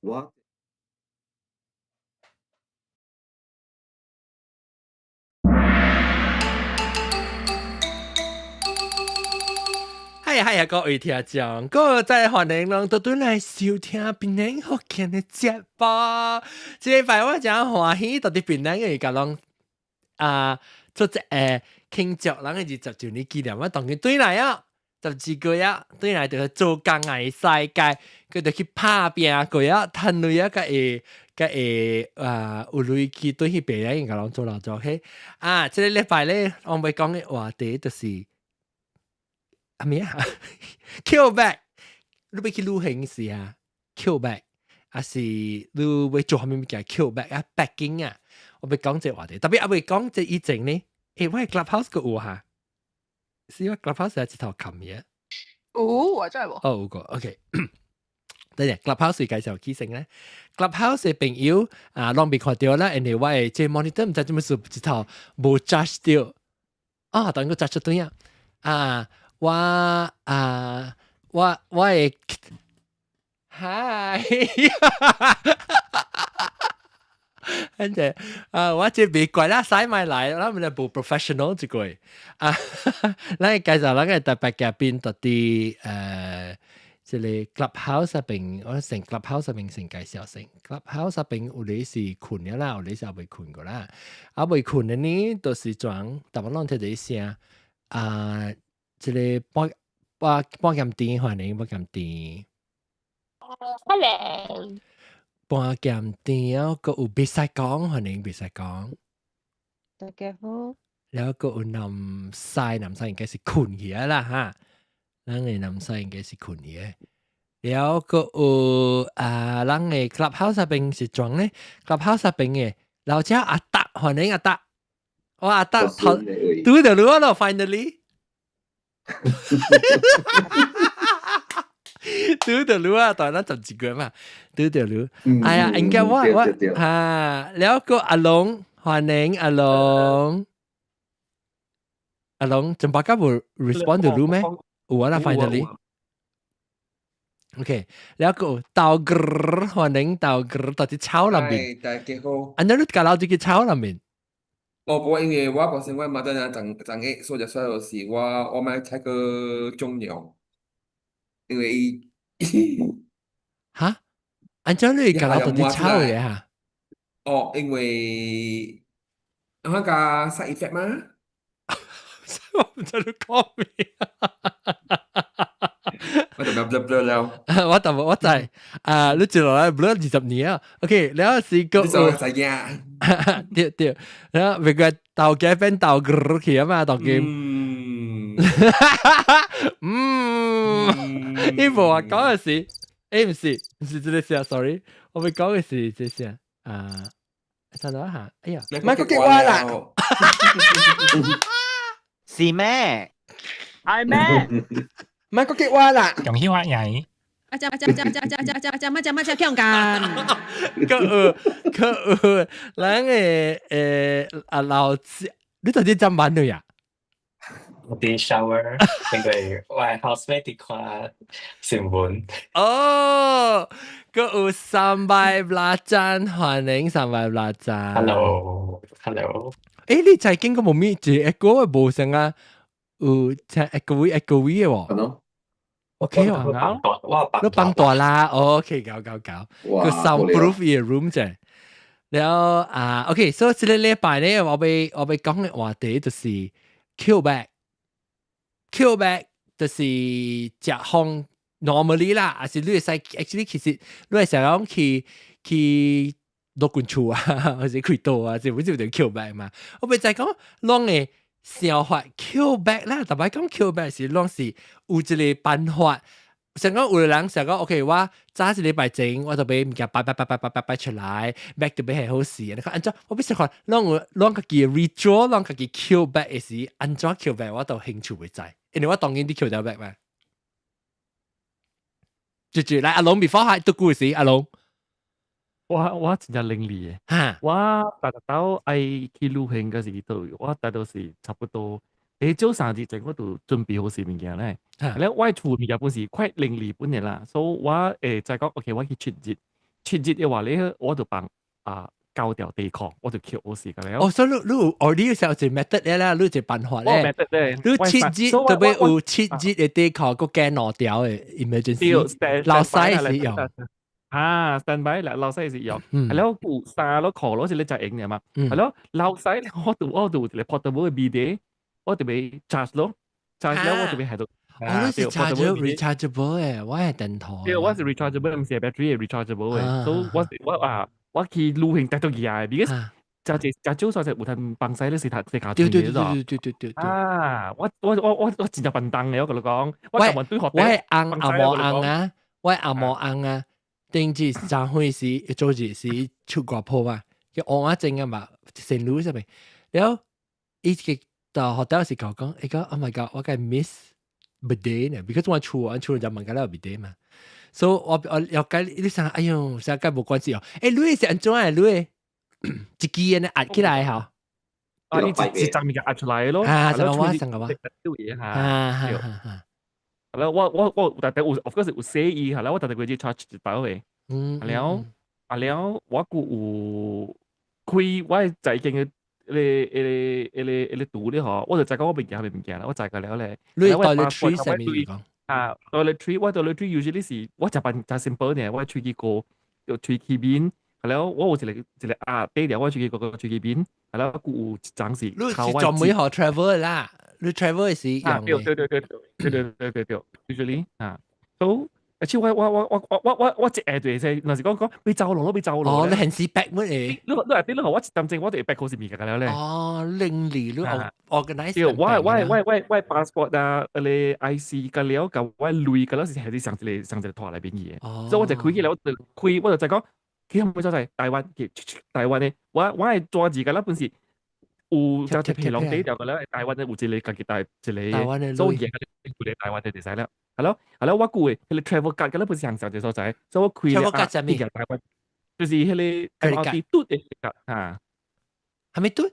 我嗨嗨，各位聽眾，各位歡迎攏倒轉來收聽檳城福建的節目。這禮拜我真歡喜，到佇檳城嘅共攏啊，做一個慶祝咱的20周年紀念。我當佢轉來啊，12個月啊，轉來就是做工的世界，佢就去拍拚過啊，趁鐳啊，才會才會啊，有鐳去對彼邊應該攏做了做 OK。啊，這個禮拜咧，我欲講的話題就是。啊咩啊？抾 bag，你欲去旅行時啊？抾 bag，還是你欲做啥物物件？抾 bag 啊，packing 啊！我欲講這個話題，特別猶未講這以前呢，欸，我 Clubhouse 閣有哈，是我 Clubhouse 係一頭冚嘢。有啊，真係喎。哦，有個，OK。等陣 Clubhouse 介紹起先咧，Clubhouse 的朋友啊，攏未看著啦，因為我的這 monitor 毋知做麼事一頭無 charge 著，啊，當個 charge 對啊，啊。我啊，我我會，嗨，跟住啊，我這袂怪啦，使咪來，咱們無 professional 這個啊，咱介紹咱個特別嘉賓到佇這個 Clubhouse 入邊，我先 Clubhouse 入邊先介紹先，Clubhouse 入邊有的是睏了啦，有的是猶未睏過啦，猶未睏的呢，就是裝，逐擺攏聽著聲啊。這個半半半鹹甜，歡迎半鹹甜。 Hello。半鹹甜啊，閣有袂使講，歡迎袂使講。大家好。了閣有南西，南西應該是睏去啊啦哈。咱的南西應該是睏去的。了閣有啊，咱的 Clubhouse 入邊是裝咧，Clubhouse 入邊的老姐阿達，歡迎阿達。我阿達頭拄著你咯，finally。拄著你啊，當咱十一個嘛，拄著你。哎呀，應該我我哈，了閣阿龍，歡迎阿龍。阿龍，怎麼個無 respond 到你咩？有啊啦，finally。OK，了閣豆哥，歡迎豆哥，到佇草內面。大家好。按怎你共留佇個草內面？哦，無，因為我本身我媽在那長長個，所以說就是我我欲採個重量，因為伊哈？按怎你共留佇草的哈？哦，因為我個 side effect 嘛。我毋知你講咩。我就 blur blur 了。我就我知啊，你接落來 blur 20年啊。OK，了是個。你就知影。對對，然後別個豆家變豆哥去啊嘛，豆家。嗯。嗯。伊無話講的是，欸毋是，毋是這個聲，sorry，我欲講的是這聲啊，等等下，哎呀，莫閣激我啦。是咩？係咩？莫閣激我啦。恭喜發財！啊，這這這這這這這這這這強幹。閣有閣有，咱的阿老子，你到底怎辦的呀？我佇 shower，因為我 housemate 佇看新聞。哦，閣有三百拉讚，歡迎三百拉讚。 Hello，Hello。欸，你在經過無咪一個無成啊？有請一個位一個位的喎。OK 啊，我你放大啦，OK，搞搞搞，個 soundproof 的 room 啫。然後啊，OK，所以這個禮拜咧，我欲我欲講的話題就是抾 bag，抾 bag 就是食風 normally 啦，還是你會使 actually 其實你會想講去去落滾厝啊，或者開刀啊，這不就就抾 bag 嘛？我欲再講，攏會想法抾 bag 啦，逐擺講抾 bag 是攏是有一個辦法。想講有個人想講，OK，我早一禮拜前我就欲物件擺擺擺擺擺擺擺出來，bag 就欲係好勢。你看按怎，我欲想看，攏有攏家己 ritual，攏家己抾 bag 的時，按怎抾 bag 我都興趣袂知，因為我當然佇抾著 bag 嘛。住住來，阿龍 before 係讀故事，阿龍。我我真正伶俐的，哈我逐逐晝愛去旅行嗰時，都我大多是差不多，早3日前我就準備好勢物件咧。咧我厝物件本是快伶俐本的啦，所以我會知講，OK，我去7日， 7日嘅話咧，我就放啊9條底褲，我就扣好時個了。哦，所以你你有哦，你有時候一 method 咧啦，你有一個辦法我咧。 method 咧，你七日特別有7日嘅底褲，閣加2條嘅 emergency，老細是用。啊，stand by 啦，老細是用，係咯，有衫咯，褲咯，是你就用嘅嘛。係咯，老細我就一個 portable 嘅 bidet，我就會 charge 咯，charge 了我就會喺度。哦，你是 charge rechargeable 嘅，我係電筒。對，我是 rechargeable，毋是 battery 係 rechargeable 嘅，所以我我啊，我去旅行帶到去啊，because 就係就少所就有通幫使你是讀是卡對對對對對對對對。啊！我真正笨蛋嘅，我同你講，我我對學我係翁阿毛翁啊，我係阿毛翁啊，頂次昨昏時早日時出外鋪嘛，叫翁仔正啊嘛，成路上面，然後伊個到學校時講講，伊講 Oh my God，我該 miss bidet 呢，because 我厝我厝就問緊了 bidet 嘛，所以我了解你想，哎喲，啥該無關係哦，欸，你是按怎啊？你一支按呢壓起來吼，啊，你一一張物件壓出來咯，啊，就我上個話，對啊，哈哈，係啦，我特特有，of course 有寫意係啦，我特特過去 charge 一包嘅，了啊了，我閣有開我在間嘅彼個圖咧吼，我就知講我袂驚物件啦，我知個了咧。你 toiletry 啥物講？啊，toiletry 我 toiletry usually 是我食飯食 simple 呢，我喙齒膏、喙齒面，係了，我有一個啊，底條我喙齒膏個喙齒面，係了，閣有一張是。你是專門學 travel 啦，你 travel 是用對對對對對對對對對，usually 啊，so 而且我一下就會使，若是講講欲走路咯，欲走路。哦，你很時 pack 乜嘢？你你你我一點鐘我就會 pack 好是物件了咧。哦，零利你 organize。對，我 passport 啊，彼個 IC 甲了，佮我鐳佮了是係佇上一個拖內邊去的。所以我就開起來，我就開，我就再講，佢係咪所在台灣？台灣的，我的紙字佮了本是有只皮囊底條個了，台灣的有一個家己帶一個，所以嘢有一個台灣的就使了。係咯，係咯，我估嘅，彼個 travel card 佮了本是上上一個所在，所以我開了啊，伊個台灣，就是彼個 MRT 嘟的卡嚇，係咪嘟？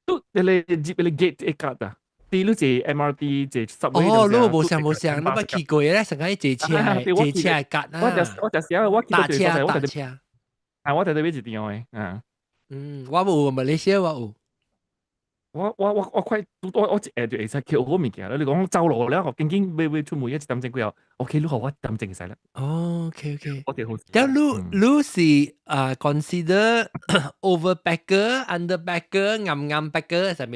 嘟彼個入彼個 gate 的卡啊，啲你坐 MRT 坐 subway。哦，你無相無相，你捌去過咧，上個坐車坐車的卡啊。我就寫我搭車搭車。啊，我特特買一張的，啊。嗯，我無馬來西亞我有。我快我一下就會使抾好物件啦。你講走路了，我緊緊欲欲出門一點鐘過後，OK，你予我一點鐘會使啦。哦，OK。我哋好。但你是啊，consider overpacker、underpacker、啱啱 packer，啥物？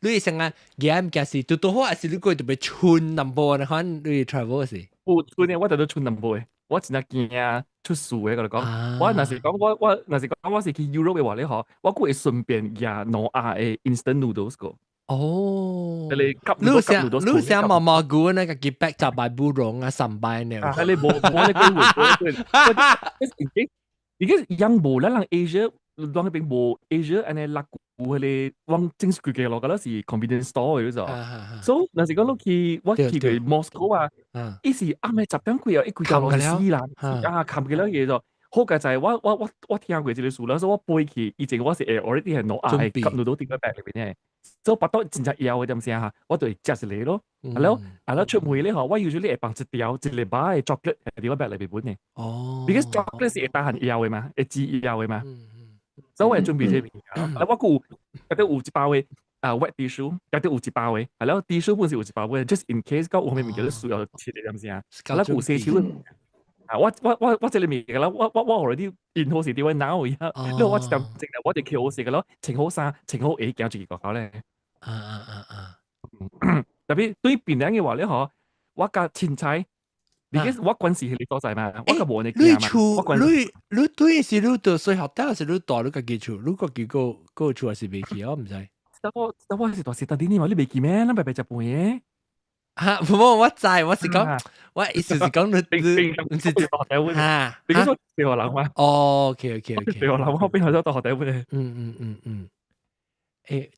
你是成個夾物件是拄拄好，還是你過特別蠢淡薄呢款？你 travel 是？有蠢的，我特別蠢淡薄的。我真正驚出事的，佮你講。我若是講我若是講我是去 Europe 的話咧吼，我閣會順便攑2盒的 instant noodles 個。哦。你你想毛毛菇那個幾百十擺布絨啊，3擺呢？啊，你無無咧機會，無而家樣無咱人 Asia，咱彼邊無 Asia 按呢落有彼個往正式嘅落，嗰是 convenience store 嘅就。所以若是講你去我去過 Moscow 啊，伊是暗暝10點幾啊，伊規條路是死人，啊，冚起了嘢就。好佳在我聽過這個事啦，所以我飛去以前我是會 already 係2盒的 cup noodle 佇個 bag 裏邊嘅，所以腹肚真正枵的點聲哈，我就會食一個咯。啊了啊了出門咧吼，我 usually 會放一條一個包的 chocolate 佇我 bag 裏邊本的。哦。 because chocolate 是會當很枵的嘛，會止枵的嘛。所以我會準備這個物件。啊，我閣有，閣有一包的啊 wet tissue，閣有一包的，啊了 tissue 本是有一包的，just in case 講有啥物物件需要切的點聲。啊了有洗手。啊！我這個物件啦，我 already 印好勢佇我腦裡啊，你我一點鐘我就抾好勢個咯，穿好衫，穿好鞋，行出去個口咧。啊啊啊啊！特別對檳榔的話咧嗬，我佮凊彩，你記我關係彼個所在嘛，我較無呢你厝你對是你到細學校是你大你家己厝，你家己個個厝還是袂去？我毋知。我是大細大啲你嘛，你袂記咩？咱白白食飯的。嚇！無我知，我是講，我意思是講你毋是嚇，你講說小學人嗎？哦，OK。小學人，我邊學咗大學底本嘅。嗯嗯嗯。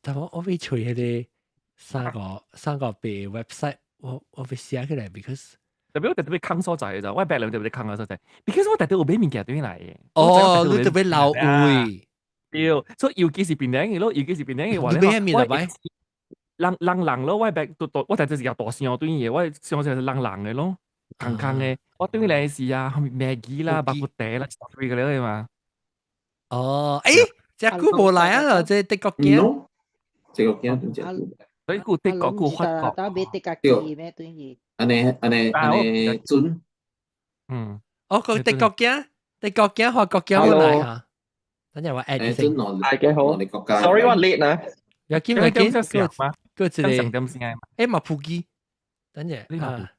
但我欲揣彼個三個八 website，我欲寫起來，because 特別我特別空所在就，我白兩特別空個所在，because 我特別有買物件對來嘅。哦，你特別留位。對，所以尤其是檳榔嘅咯，尤其是檳榔嘅話咧，你買物件人人人咯，我白都我特別是夾大箱對嘅，我箱是人人嘅咯，空空嘅，我對嚟是啊，後面 Maggi 啦、白骨地啦，對嘅咧嘛。哦，誒，這久無來啊，這德國囝。 No，這個囝對這。所以顧德國顧法國。到尾德國機咩對去？按呢按呢按呢準。哦，個德國囝，德國囝法國囝冇來嚇。等陣我 add 先。大家好。Sorry，我 late 啊。有見咪見？個一個。上點先啊？誒，嘛普基。等陣啊，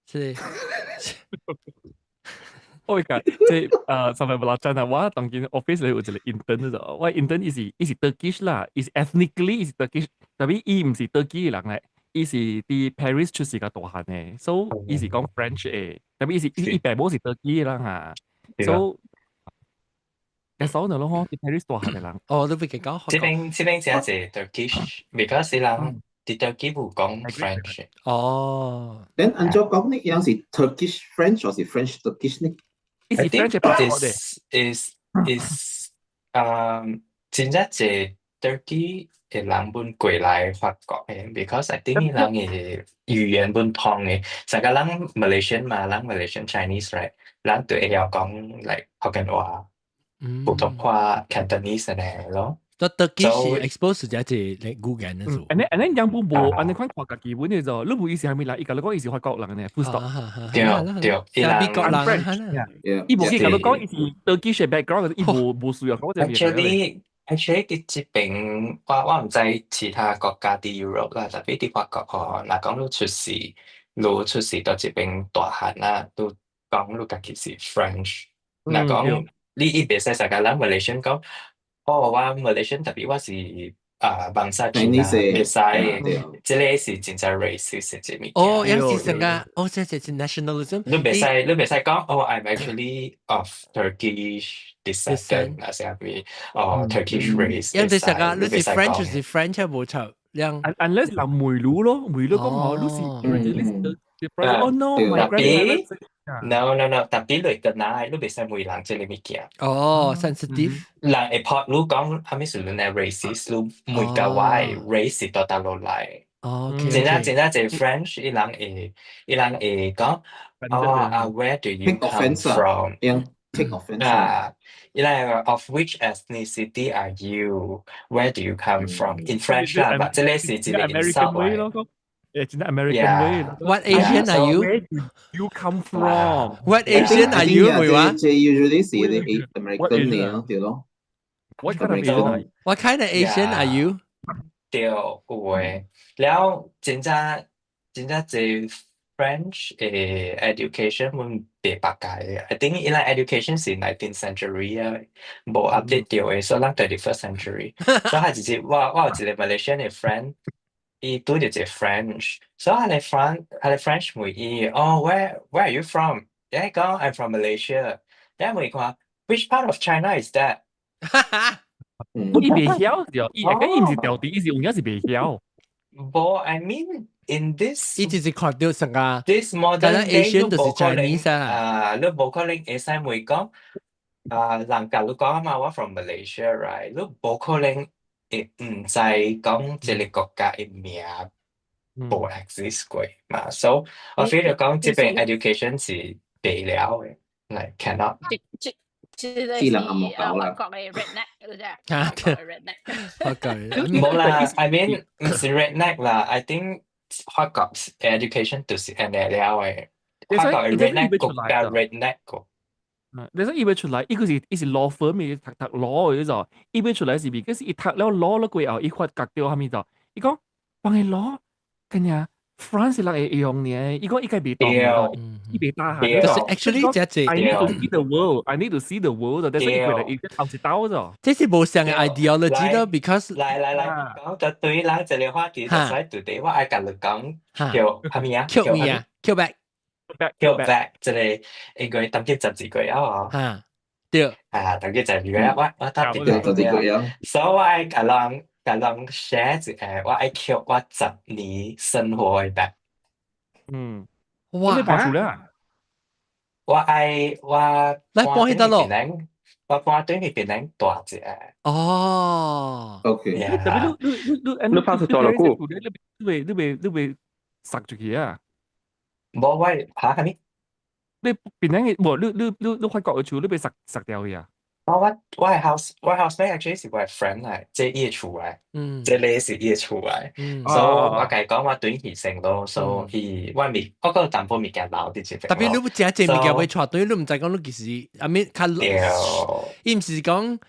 是。我講即係上面無啦真啊！我當見 office 裏有一個 intern 咗，我 intern 伊是 Turkish 啦，伊是 ethnically 伊是 Turkish，但係伊毋是 Turkey 人嚟，伊是佇 Paris 出世個大漢嘅，所以伊是講 French 嘅，但係伊是伊爸母是 Turkey 人啊，所以其實我咯嗬，佇 Paris 大漢嘅人。哦，你會記講？這邊這是 Turkish，because 人佇 Turkey 無講 French。哦。恁按照講呢，樣是 Turkish French 還是 French Turkish 呢？伊是 French this is 真正濟 Turkey 的人本過來法國的，because I think 人的語言本通的，成個人 Malaysian 嘛，人 Malaysian Chinese right，人就會曉講 like 福建話、普通話、Cantonese 按呢咯。都 Turkish 是 expose 咗一個語言的做。按呢樣本無，按呢款看家己本的就，你無伊是啥物來？伊共你講伊是法國人呢，full stop。對對，伊人美國人，伊無去共你講伊是 Turkish background，伊無需要講這個。 Actually，佇這邊我毋知其他國家佇 Europe 啦，特別佇法國吼，若講你出世，你出世到這邊大漢啦，你講你家己是 French，若講你伊袂使成個人 Malaysian 講，哦，我 Malaysian 特別我是啊 bangsa Cina，袂使，這個是真正 racist 的物件。哦，有是成個，哦，這是 nationalism。你袂使講，哦，I'm actually of Turkish descent 啊，啥物，哦，Turkish race。因為成個你是 French 就是 French 無錯，兩。 Unless 人梅魯咯，梅魯講哦，你是你是哦 no，my grandparents。 No，特別你個哪，你袂使問人這個物件。哦，sensitive。人會怕你講，啥物是你 racist，你問甲我 race 是佗佗落來。哦，真正真正這 French，伊人會講，哦啊，Where do you come from？ Take offense 啊，伊人 of which ethnicity are you？Where do you come from？In French 啦，這個是一個 insult 來。誒，真係 American way。 What Asian are you? Where do you come from? What Asian are you？會話？這 usually 是啲 American 嚟對咯。 What kind of Asian are you? What kind of Asian are you？對，有誒。了真正真正這 French 的 education 阮袂捌解的。I think 伊咱 education 是 19th century 啊，無 update 到的，所以咱 21st century。所以係直接我有一個 Malaysian 的 friend。伊拄著一個 French，所以彼個 French 彼個 French 問伊，哦，where are you from？伊講 I'm from Malaysia。伊問伊講，which part of China is that？伊袂曉就，伊會伊毋是調啲，伊是有影是袂曉。無，I mean in this，伊就是看到成個 this modern day Asian 就是 Chinese 啊。啊，你無可能會使問講，啊，人共你講啊嘛，我 from Malaysia，right？你無可能會毋知講這個國家的名無 exist 過嘛，所以我 feel 就講這邊 education 是袂了的，like cannot。這個是啊，法國的 redneck 嗰隻，啊，法國的 redneck。法國無啦，I mean 毋是 redneck 啦，I think 法國 education 就是按呢了的。法國的 redneck 國家 redneck 個。你說伊欲出來，伊個是伊是 law firm 的讀讀 law 的就，伊欲出來是because 伊讀了 law 了過後，伊發覺到啥物就，伊講幫伊 law，跟呀 France 人會用呢，伊講伊該袂當，伊袂打下。就是 actually 這這 I need to see the world, I need to see the world，但是伊過來伊頭一刀咗。這是無相的 ideology 咯，because 來來來，講就對人這個話題，就使對對，我愛共你講叫啥物啊？叫咩啊？叫 back。叫 back，這個應該當今12個月啊。嚇，對。啊，當今12個月，我特別12個月。所以我愛共人 share 一個，我愛扣我10年生活的 back。哇！你搬出來？我愛我來搬去佗落？我搬轉去檳城住一下。哦。 OK。特別你你你你拍出多少久？你袂你袂你袂塞出去啊？無我嚇啥物？你檳城嘅無，你法國嘅厝，你被殺殺掉去啊？我係 house 我 housemate actually 是我嘅 friend 嚟，即係伊嘅厝嚟，這個是伊嘅厝嚟，所以我共伊講我轉去先咯，所以我未我個淡薄物件留佇這邊。特別你欲食這物件欲帶轉，你毋知講你其實 I mean 較，伊毋是講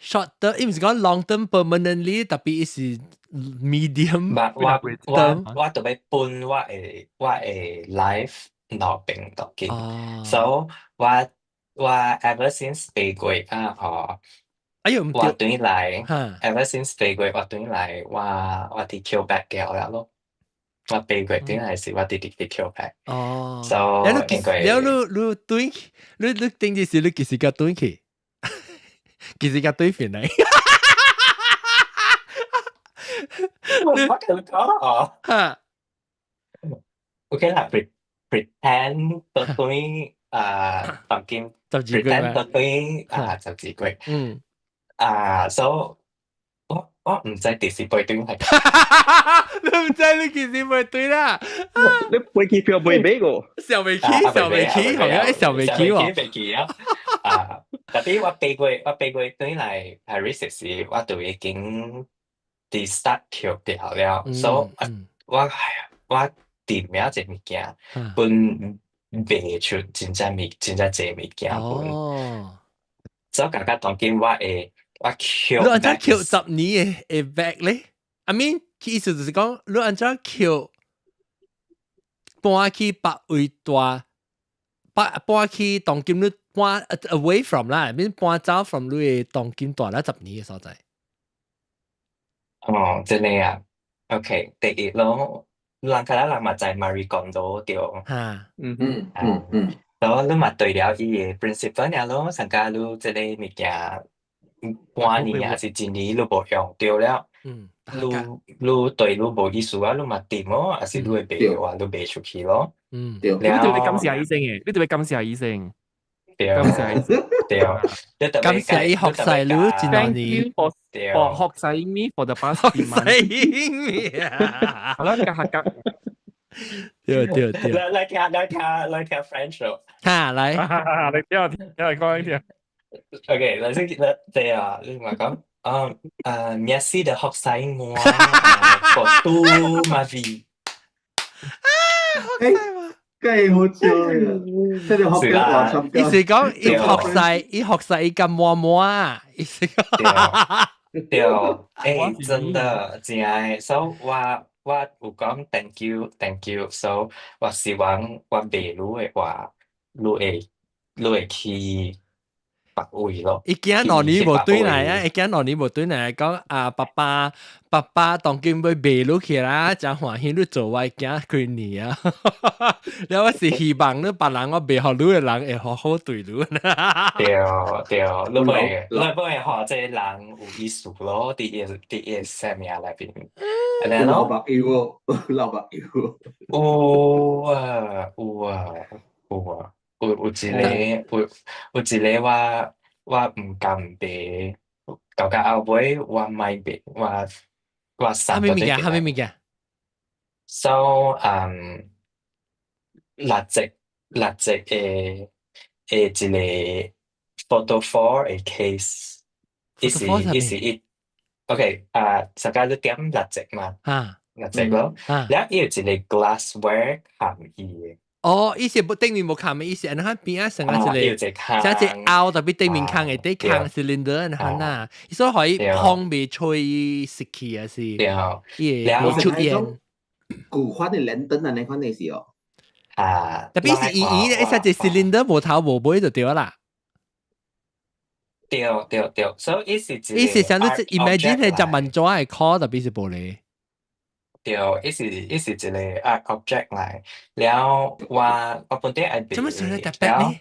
short term，伊毋是講 long term permanently，特別伊是 medium。我特別搬我的 life 落邊度去，所以我 ever since 8月啊，吼，哎喲，我轉來，ever since 8月我轉來，我佇 Quebec 過了咯。我八月轉來時，我佇 Quebec。哦。所了你了你轉，你頂一時你幾時共轉去？幾時共轉返來？我共你講。哈。 OK 啦，pretend 到轉啊，當今 pretend 到轉啊，12月。啊，所以我毋知幾時飛轉來。你毋知你幾時飛轉啦？你飛機票未買過？想袂起，想袂起，好像想袂起喎。袂記啊！啊，特別我八月轉來 Paris 時，我就已經佇 start 跳掉了，所以我佇名這物件，本賣出真正物真正濟物件本。所以感覺當今我會我扣。你按怎扣10年的 back 咧？I mean，意思就是講，你按怎扣搬去別位大，搬去當今你搬 away from 啦，I mean 搬走 from 你的當今蹛了十年的所在。哦，這個啊，OK，第一咯，人較早人嘛知 Marie Kondo 對。然後你嘛對了伊的 principle 爾咯，上加你這個物件半年還是一年你無用著了，你對你無意思啊，你嘛抌咯，還是你會賣的話，你賣出去咯。你特別感謝醫生嘅，你特別感謝醫生。對，感謝醫生。對，感謝伊服侍你一兩 Thank 年 you。for 服侍 me for the past 3 months。英啊！好啦，夾下夾。對對對。來聽 French 咯。哈，來。你聽聽來講一聽。 OK，來先來對啊，你嘛講，啊啊，merci de 服侍我 pour toute ma vie。啊，服侍我。梗好笑啊！即係學緊話參意思講，伊服侍，伊服侍伊咁摸摸啊，意思講。對，欸，真的，真係，所以我有講 thank you，thank you，so 我希望我賣你的話，你會去別位咯。伊驚2年無轉來啊！伊驚兩年無轉來，講啊爸爸爸爸當今欲賣你去啦，誠歡喜你做我囝幾年啊！了我是希望你別人我賣予你的人會好好對你。對對，你袂予這個人有意思咯，佇伊生命內邊。老白油哦，老白油。有啊有啊有啊，有一個我毋甘賣，到後尾我莫賣，我送啥物物件？啥物物件？ So，蠟燭的一個 photophore 的 case，伊是伊，OK 啊，大家你點蠟燭嘛？蠟燭咯，了伊有一個 glassware 含伊的。哦，伊是無頂面無空的，伊是按呢邊仔成個一個，像一個凹特別頂面空的，底空 cylinder 按呢啦，伊所以予伊風袂吹濕去啊是，伊會袂出煙。古款的 lantern 啊，那款的是哦。啊，特別是圓圓的，一隻 cylinder 無頭無尾就對啦。對對對，所以伊是伊是像你 imagine 係隻蚊紙的殼，特別是玻璃。對，伊是一個 art object 來，了我本底愛賣。做咩算你特別呢？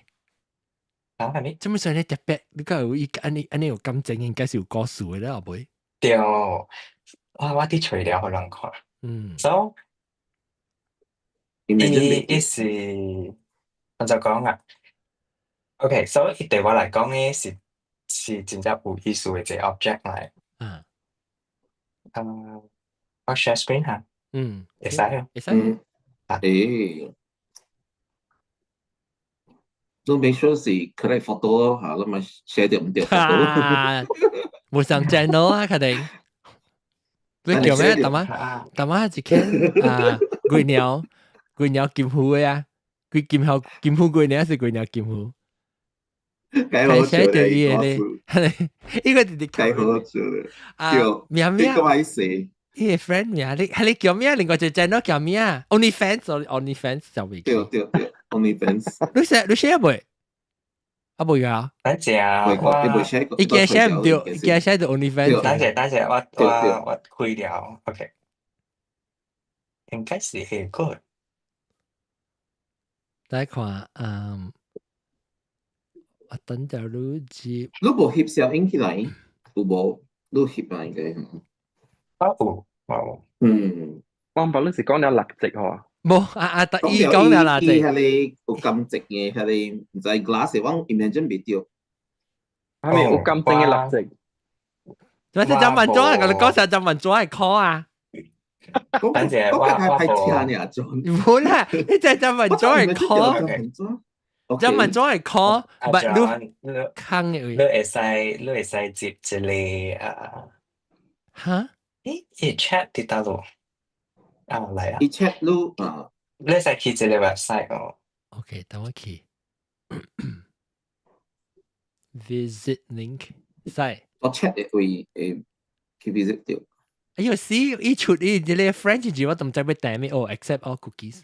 啊，係咪？做咩算你特別？你講有伊按呢按呢有感情，應該是有故事的啦，後尾。對，我佇揣了予人看。所以伊是按怎講啊？OK，所以伊對我來講呢是真正有意思的一個 object 來。我 share screen 下。嗯，會使啊？會使。啊。誒。你 make sure 是 correct photo 咯嚇，你咪 share 掉毋對 photo。無上 channel 啊，確定。你叫咩？大媽，大媽一間啊，鬼鳥，鬼鳥金虎的啊，鬼金猴金虎鬼鳥是鬼鳥金虎。計好寫掉伊個咧，呢個直直計好笑咧。啊，名咩？個位死。伊個 friend 名，你係你叫咩？另外一個 channel 叫咩啊？OnlyFans，OnlyFans 就未。對對對，OnlyFans。你寫你寫未？啊未啊？等陣啊，我你未寫？伊驚寫毋對，伊驚寫到 OnlyFans。等陣等陣，我開了，OK。應該是彼個。來看，嗯，我等陣你接。你無翕相影起來，有無？你翕啊，應該。啊有，有。嗯，我唔你是講了六隻嗬？無啊啊！伊講了六隻。伊彼個有金值嘅，彼個毋知 glass 我 imagine 袂著。係咪有金正嘅六隻？我是張文忠啊，我你講啥張文忠係 call 啊？等陣我我聽呢種。唔好啦，你這張文忠係 call。張文忠係 call，唔係你坑嘅。你會使接一個啊？哈？咦？伊 chat 佇佗落？啊來啊！伊 chat 你啊？你會使去一個 website 哦。 OK，等我去。Visit link 使。我 chat 會會去 visit 著。哎呦，死！伊出伊這個 French 字我都毋知欲訂咩哦，accept all cookies。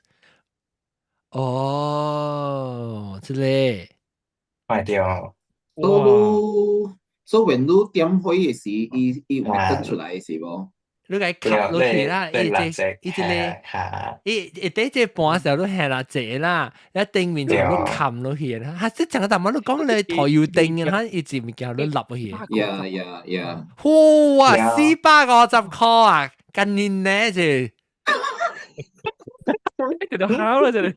哦，這個。快對。都所以 when 你點火的時，伊伊會登出來是無？你共吸落去啦，伊這伊這個，伊伊底這盤時候你下啦坐啦，一頂面就你冚落去啦。哈，這整個大媽你講你台油燈啊，哈，伊一物件你立落去。 哇，450塊啊，今年呢就，就好啦，這裡。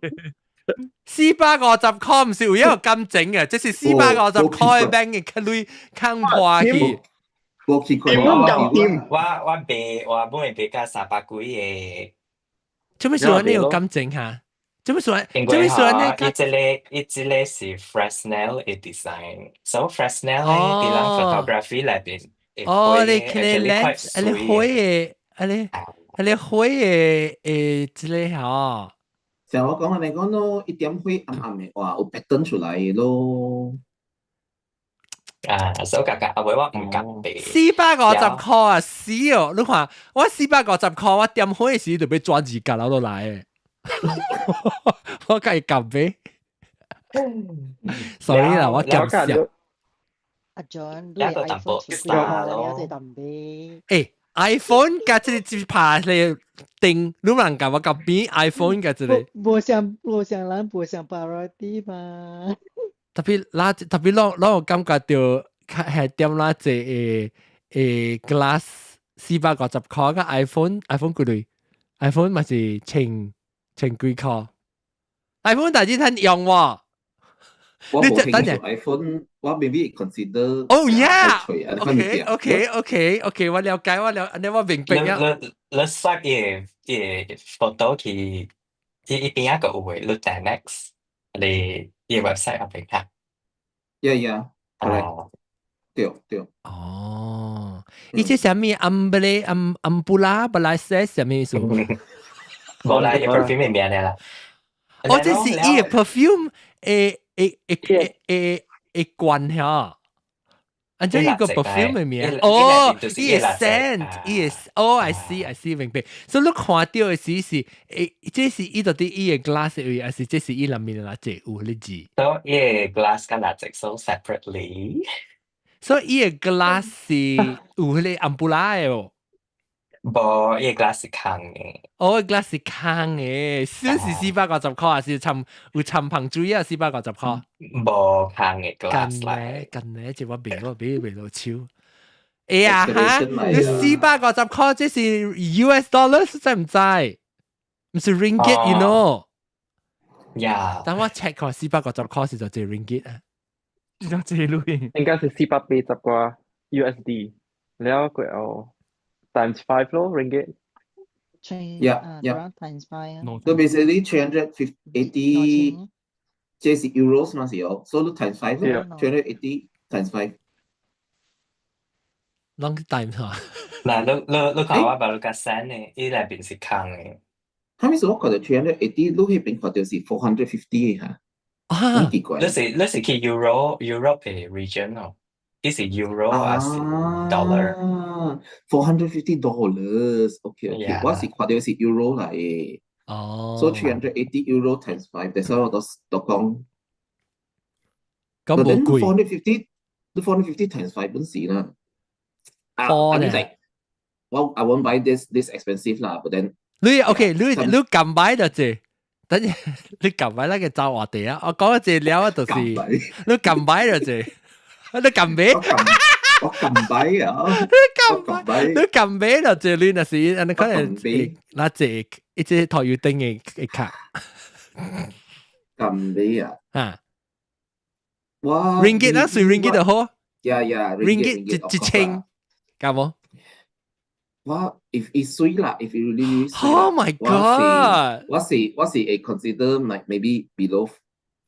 450塊毋是有一個感情嘅，這是四百五十塊的 bank 嘅鐳坑破去。我去看。我賣我買賣甲300幾個。做咩事你有感情哈？做咩事？做咩事呢？伊這個是 Fresnel 的 design，so Fresnel 咧，佇咱 photography 內邊。哦，你看 lens，你火的，你你火的誒，這個吼。像我講你講咯，一點火暗暗的，哇，有白燈出來咯。啊，所以價格阿妹我毋敢買。450塊啊，死哦！你看我四百五十塊，我點火的時就欲轉二角落來，我梗係撳咩？Sorry 啦，我撳少。阿 John，你 iPhone 幾塊？你一定買。誒，iPhone 佮這個只拍咧頂，你人共我共比 iPhone 佮這個。無相無相人無相 priority 嘛。特別拉特別，攏有感覺著係點啦？這個 glass 450塊，佮 iPhone 幾鐳？iPhone 嘛是千千幾塊。iPhone 大致趁用喎。我無興趣 iPhone，我 maybe consider。哦，yeah，OK，我了解，我了，你我明白啊。你 swipe 伊個 photo 去，伊邊一個有嘅，你訂 next，你伊 website 入邊看。 Yeah，correct，對對。哦，伊這啥物 ambre am ampula 本來是啥物意思？無啦，伊 perfume 的名啦。哦，這是伊個 perfume 誒誒誒誒誒罐嚇。啊，這一個 perfume 的名，哦，伊個 scent，伊個，哦，I see，I see，明白。所以你看著的時是，誒，這是伊到底伊個 glass 的位，還是這是伊內面的蠟燭有彼字？所以伊個 glass 佮蠟燭 so separately。所以伊個 glass 是有彼個 ampula 的哦。無，伊個 glass 是空的。哦，glass 是空的，算是450塊，還是摻有摻香水啊？四百五十塊。無空的 glass 來。近呢，近呢，這我賣我買賣落手。哎呀哈！你四百五十塊，這是 US dollars 知毋知？毋是 ringgit，you know？ Yeah。等我 check 看四百五十塊是就這 ringgit 啊？這張這鐳應該是480個 USD，了過後 times five 咯 ringgit。 Yeah. Around times five. So basically 380這是 euros 嘛是哦，所以你 times five 對 380 times five。攏 times 嚇。嗱，你看我把你個 send 呢，伊內邊是空的。他們是我看到 380，你彼邊看到是 450 嚇，好奇怪。你是去 Europe 的 region 哦？伊是 euro 還是 dollar？啊，$450，OK OK，我是看到是 euro 來的。哦。所以 €380 times five，但是我都講。咁冇貴。 450，你 450 times five 本時啦。啊，I mean like，我 I won't buy this expensive 啦，but then 你 OK，你撳買就這，等陣你撳買那個走話題啊！我講一隻了就是，你撳買就這，你撳買，我撳買啊！你撳買，你撳買就這，你若是按呢可能那這一隻頭油燈的卡。撳買啊！啊，哇，ringgit 啦，算 ringgit 就好。 Yeah, ringgit 一千，敢無？我 if 伊媠啦，if it really really 水，Oh my god！我是會 consider like maybe below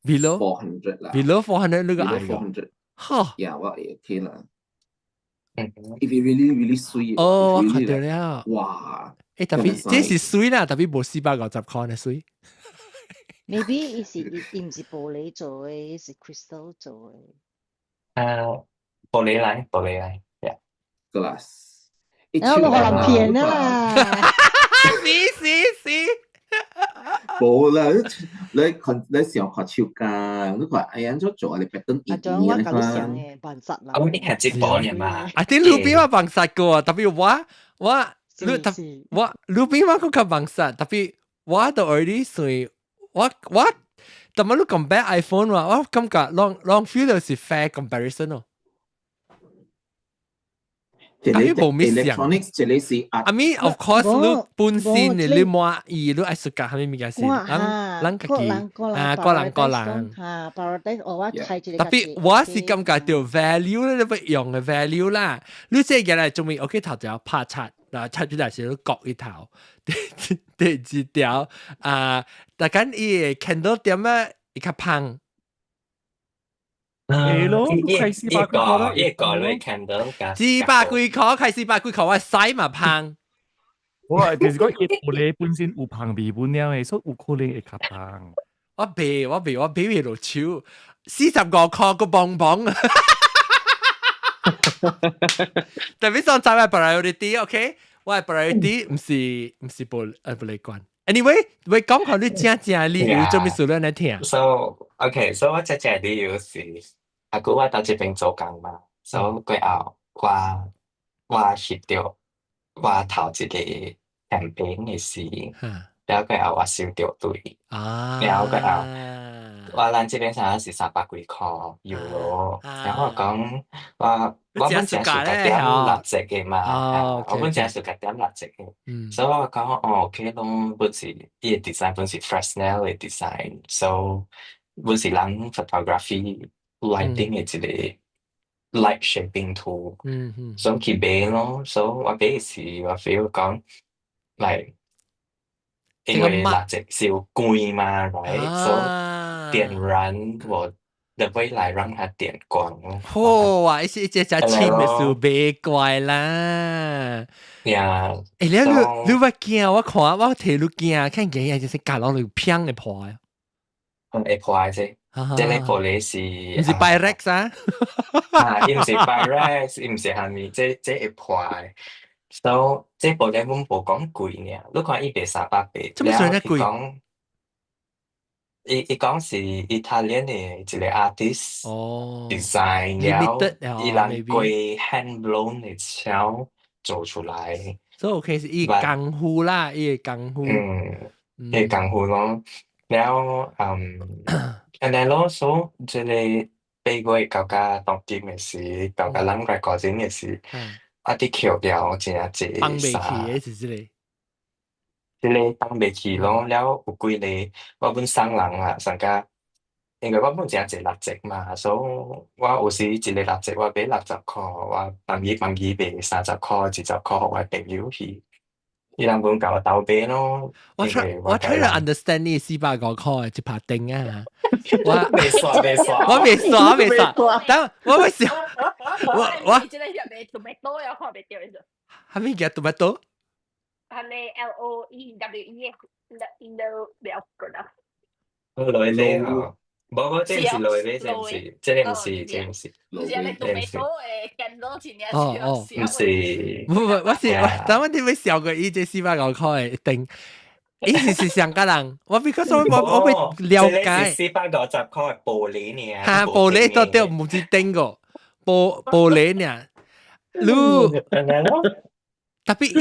below 400 啦，below 400 你個 below 400，哈，yeah 我會 okay 啦。If it really really 媠，哦，我看到了，哇！誒，特別這是媠啦，特別無450塊的媠。 Maybe 伊是伊毋是玻璃做的，伊是 crystal 做的。玻璃來，玻璃來，yeah，glass。然後我人騙啦！是是是，無啦，你看你上看手工，你看哎呀，怎做啊？你別等阿張我甲你想的，辦法啦。我你係直播嘅嘛？啊，啲路邊我辦法過，特別我你特我路邊我閣較辦法，特別我都 already 算我，但係你 compare iPhone 話，我感覺攏攏 feel 到是 fair comparison 咯。這特別無咩想。 electronics 這個是 I mean of course 你本身你滿意，你愛暑假啥物物件是，咱咱家己啊個人個人。嚇，prioritize 我睇一個特別我是感覺到 value 咧，你要用嘅 value 啦。你這個來做咩？OK 頭條拍擦，嗱擦出來是你割一頭，第二條啊，大家伊 candle 點啊，伊較芳。係咯，開四百幾塊啦，一個你 candle 加四百幾塊，開四百幾塊，我洗嘛芳。我就是講，伊玻璃本身有芳味本了的，所以有可能會較芳。我賣，我賣，我買袂落手，45塊個棒棒。特別上集係 priority，OK？我係 priority，毋是玻璃罐。Anyway，會講下你正正理由做咩事咱來聽。 So OK，so 我真正理由是，阿久我佇這邊做工嘛，所以過後我翕著我頭一個 campaign 的時，了過後我收著錢，了過後我咱這邊啥是300幾塊 euro，然後我講我本正是甲點六折的嘛，我本正是共點六折的，所以我講哦 OK 咯，本是伊的 design 本是 Fresnel 的 design，so 本是人 photography lighting 的一個 light shaping tool，所以去買咯，所以我買時我 feel 講，like 因為蠟燭是有光嘛，right？所以點燃我的未來，讓它點光咯。哇！一隻隻簽的事別怪啦。呀，欸，你我驚，我看我提你驚，看見伊就是隔落嚟砰會破啊。嗯，會破啫。這個玻璃是，毋是 Pyrex 啊？啊，伊毋是 Pyrex，伊毋是蝦米，這會破的。所以這玻璃阮無講貴爾，你看伊賣380，這麼算得貴？講，伊講是意大利的一個 artist design 了，伊人過 hand blown 的鍬做出來。所以 OK 是伊功夫啦，伊的功夫。嗯，伊功夫咯。了，嗯，按呢咯，所以這個8月到甲當今的時，到甲咱 recording 的時，啊，佇扣掉真濟放袂去的是這個。這個放袂去咯，了有幾個我本送人啦，送甲，因為我本真濟蠟燭嘛，所以我有時一個蠟燭我買60塊，我放伊放伊賣30塊、20塊，予我朋友去。伊人本共我鬥買咯。我 try to understand 你450塊一拍燈啊！我未刷未刷，我未刷未刷，等我會笑，我這個入面 tomato 有看袂著的。係咪叫 tomato？係咪 LOEWE 你不要講啦。來咧吼，無無，這毋是來咧，這毋是，這個毋是，這毋是。唔是你 tomato 的 candle 真正哦哦，毋是。唔唔，我是我，等我點會笑過伊這450塊的燈？伊是上個人，我 because 我會了解。450塊玻璃呢？哈，玻璃都對，唔是燈個，玻璃呢？你特別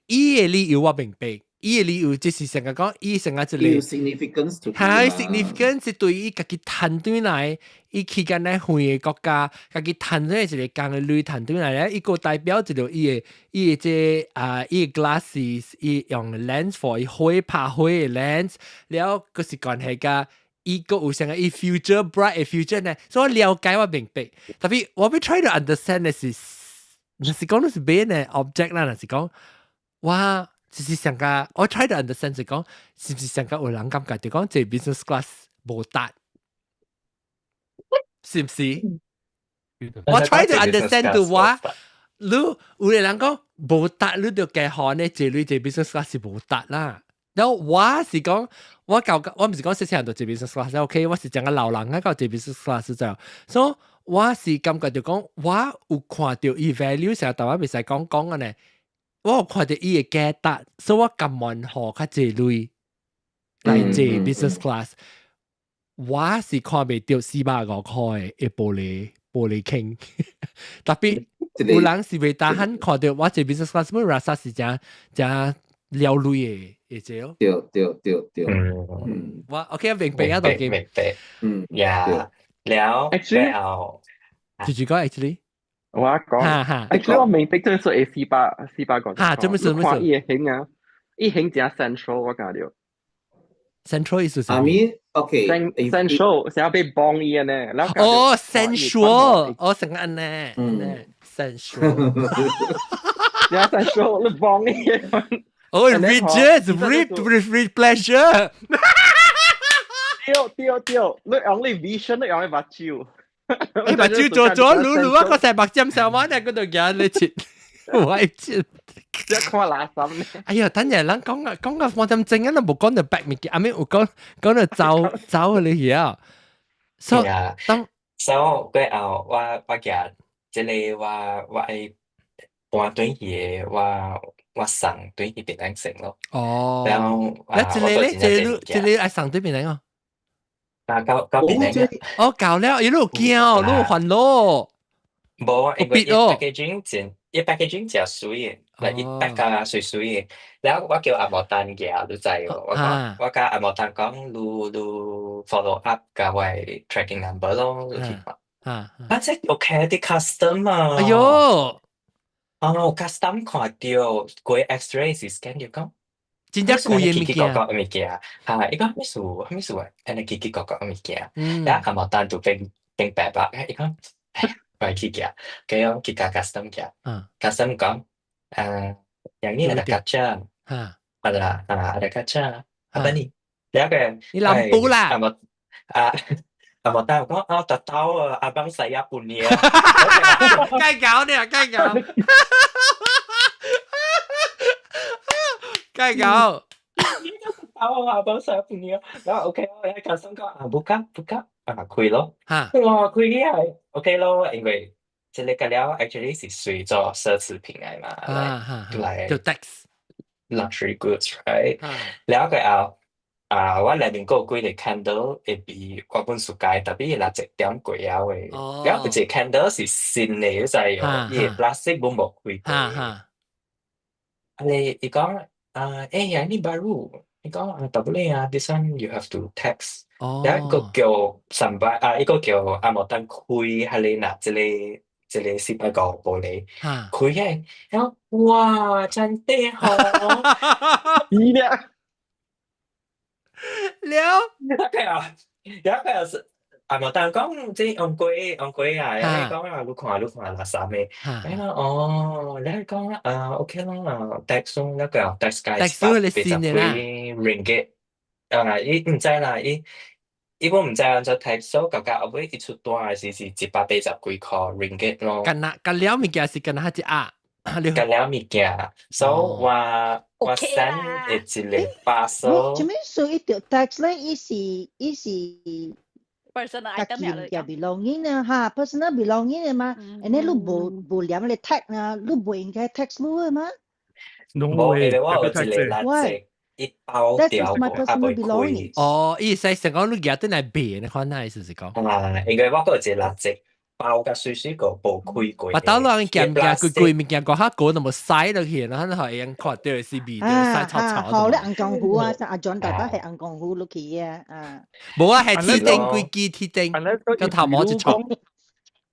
伊的理由我明白。伊的理由就是成日講，伊成日一個 significance to 係 significance 是對伊家己趁轉來，伊去間咧遠的國家，家己趁轉一個工的鐳趁轉來咧，伊個代表一個伊的這啊，伊的 glasses，伊用 lens for 伊火拍火的 lens，了閣是關係佮伊閣有啥個伊 future bright 的 future 呢？所以我了解我明白，特別我欲 try to understand 的是，若是講你是買呢 object 啦，若是講我。就是上個，我 try to understand 是講，是毋是上個有人感覺就講這 business class 無值，是毋是？我 try to understand 到我，你有個人講無值，你就加予呢，這類這 business class 是無值啦。然後我是講，我舊我毋是講細細漢就坐 business class，OK，我是講個老人啊，到坐 business class 就，所以我是感覺就講，我有看著伊 value 成日台灣袂使講講嘅呢。我有看著伊的價值，所以我甘願予較濟鐳來坐 business class。我是看袂著450塊的玻璃傾，特別有人是袂當看著我坐 business class，本 rasa 是誠誠了鐳的，會這咯。對對對對，嗯，我 OK 明白啊，都明白，嗯，呀，了了，就是講 actually。我講，actually 我明白這是四百個。哈，做咩事？看伊的型啊，伊型誠 central 我感覺。 Central 意思是？I mean, okay. Central 想要被幫伊呢。哦，sensual，哦，成個呢，嗯，sensual。你 sensual，你幫伊。哦，riches, rich, rich pleasure。對對對，你用你 vision，你用你目睭。你目睭做咗，滷滷我個成目針上彎啊，嗰度夾你切，我切。一看垃圾呢。哎呀，等陣咱講啊講啊，放針正啊，都無講到白物件，阿咩有講講到走走你去啊。所以當所以過後我舉這個我愛搬轉去的，我送轉去檳城咯。哦。然後啊，這個咧，這個愛送轉檳城哦。啊，到檳城。哦，到了，伊有驚哦，你有煩惱。無，因為伊 packaging 真，伊 packaging 誠媠的，來伊 pack 甲媠媠的。然後我叫阿毛丹寄，你知無？我講我佮阿毛丹講，你 follow up 佮我 tracking number 咯，你去看。啊，這 OK 啲 custom 啊！哎喲！哦，custom 看著過 X-ray 是 scan 著講，真正貴的物件。物件，哈，伊講啥物事？啥物事啊？按呢奇奇怪怪物件，然後阿毛丹就變變白白，伊講，哎呀，我去寄，佢講去共 custom 寄，custom 講，啊，yang ni ada kaca, ada ah, ada kaca, apa ni? 了個，你 lampu 啦，阿毛啊。阿毛丹講，哦，tak tahu abang saya punya。該搞呢，該搞，該搞。 tahu abang saya punya，然後 OK，我喺 custom 講啊，buka buka，啊開咯，哈，哇開起來 OK 咯，因為這個個了 actually 是隨做奢侈品來嘛，來就 tax luxury goods，right？了過後啊，我內面閣有幾個 candle 會比我本 suka，特別60點過了的，了有一個 candle 是新的，你知哦，伊的 plastic 攏無開過。啊你伊講啊，欸，yang ni baru，伊講啊，tak boleh 啊，this one you have to tax。了伊閣叫三擺啊，伊閣叫阿毛丹開彼個若這個450玻璃，開起來，然後哇，真的好，伊咧，了，了個了個是，啊，無但講這昂貴昂貴啊，你講啊，你看你看垃圾的，你講哦，你講啊，OK 啦，tax 那個 tax 加 tax 你先的啦 180幾 ringgit，啊，伊毋知啦，伊伊我毋知按怎 tax，所以到後尾伊出單的時是180幾箍 ringgit 咯。干那干了物件是干那一盒，你干了物件，所以我 send 一個 parcel。做咩數一條 tax 咧？伊是伊是 personal 家 item 己嚟物件 belonging 啊，哈，personal belonging 的嘛，and then 你無無連咧 tax 啊，你無應該 tax 你的嘛？無，因為我有一個垃圾，一包掉過，啊未開。哦，意思是講你舉轉來賣，你看那意思是講。啊，因為我閣有一個垃圾包甲水水個無開過。把刀人夾物件貴貴物件，個較高，那麼塞落去，然後會用看到是味道，塞臭臭。好咧，紅江湖啊，阿 John 大家係紅江湖落去啊，啊。無啊，係鐵釘規支鐵釘，個頭毛一戳。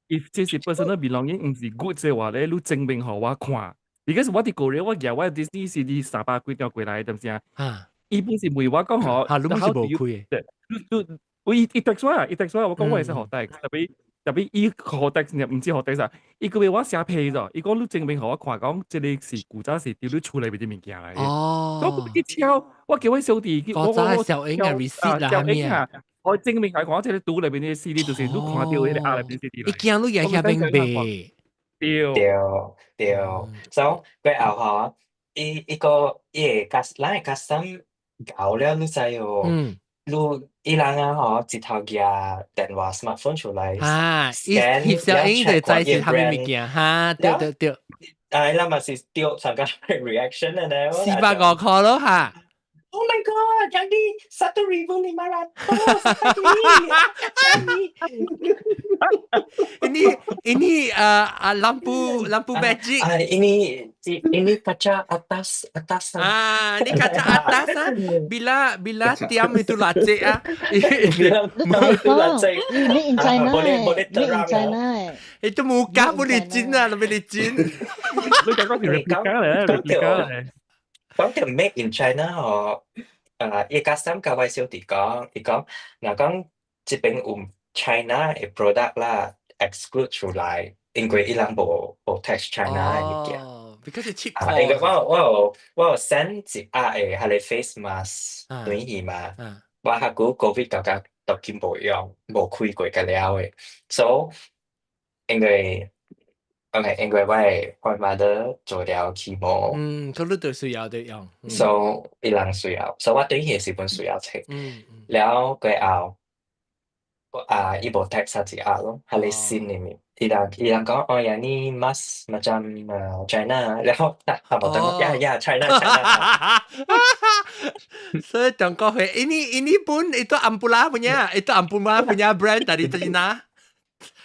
If 這是 personal belonging 毋是 good 的話咧，你證明予我看。Because 我佇個我舉我 Disney CD 300幾張過來，對毋是啊？啊，伊本是問我講吼，嚇，你本是無開的。你你我伊伊 text 我，伊 text 我，我講我會使予 tax，特別特別伊予 tax 毋是予 tax 啊，伊閣欲我寫批咗，伊講你證明予我看，講這個是古早是佇你厝內面的物件來的。哦。我去抄，我叫我小弟，古早小英嘅 receipt 啦，係咪啊？我證明係講這個櫥內面的 CD，就是你看到彼個盒內面 CD。伊驚你舉遐邊賣。對對對，所以過後吼，伊伊個伊個 cus，咱個 custom 搞了，你知哦？嗯。你伊人啊吼，一頭舉電話 smartphone 出來，啊，伊翕相影就知是啥物物件，哈，對對對。啊，伊人嘛是對參加 reaction 的呢。400五箍咯哈。 Oh my god, yang ni 1,500 sekali. Ini ini lampu lampu magic. Ah, ini ini kaca atas atas. Ah, ini kaca atas ah. Bila bila tiam itu lacik ah. Bila tiam itu lacik. Made in China. Boleh boleh terang. Made in China. Itu muka pun licin lah, lebih licin. 你講講是 replica 咧，replica 咧。講到 made in China 吼，啊，伊 custom 共我小弟講，伊講，若講這邊有 China 的 product 啦，exclude 出來，因為伊人無無 tax China 的物件。哦，because 是 cheap。啊，因為我有 send 一盒的彼個 face mask 轉去嘛，我較久 COVID 到甲都緊無用，無開過個了的，所以因為 OK，因為我媽做了 chemo，嗯，佢你都需要得用，所以伊人需要，所以我對彼時陣需要揣。了過後，啊，伊無 tax 一盒咯，彼個新的物，伊人講哦呀，ni mask macam China，然後啊，無等呀呀 China China。所以中國會，ini ini pun itu Ampula punya, itu Ampula punya brand dari China。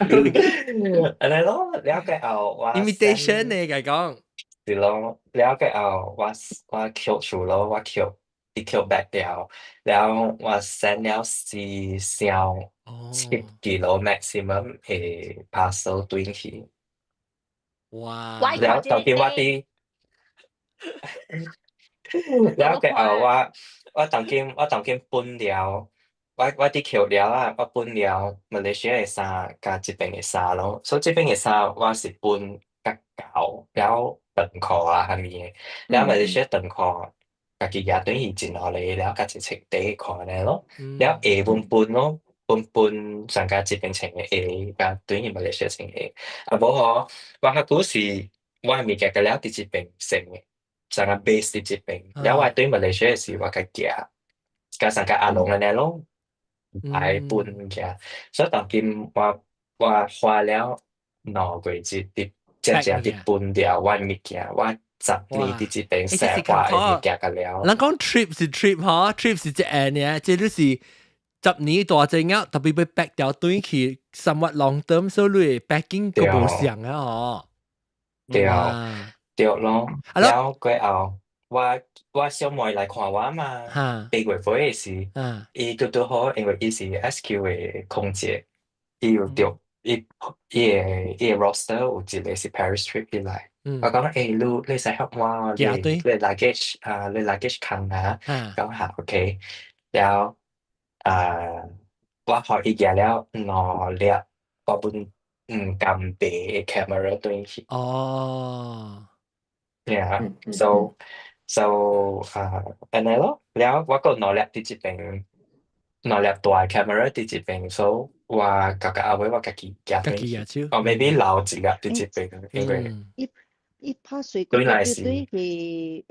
按呢咯，了過後我 imitation 呢，共講。是咯，了過後我我扣厝咯，我扣伊扣 back 了，了我 send 了4箱7 kilo maximum 的 parcel 轉去。哇！了當今我佇，了過後我我當今我當今分了。我我佇扣了啊，我分了馬來西亞的衫佮這邊的衫咯，所以這邊的衫我是分較厚，了長褲啊啥物的，了馬來西亞長褲家己舉轉去真予咧，了佮一穿短褲按呢咯，了鞋分分咯，分分上佮這邊穿的鞋，佮轉去馬來西亞穿鞋，啊無吼，我較久是我的物件佮了佇這邊穿的，上個 base 佇這邊，了我對馬來西亞時我較寄，佮上個阿龍按呢咯。來分物所以當今我我花了2個月佇真正佇分掉我物件，我10年佇這邊生活的物件佮了。人講 trip 是 trip 吼，trip 是一個爾，這就是10年大隻仔，特別欲 pack 掉轉去，somewhat long term，所以你 packing 閣無相啊吼。對對咯，了過後。我我小妹來看我嘛，8月尾的時，伊拄拄好，因為伊是 SQ 的空姐，伊有著伊伊的伊的 roster 有一個是 Paris trip 起來，我講欸，你你使協我，你你 luggage 啊，你 luggage 扛啊，講下 OK，了啊，我予伊舉了兩粒，我本毋甘買 camera 轉去。哦。 Yeah, so 啊，按呢咯，了我閣兩粒佇這邊，兩粒大 camera 佇這邊，so 我到到後尾我家己舉轉去，哦，maybe 留一粒佇這邊，因為伊伊拍水對來是對去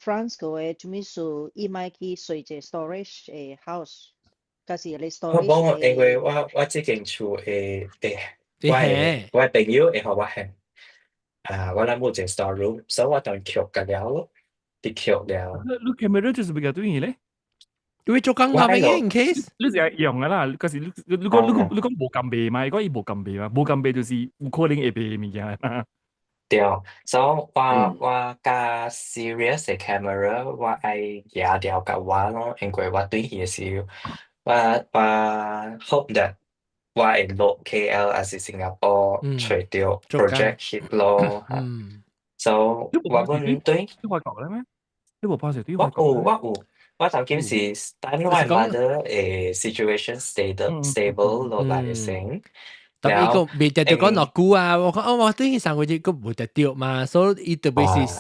France 個的，做咩事？伊買去睡一個 storage 的 house，還是你我 storage 無，因為的？我這間厝會會我的朋友會予我還。啊，我咱無一個 store room，所以我當捡個了咯，佇捡了。你 camera 就是比較對咧。因為做工咁樣 in case，你是係用噶啦，可是你講無咁賣嘛？如果伊無咁賣嘛，無咁賣就是有可能會賣物件。對，所以我較 serious 的 camera，我愛舉掉共我咯，因為我轉去的時，我 hope that 我會落 KL 還是新加坡揣著 project 翕咯。所以我本對，你話講咧咩？你無拍攝對我有我有，我當今是等我 mother 的 situation stable 落來先。特別個未得到講落久啊！我講哦，我對佢上個月個無得到嘛，所以伊特別是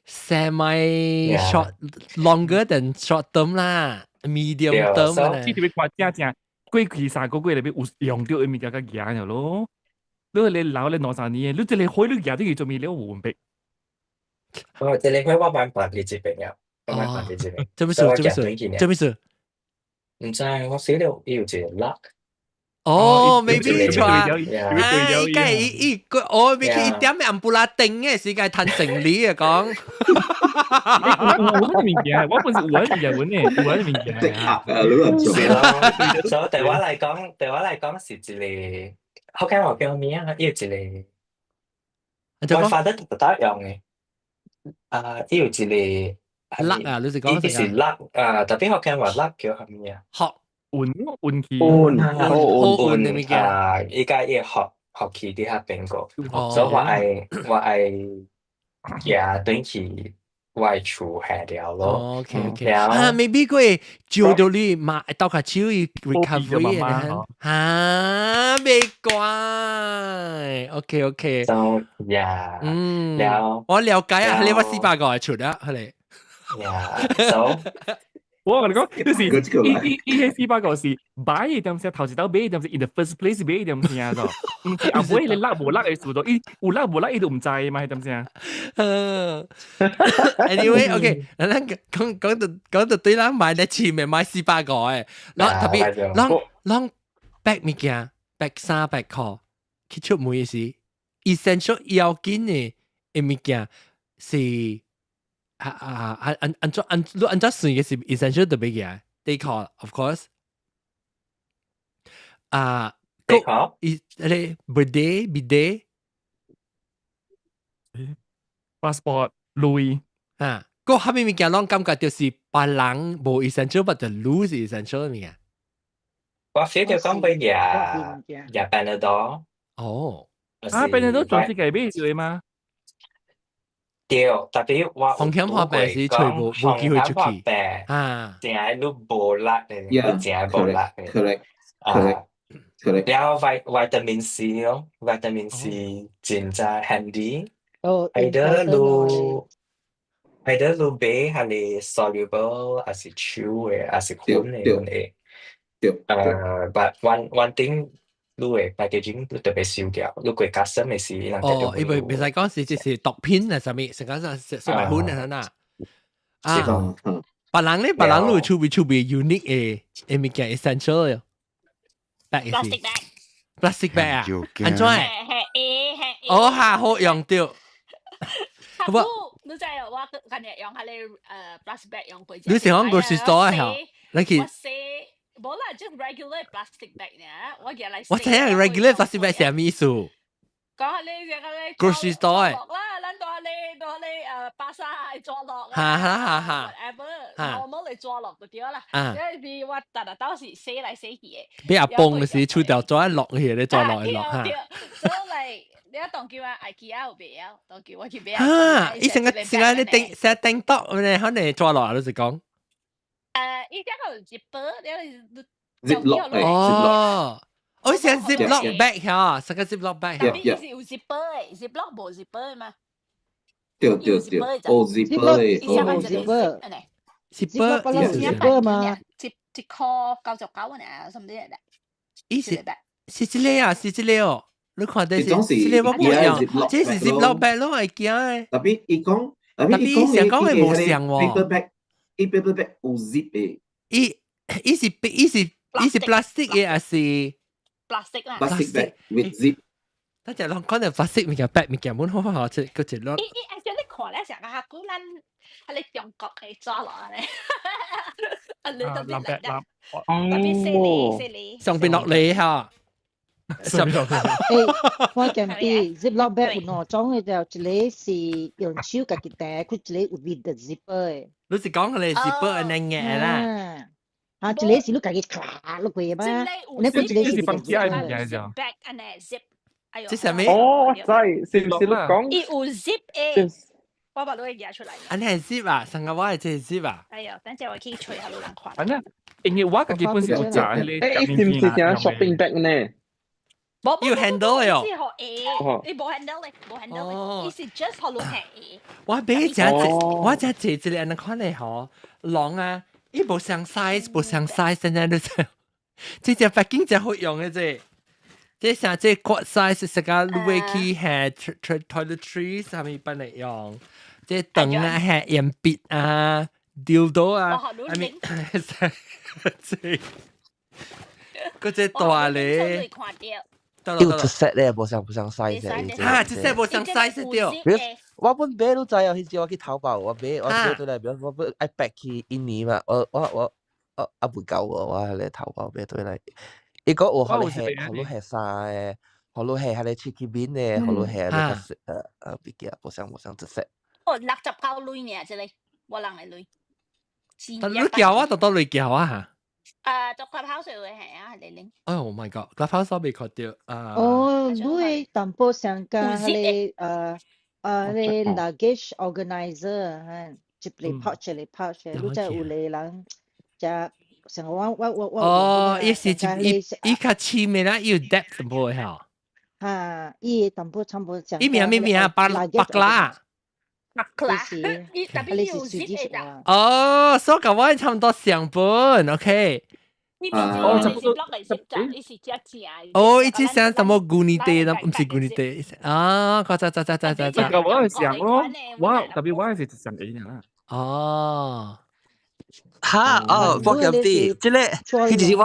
semi short longer than short term 啦，medium term 啊。特別看正正過去3個月內面有用到的物件較嚴了咯。你你留咧兩三年，你這個火你舉轉去做咩了有分別？哦，這個火我慢放佇這邊啊，我慢放佇這邊。做咩事？做咩事？做咩事？毋知，我寫了伊有一個 lock。哦，maybe 錯啊！哎，伊個伊伊個，哦，maybe 伊點紅布拉丁嘅時間趁行李啊，講。有物件，我本是有物件阮的，有物件。即刻啊，你話做是咯，所以對我來講，對我來講是一個，福建話叫咩啊？伊有一個，我發得特特用的，啊，伊有一個 lock 啊，你是講伊是 lock 啊，特別福建話 lock 叫啥物啊？學。運運氣，運好運的物件啊！伊家伊學學期佇遐邊個，所以我愛舉轉去我的厝下了咯。 OK OK，啊，maybe 佢會照到你嘛，鬥下手伊 recovery 啊，啊，未怪，OK OK。 So yeah，了，我了解啊，你我400個出啊，佢哋。 Yeah，so 我共你講，就是伊伊伊彼400個是買的點聲，頭一道買的點聲，in the first place 買的點聲咯，毋是後尾你落無落的事咯，伊有落無落伊都毋知嘛，係點聲。 Anyway，OK，咱講講到對咱買咧前面買四百個的，然後特別，咱 pack 物件，pack 衫 pack 褲，去出門時，essential 要緊的的物件是。啊啊啊！按怎算嘅是 essential 特別嘅，底褲 of course 啊，底褲，伊咧 bidet bidet passport 鐳啊，個下面物件攏感覺就是別人無 essential，but 就鐳是 essential 物件。我 feel 著講欲舉舉 Panadol。哦，啊，Panadol 全世界買的嗎？對，特別我風險破病是隨無機會出去啊，正係你無力的，你正係無力的。 Correct, correct, correct. 了 vitamin C 咯，vitamin C 真正 handy。哦 either 你 either 你買係 soluble，還是手的，還是粉的，會。對。But one thing 你的 packaging 你特別收掉，你過 custom 的時，人哦，伊袂袂使講是就是毒品啊，啥物，成講是小白粉啊，呐。啊，別人咧，別人你有儲備儲備 unique 的的物件 essential 的。 plastic bag。 plastic bag 啊？按怎？哦哈，好用著。好不？你知我今日用下你plastic bag 用過。你是講 grocery store 啊？你去？無啦，just regular plastic bag 呢，我舉來。我知影 regular plastic bag 是啥物意思？講下你這個咧 grocery store 啦，咱到咧到咧巴剎紙落。哈哈哈哈。 whatever，normal 的紙落就對啦。因為我逐日都是洗來洗去的。俾阿崩時出掉紙落去，你紙落去落哈。所以你當叫我 IKEA 有賣啊，當叫我去買。哈！伊成個成個你頂成頂桌咧，可能紙落啊，你是講。伊這個有一包，你你 Ziploc 誒。哦，我是 Ziploc bag 嚇，成個 Ziploc bag。 Tapi 伊是有 zipper 的，Ziploc 無 zipper 嘛？對對對，哦 zipper 的，伊哦 zipper。 zipper 不嬲 zipper 嘛？一箍99呢，什麼的？伊是是這個啊，是這個哦。你看這是，這個我冇用，這是 Ziploc bag 咯，會驚的。 Tapi 伊講， Tapi 想講的無像喎。 Paper bag，伊 paper bag 有 zip 的。伊是 plastic 的，還是 plastic 啦？Plastic bag with zip。等陣攏講到 plastic 物件，bag 物件，滿好好食，個一攞。伊伊 actually 看咧成個古咱係你中國嘅抓落嚟，啊你特別嚟得，特別細膩細膩。上邊落嚟嚇。上邊落嚟。誒，我見啲 Ziploc bag 有兩種嘅，就一個是用手家己提，佢一個有 with the zipper 嘅。你是講佢哋 zipper 按呢嘅啦？啊，一個是你家己卡落去嘛，你佢一個是放假嘅物件就。 bag 按呢 zip。這啥物？哦，我知，是唔是你講？伊有 zip 的，我把你拿出來。按呢係 zip 啊，上個我係這 zip 啊。哎呀，等陣我去吹下路人看。反正因為我家己本身有食彼個。誒，是唔是講 shopping bag 呢？有 handle 的哦。是予鞋，伊無 handle 咧，無 handle 咧，伊是 just 予你鞋。我買只我只坐一個按呢款的吼，籠啊，伊無相 size，無相 size，現在你知。這隻北京真好用的這。這像這 quart size 是個你會去下 toiletries 啥物幫你用，這燈啊，下鉛筆啊，dildo 啊，I mean，這個這大咧。有一 set 咧，無相 size 嘅。啊，這 set 無相 size 對。我本買都知啊，彼時我去淘寶，我買對來，我本愛 pack 去印尼嘛，我啊未夠喎，我喺淘寶買對來。伊講有予你下，予你下衫的，予你下彼個手機面的，予你下那個物件，無相一 set。哦，69鐳爾，這個，我人的鐳。但你叫我就到嚟叫啊嚇。啊，做 Clubhouse 會係啊，係你。 Oh my god！Clubhouse 未看到啊。哦，你會淡薄相加彼個彼個 luggage organizer 哈，一個 pouch 一個 pouch，你再有個人食。像我哦，伊是一伊伊較深的啦，伊有 depth 淡薄嚇。哈，伊淡薄差不多。伊名咩名？巴巴拉。巴拉。伊特別有 zip 的。哦，所以我差不多上本，OK。哦，差不多。伊是只正。哦，伊只像什麼古尼地啦？毋是古尼地啊！我知知知知知知。這個我係想咯，我特別我係是上 A 啦。哦。哈哦，我記得，這個其實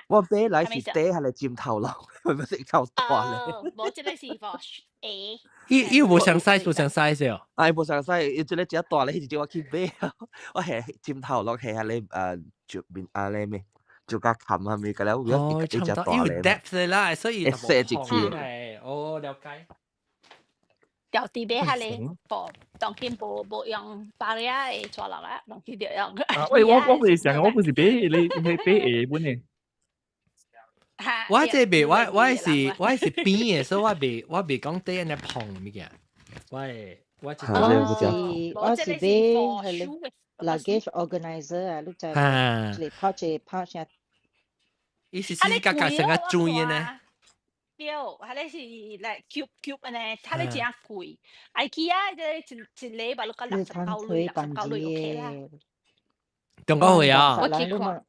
我買來是底下來尖頭腦，唔是頭大咧。無，這個是 for A。伊伊無相 size，無相 size 哦。哎，無相 size，伊這個真大咧，彼時我去買，我係尖頭腦係下咧就面啊咧咩，就較冚啊咩，個了哦，一隻大有咧。 depth 啦，所以會踅入去。哦，了解。掉啲俾下你，無當今無用包仔的抓落啊，當今就用。啊，喂，我不是想，我不是買你你買下本的。我這邊我是邊的，所以我袂講底按呢碰物件。我我是買彼個 luggage organizer 啊，你知一個 pouch 一個 pouch 啊。伊是是格格成個轉的呢。對，彼个是來 cube cube 按呢，彼个真貴。IKEA 這一一禮拜都69鐳，69鐳 OK 啦。中國會啊？我去看。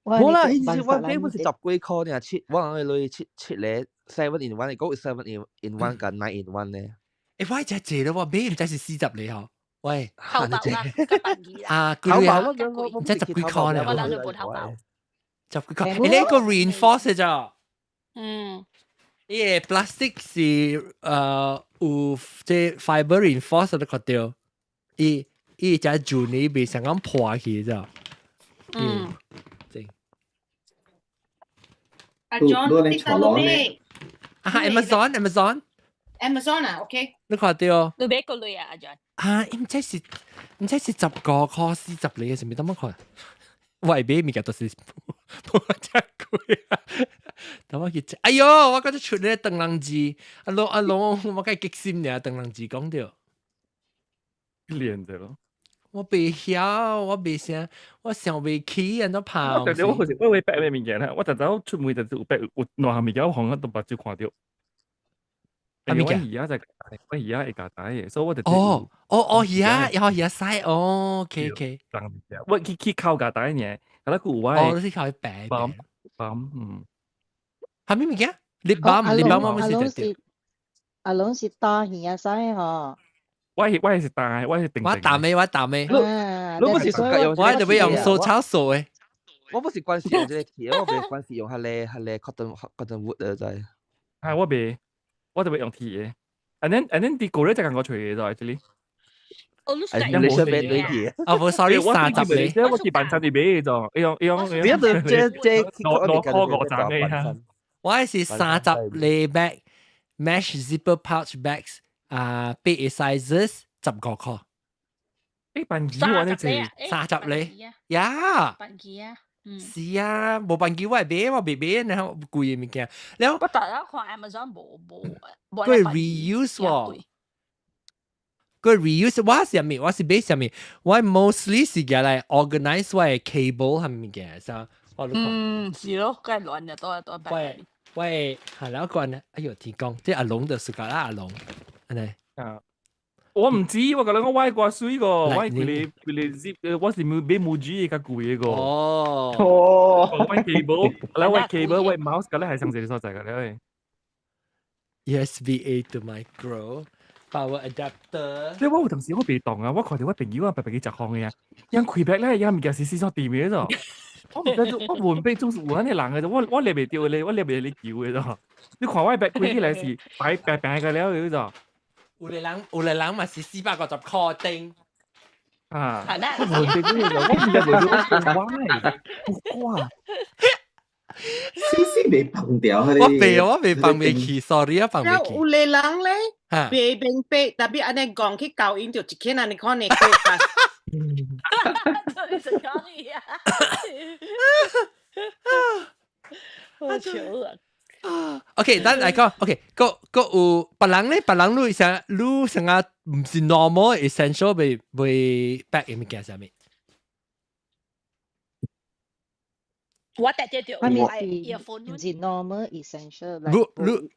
無啦，彼時我買本是十幾箍爾，七我人去七七個 7 in 1，你講 7 in 1 佮 9 in 1 咧。欸，我真濟咯，我買毋知是40個吼。喂，淘寶啦，啊，淘寶毋知十幾箍咧。我人就無淘寶。十幾箍，欸，你個 reinforce 咋？嗯。伊個 plastic 是有這 fiber reinforce 都看到，伊伊只舊呢袂像講破去咋。嗯。正。阿 John，你睇到未？啊，Amazon Amazon。 Amazon 啊，OK。你看到？你買個鐳啊，阿 John？啊，毋知是10個箍40個是毋？等我看。我會買物件都是無遮貴啊！等我去，哎喲，我覺得出咧當人字，阿龍阿龍，我該激心爾，當人字講著。練者咯。我袂曉，我袂啥，我想袂起，按怎拍？我特我好似我會 pack 咩物件咧？我特走出門就有 pack 有兩項物件，我可能都目睭看著。啥物件？我耳仔就我耳仔會夾帶嘅，所以我就哦哦哦，耳仔，然後耳仔使哦，OK OK。我去靠夾帶呢，啊，佢有我哦，你是靠白白白。啥物物件？Lip balm，lip balm 我咪是阿龍是大耳仔使嗬。我是大，我是定。我大咩？我大咩？你不是我特別用掃草掃嘅。我不是慣時用這個鐵，我袂慣時用彼個 cotton wood 的就係。啊，我袂，我特別用鐵嘅。And then 啲個咧就共我吹嘅就 actually。係你想買對鐵？啊，無，sorry，30個。我去辦餐啲買嘅就，用用。你一對這攞5嘅。我是30個 bag mesh zipper pouch bags 啊，八個 sizes 15塊。辦機我呢隻30個，呀。辦機啊。是啊，無辦機我會買，我袂買，然後貴的物件。了我逐日看 Amazon 無無無。佢 reuse 喎，佢 reuse 我是啥物？我是買啥物？我 mostly 是用來 organize 我的 cable 係物件，啥？我嗯，是咯，梗係亂嘅，多多喂喂，係啦，個人，哎呦，天公，即阿龍就暑假啦，阿龍，係咪？啊。我唔知，我覺得我買過水個，我佢哋佢哋 zip，我是買 Muji 較貴個。哦。哦。我 cable，我 cable，我 mouse，嗰咧係上這個所在嘅咧。 USB A to micro power adapter。即係我有陣時我袂當啊，我看著我朋友啊，白白去食飯嘅啊，人開白咧，人物件是四所店嘅啫。我唔知，我問背總是有按呢人嘅啫，我掠袂著咧，我掠袂你求嘅啫。你看我白開起來是白白白嘅了嘅啫。有個人嘛是450塊頂。啊！我問你這個，我唔知為咗why，哇！絲絲未崩掉，我未放未去，sorry 啊，放未去。有個人咧，袂明白，特別按呢講去交音就一天按呢款的過法。你是講伊啊？好笑啊！ OK，咱來講，OK，閣有別人咧，別人你啥，你啥個毋是 normal essential 袂 pack 的物件啥物？我特別就係咪 earphone 是毋是 normal essential？你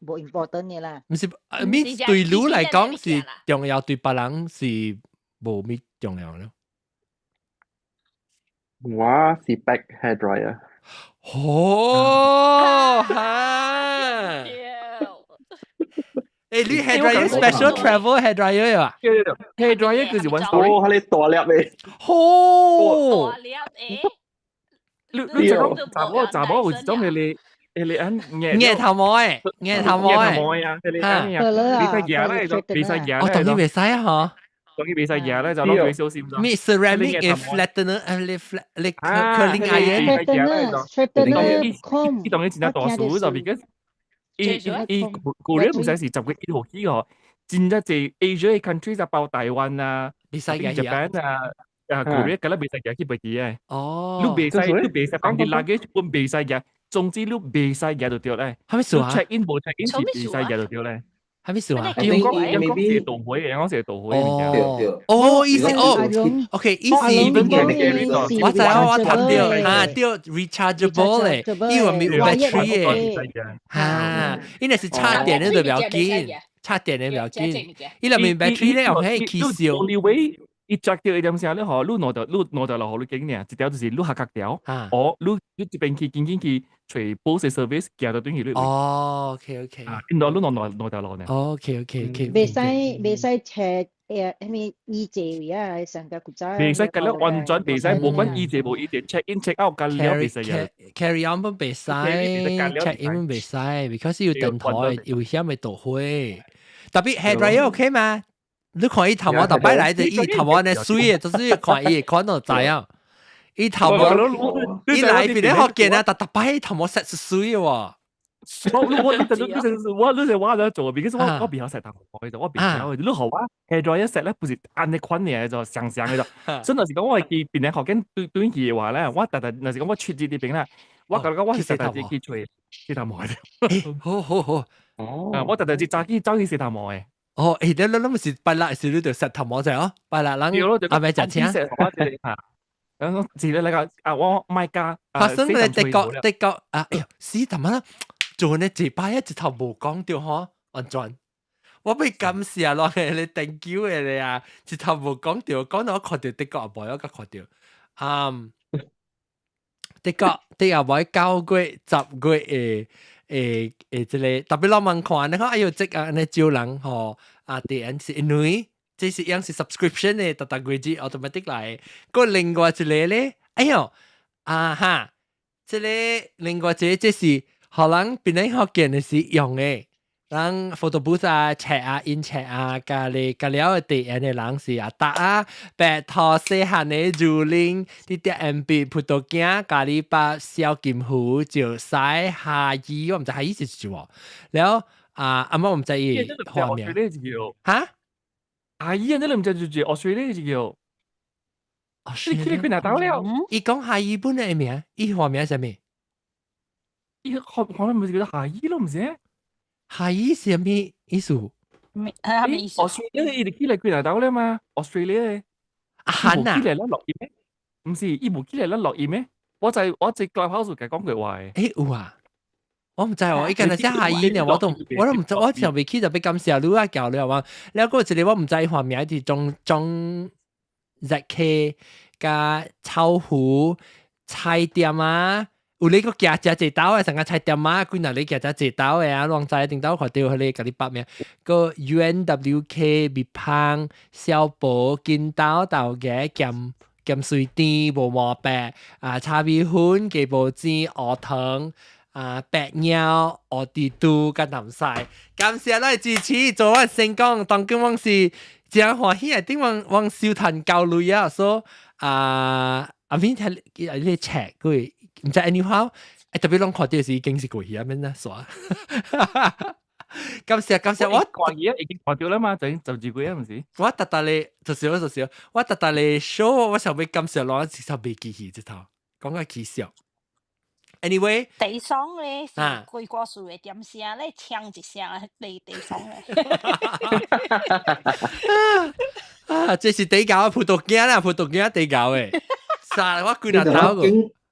無 important 的啦。毋是，咪對你來講是重要，對別人是無咩重要咯。我是 pack hair dryer。哦，哈！欸，你 hair dryer special travel hair dryer 啊？對對對，hair dryer 佢是 one story。哦，係你大粒嘅。好。大粒誒。你就講查某有一種係你係你按硬頭毛誒，硬頭毛誒，啊，係你按嘢，袂使夾咧就袂使夾咧。哦，當然袂使啊，嗬。當然袂使夾咧就攞佢小心。咩 ceramic 嘅 flattener，你 flat 你 curling iron。 Straightener，伊當然真正大數就 because 伊伊古人唔使是10月1號起哦，真正濟 Asia country 就包台灣啊，Japan 啊。啊，Korea 嗰粒袂使夾去飛機嘅。哦。你袂使放啲 luggage 本袂使夾，總之你袂使夾就對咧。係咪數啊？check in 無 check in 是袂使夾就對咧。係咪數啊？伊講是導會嘅，講是導會哦。哦，意思哦，OK，意思我知我談到啊，對 rechargeable 咧，伊話咪有 battery 嘅，哈，伊若是插電的就不要緊，插電的不要緊，伊內面 battery 咧又可以起燒。伊着到一點聲，你吼，你兩條路予你揀爾，一條就是你下角條，哦，你這邊去緊緊去揣 post service 行到轉去你。哦，OK OK。啊，你兩條路呢？OK OK OK。袂使揣啥物衣櫃位啊，上個古早。袂使，佮了完全袂使，無管衣櫃無衣櫃，check in check out 佮了袂使。 Carry on 本袂使，check in 本袂使，because 要等台有險會倒火。特別 hair dryer OK 嗎？你看伊頭毛逐擺來的，伊頭毛按呢媠的，就是看伊看就知影。伊頭毛伊來邊咧福建啊，逐逐擺頭毛 set 是媠的喎。我我你你我你是我咧做，because 我比較洗頭毛嘅，我比較你好啊，hair dryer set 咧不是按呢款嘅，就長長嘅就。所以若是講我會記邊咧福建對對去嘅話咧，我逐逐若是講我出這啲邊啦，我感覺我是逐逐去吹洗頭毛嘅。好好好，哦，我逐逐日早起走去洗頭毛嘅。哦，誒，你你你唔是拜六時你就實頭毛就哦，拜六人阿咪食請。嚇，咁自己嚟個啊，我賣家。發生咧德國德國啊，哎呀，死頭乜啦？做呢一擺一頭無講到嗬，完全。我欲感謝落去你 thank you 嘅你啊，一頭無講到，講到我看到德國阿妹，我甲看到，嗯，德國德國妹9月10月嘅誒誒，這個特別老問看，你看哎喲，這個按呢招人吼，啊，啲人是因為這是樣是 subscription 嘅，逐逐月子 automatic 來。個另外一個咧，哎喲，啊哈，這個另外一個這是予人檳城福建的時用的。人 photo booth 啊、冊啊、印冊啊，加你加了地緣的人是啊，達啊、白兔細漢的如玲、啲啲 MB 葡萄鏡、咖喱巴、小金魚、石西夏伊，我毋知夏伊是啥喎。了啊，阿媽我毋知伊畫名。哈？阿姨啊，你唔知住住 Australia 就叫。你去你哪到了？伊講夏伊本來名，伊花名啥物？伊學學唔是叫做夏伊咯，唔是？夏伊是啥物意思？咩係咩意思？Australia 伊哋起來幾若到了嘛？Australia 阿韓啊？起來咱錄音咩？唔是，伊無起來咱錄音咩？我在 Clubhouse 甲講過話嘅。欸有啊，我毋知哦，伊敢若寫夏伊呢，我都毋知，我上未去就欲感謝你啊，交了嘛。了閣有一個我毋知花名是鍾鍾 ZK 加臭魚菜店啊。有你個行食一兜的，上個菜店啊，幾若你行食一兜的啊，攏知頂兜看著彼個共你報名。個 UNWK 蜜芳小寶金豆豆芽鹹鹹水甜無毛白啊，炒米粉雞無煎烏糖啊，白鳥烏豬肚佮南西。感謝你支持，做我成功，當今阮是誠歡喜啊！頂阮阮收趁夠鐳啊，所以啊阿明睇你 check 過。毋知 anyhow，欸特別攏看著是已經是過去啊，免啦煞。感謝感謝，我看伊啊，已經看著啦嘛，就就住過啊，毋是？我逐逐咧，就是我就是我逐逐咧 show，我想欲感謝攏直頭袂記去這頭，講個起笑。Anyway，地爽咧是規個數的點聲咧，搶一聲地地爽咧。啊，這是地膠葡萄鏡啦，葡萄鏡地膠的，啥我幾若頭個。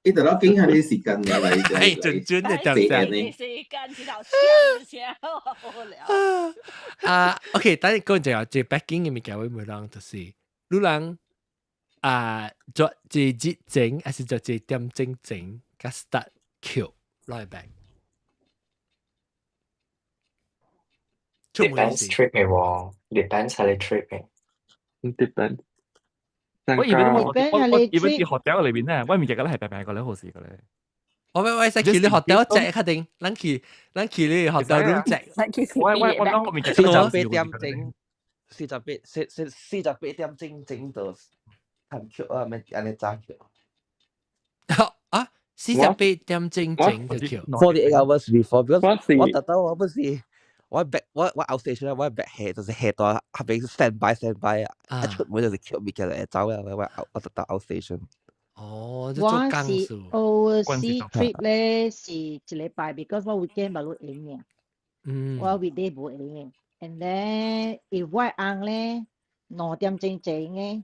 伊就攞經下啲時間嚟嚟，係準準的點聲。時間一頭搶一聲好了。啊，OK，等陣講一下，這 packing 的物件，我問人就是，你人啊，做一日前，還是做一點鐘前，才 start 抾來 bag？ Depends trip 嘅喎，depends 係你 trip 嘅。 Depends。我以為我我以為喺 hotel 裏邊咧，我唔記得係白白個咧，好事個咧。我我使去你 hotel 食確定，咱去你 hotel room 食。我我我講我唔記得48點鐘，四十八四四四十八點鐘整到談橋啊，咪按呢早橋。啊，48點鐘整就橋。 48 hours before，because 我特登我不是。我 bag 我我 outstation 我 bag 下就是下到後邊 stand by stand by 啊，一出門就是橋物件就走啦，我我特登 outstation。哦，我是 overseas trip 咧是一禮拜，because 我 weekend 無閒嘅。我 weekday 無閒嘅，and then if 我翁咧2點鐘前嘅，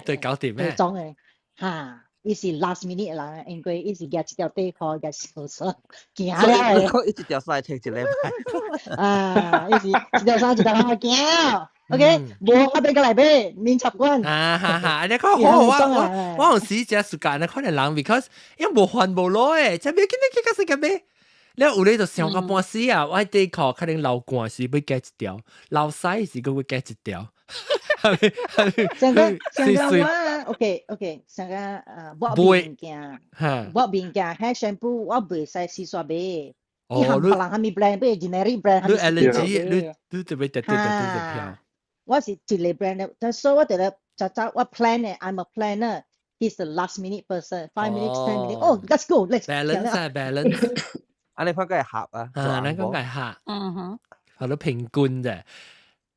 對搞掂咩？裝嘅，嚇。伊是 last minute 人，因為伊是舉一條短褲，舉手手行了。伊一條衫穿一禮拜。啊，伊是一條衫一條褲行。OK，無我欲過來買，免插管。啊哈哈，你看好我我我有時真時間，你看人，because 因為無還無攞誒，這邊今日去個時間咩？你有咧就想到半死啊！我底褲可能流汗時欲加一條，流屎時閣欲加一條。上個上個我 OK OK 上個抹物件，抹物件 hair shampoo 我袂使四煞買。哦，你別人啥物 brand 買 generic brand，你 allergy 你你特別特別特別票。我是一個 brand 的，但所以我得咧早早我 plan 的，I'm a planner。He's the last minute person. 5 minutes, 10 minutes. Oh, let's go. Let's balance 啊，balance。啊，你講嘅係合啊，啊，你講嘅係合，嗯哼，係咯平均啫。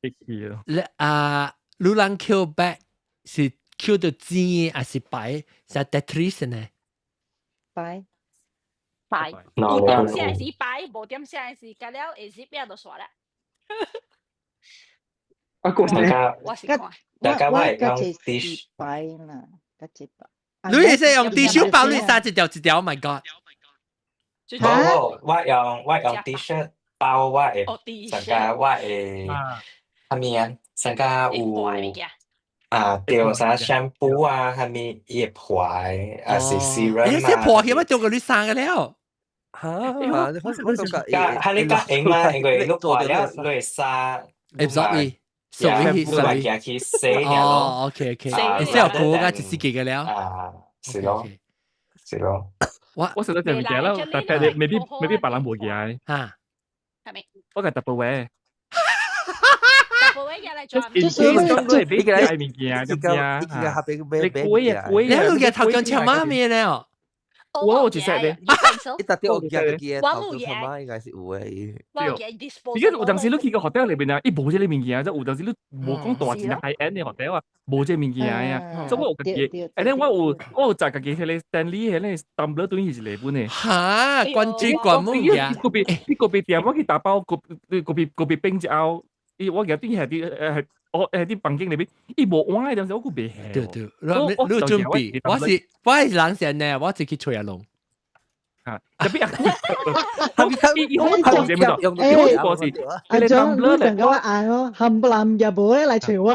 你啊，你人抾 bag 是抾到錢還是白？是 Tetris 呢？白。白，有點聲是白，無點聲是隔了會入邊就煞啦。啊，個大家我是看，大家我我會用較濟 tissue 擺啦，較濟擺。你會使用 tissue 包你衫一條一條，Oh my god！無無，我用 T-shirt 包我的，上加我的啥物啊？上加有啊，對，啥 shampoo 啊，啥物伊會破的，還是 serum 欸，這破起乜做過你衫個了？嚇！我感覺加，哈你較用嘛，因為你破了，你會衫 absorb 伊，屬於屬於。去洗哦，OK OK，你先有過個一四幾個了。啊，是咯，是咯。我實在就物件啦，但係未必別人無嘢。嚇，係咪？我係特別位。就是你個愛物件，你個你貴啊貴啊！你有個頭像超媽咪咧哦。我有一 set 咧，伊特別有夾嘅頭像媽應該是有嘅。而家有陣時你去個 hotel 裏邊啊，伊無這個物件，即有陣時你無講大錢 high end 嘅 hotel 啊，無這個物件啊，所以我有家己，誒咧我有載家己迄個 Stanley 迄個 tumbler 對是一個本嘅。嚇，關注關物件。個別店我去打包個別冰之後，伊我夾啲係啲我喺啲房間裏邊，伊無碗嘅陣時我閣袂下。對對，你你準備，我是人先呢，我自己吹阿龍。啊，特別啊，伊伊好靠這麼多，伊好是阿張，你成個我嗌我冚唪唥入無咧來找我。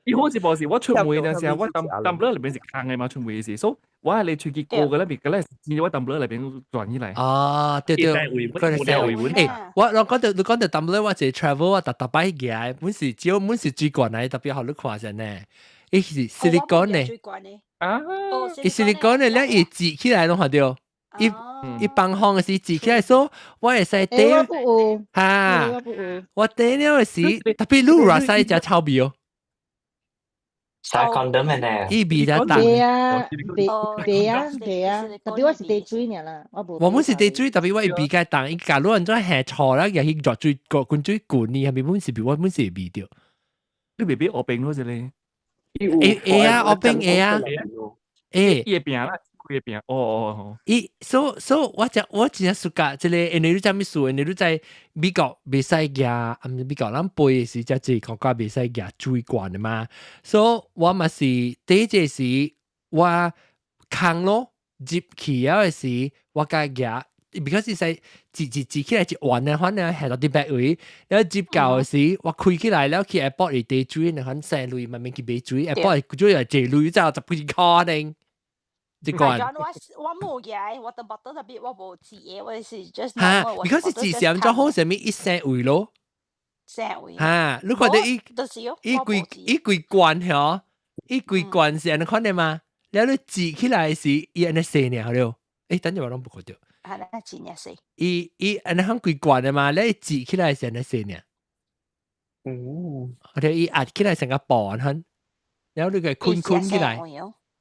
伊好是無是，我出門陣時，我 tumbler 裏邊是空嘅嘛，出門時，所以我係你出去過嘅咧，邊個咧，我 tumbler 裏邊轉起來。啊，對對，佢係欸，我講到 tumbler，我是 travel 我特特擺嘅，本是只要本是最貴嘅，特別好你看下呢，伊是 silicone 呢，啊，伊 silicone 呢，你伊擠起來攏看到。伊伊放風嘅時擠起來，所我會使綴，哈，我綴了嘅時，特別你有使食臭味哦。使 condom 呢？伊味較重。對啊，對啊，對啊，特別我是茶水爾啦，我無。我本是茶水，特別我伊味較重，伊假如按怎下錯啦，又去熱水個滾水滾呢，係咪本是味？我本是會味著。你未必學冰嗰隻咧？會會啊，學冰會啊，會。伊會變啦。佢變，哦哦哦，伊所以我真正 suka 這個，因為你知咩事？因為你在美國袂使舉，啊毋是美國咱飛的時，才這國家袂使舉水罐的嘛。所以我嘛是第一個時，我空咯入去了的時，我共舉，because 是使擠擠擠起來一圓的，反正下到佇別位，了入到的時，我開起來了去 airport 裡茶水，那款省鐳慢慢去買水，airport 水也濟鐳，才十幾箍呢。這罐。我冇嘅，我的 bottle 特別我無擠嘅，我是 just 哈，because 是擠是按怎好，啥物一省位咯。省位。哈，你看到伊伊規罐吼，伊規罐是按呢款的嗎？了你擠起來時，伊按呢細爾了。欸，等陣我攏無看著。啊，那真正細。伊伊按呢款規罐的嘛，了伊擠起來是按呢細爾。哦。而且伊壓起來成個薄款，然後你個捆捆起來。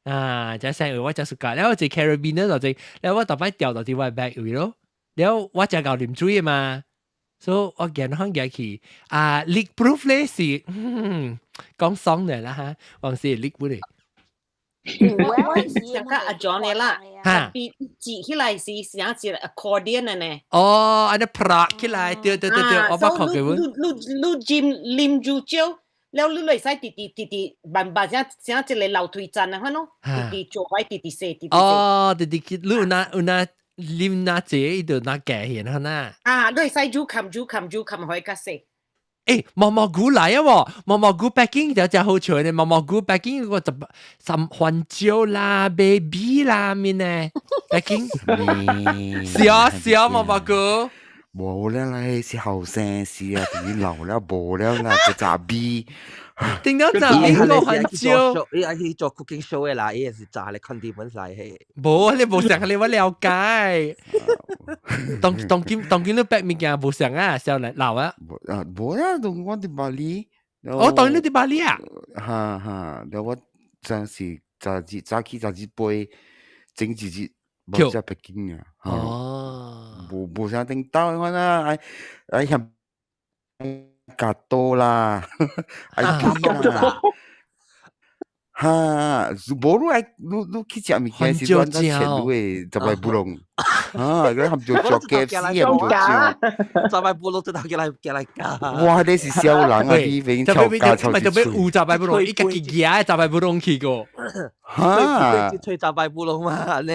啊，這省位我真 suka，了我一 carabiner 就這，了我逐擺掉到佇我 bag 位咯，了我真𠢕啉水的嘛，所以我見款舉去啊，leak proof 咧是，講爽的啦哈，還是 leak 不咧？我是較阿 John 的啦，特別擠起來是像一個 accordion 的呢。哦，按呢拍起來，對對對對，我捌看過。你你你啉啉住酒。了你會使直直直直慢慢像像一個樓梯站啊，款咯，直直做擺，直直踅，直直踅。哦，直直去，你有哪有哪啉哪濟，伊就哪加起，哈呐。啊，你會使煮冚煮冚煮冚，可以較細。欸，毛毛菇來啊喎，毛毛菇 packing 就真好笑呢，毛毛菇 packing 個十十番椒啦、baby 啦面呢，packing。是啊是啊，毛毛菇。無了啦，是後生是啊，等於老了無了啦，個雜味。定咗雜味個番椒。伊愛去做 cooking show 的啦，伊也是炸咧 condiment 來嘿。無，你無想你我了解。當當今當今你白物件無想啊，少來老啊。啊，無啊，當我佇巴厘。哦，當你佇巴厘啊？哈哈，了我真是早日早起早日飛，前一日無食北京啊。哦。無無啥頂到我啦，愛愛嫌加多啦，愛貴啦。哈，無你愛你去食物件時，你按怎切你的雜擺布隆？啊，你含著食 KFC 也唔著。雜擺布隆就頭過來加。哇！你是痟人啊！你邊超加超咪就俾有雜擺布隆，伊家己舉雜擺布隆去過。哈！吹雜擺布隆嘛，呢？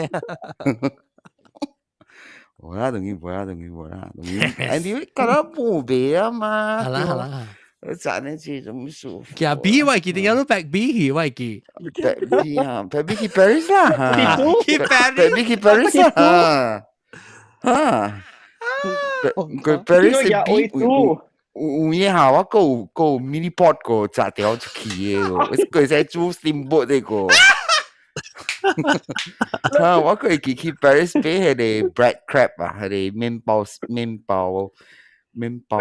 無啦，當然無啦，當然無啦，當然。哎，你覺得無賣啊嘛？好啦好啦。我賺的這種舒服。其實 B 我記得有都白 B 去，我記。白 B 啊，白 B 去 Paris 啦，去 Paris，白 B 去 Paris 啦，哈，佢 Paris 是 B 有影下，我閣有 mini pot 個炸條出去的個，我佢使煮 steamboat 的個。哈，我閣會記去 Paris 買彼个 bread crab 啊，彼个麵包海啊，麵包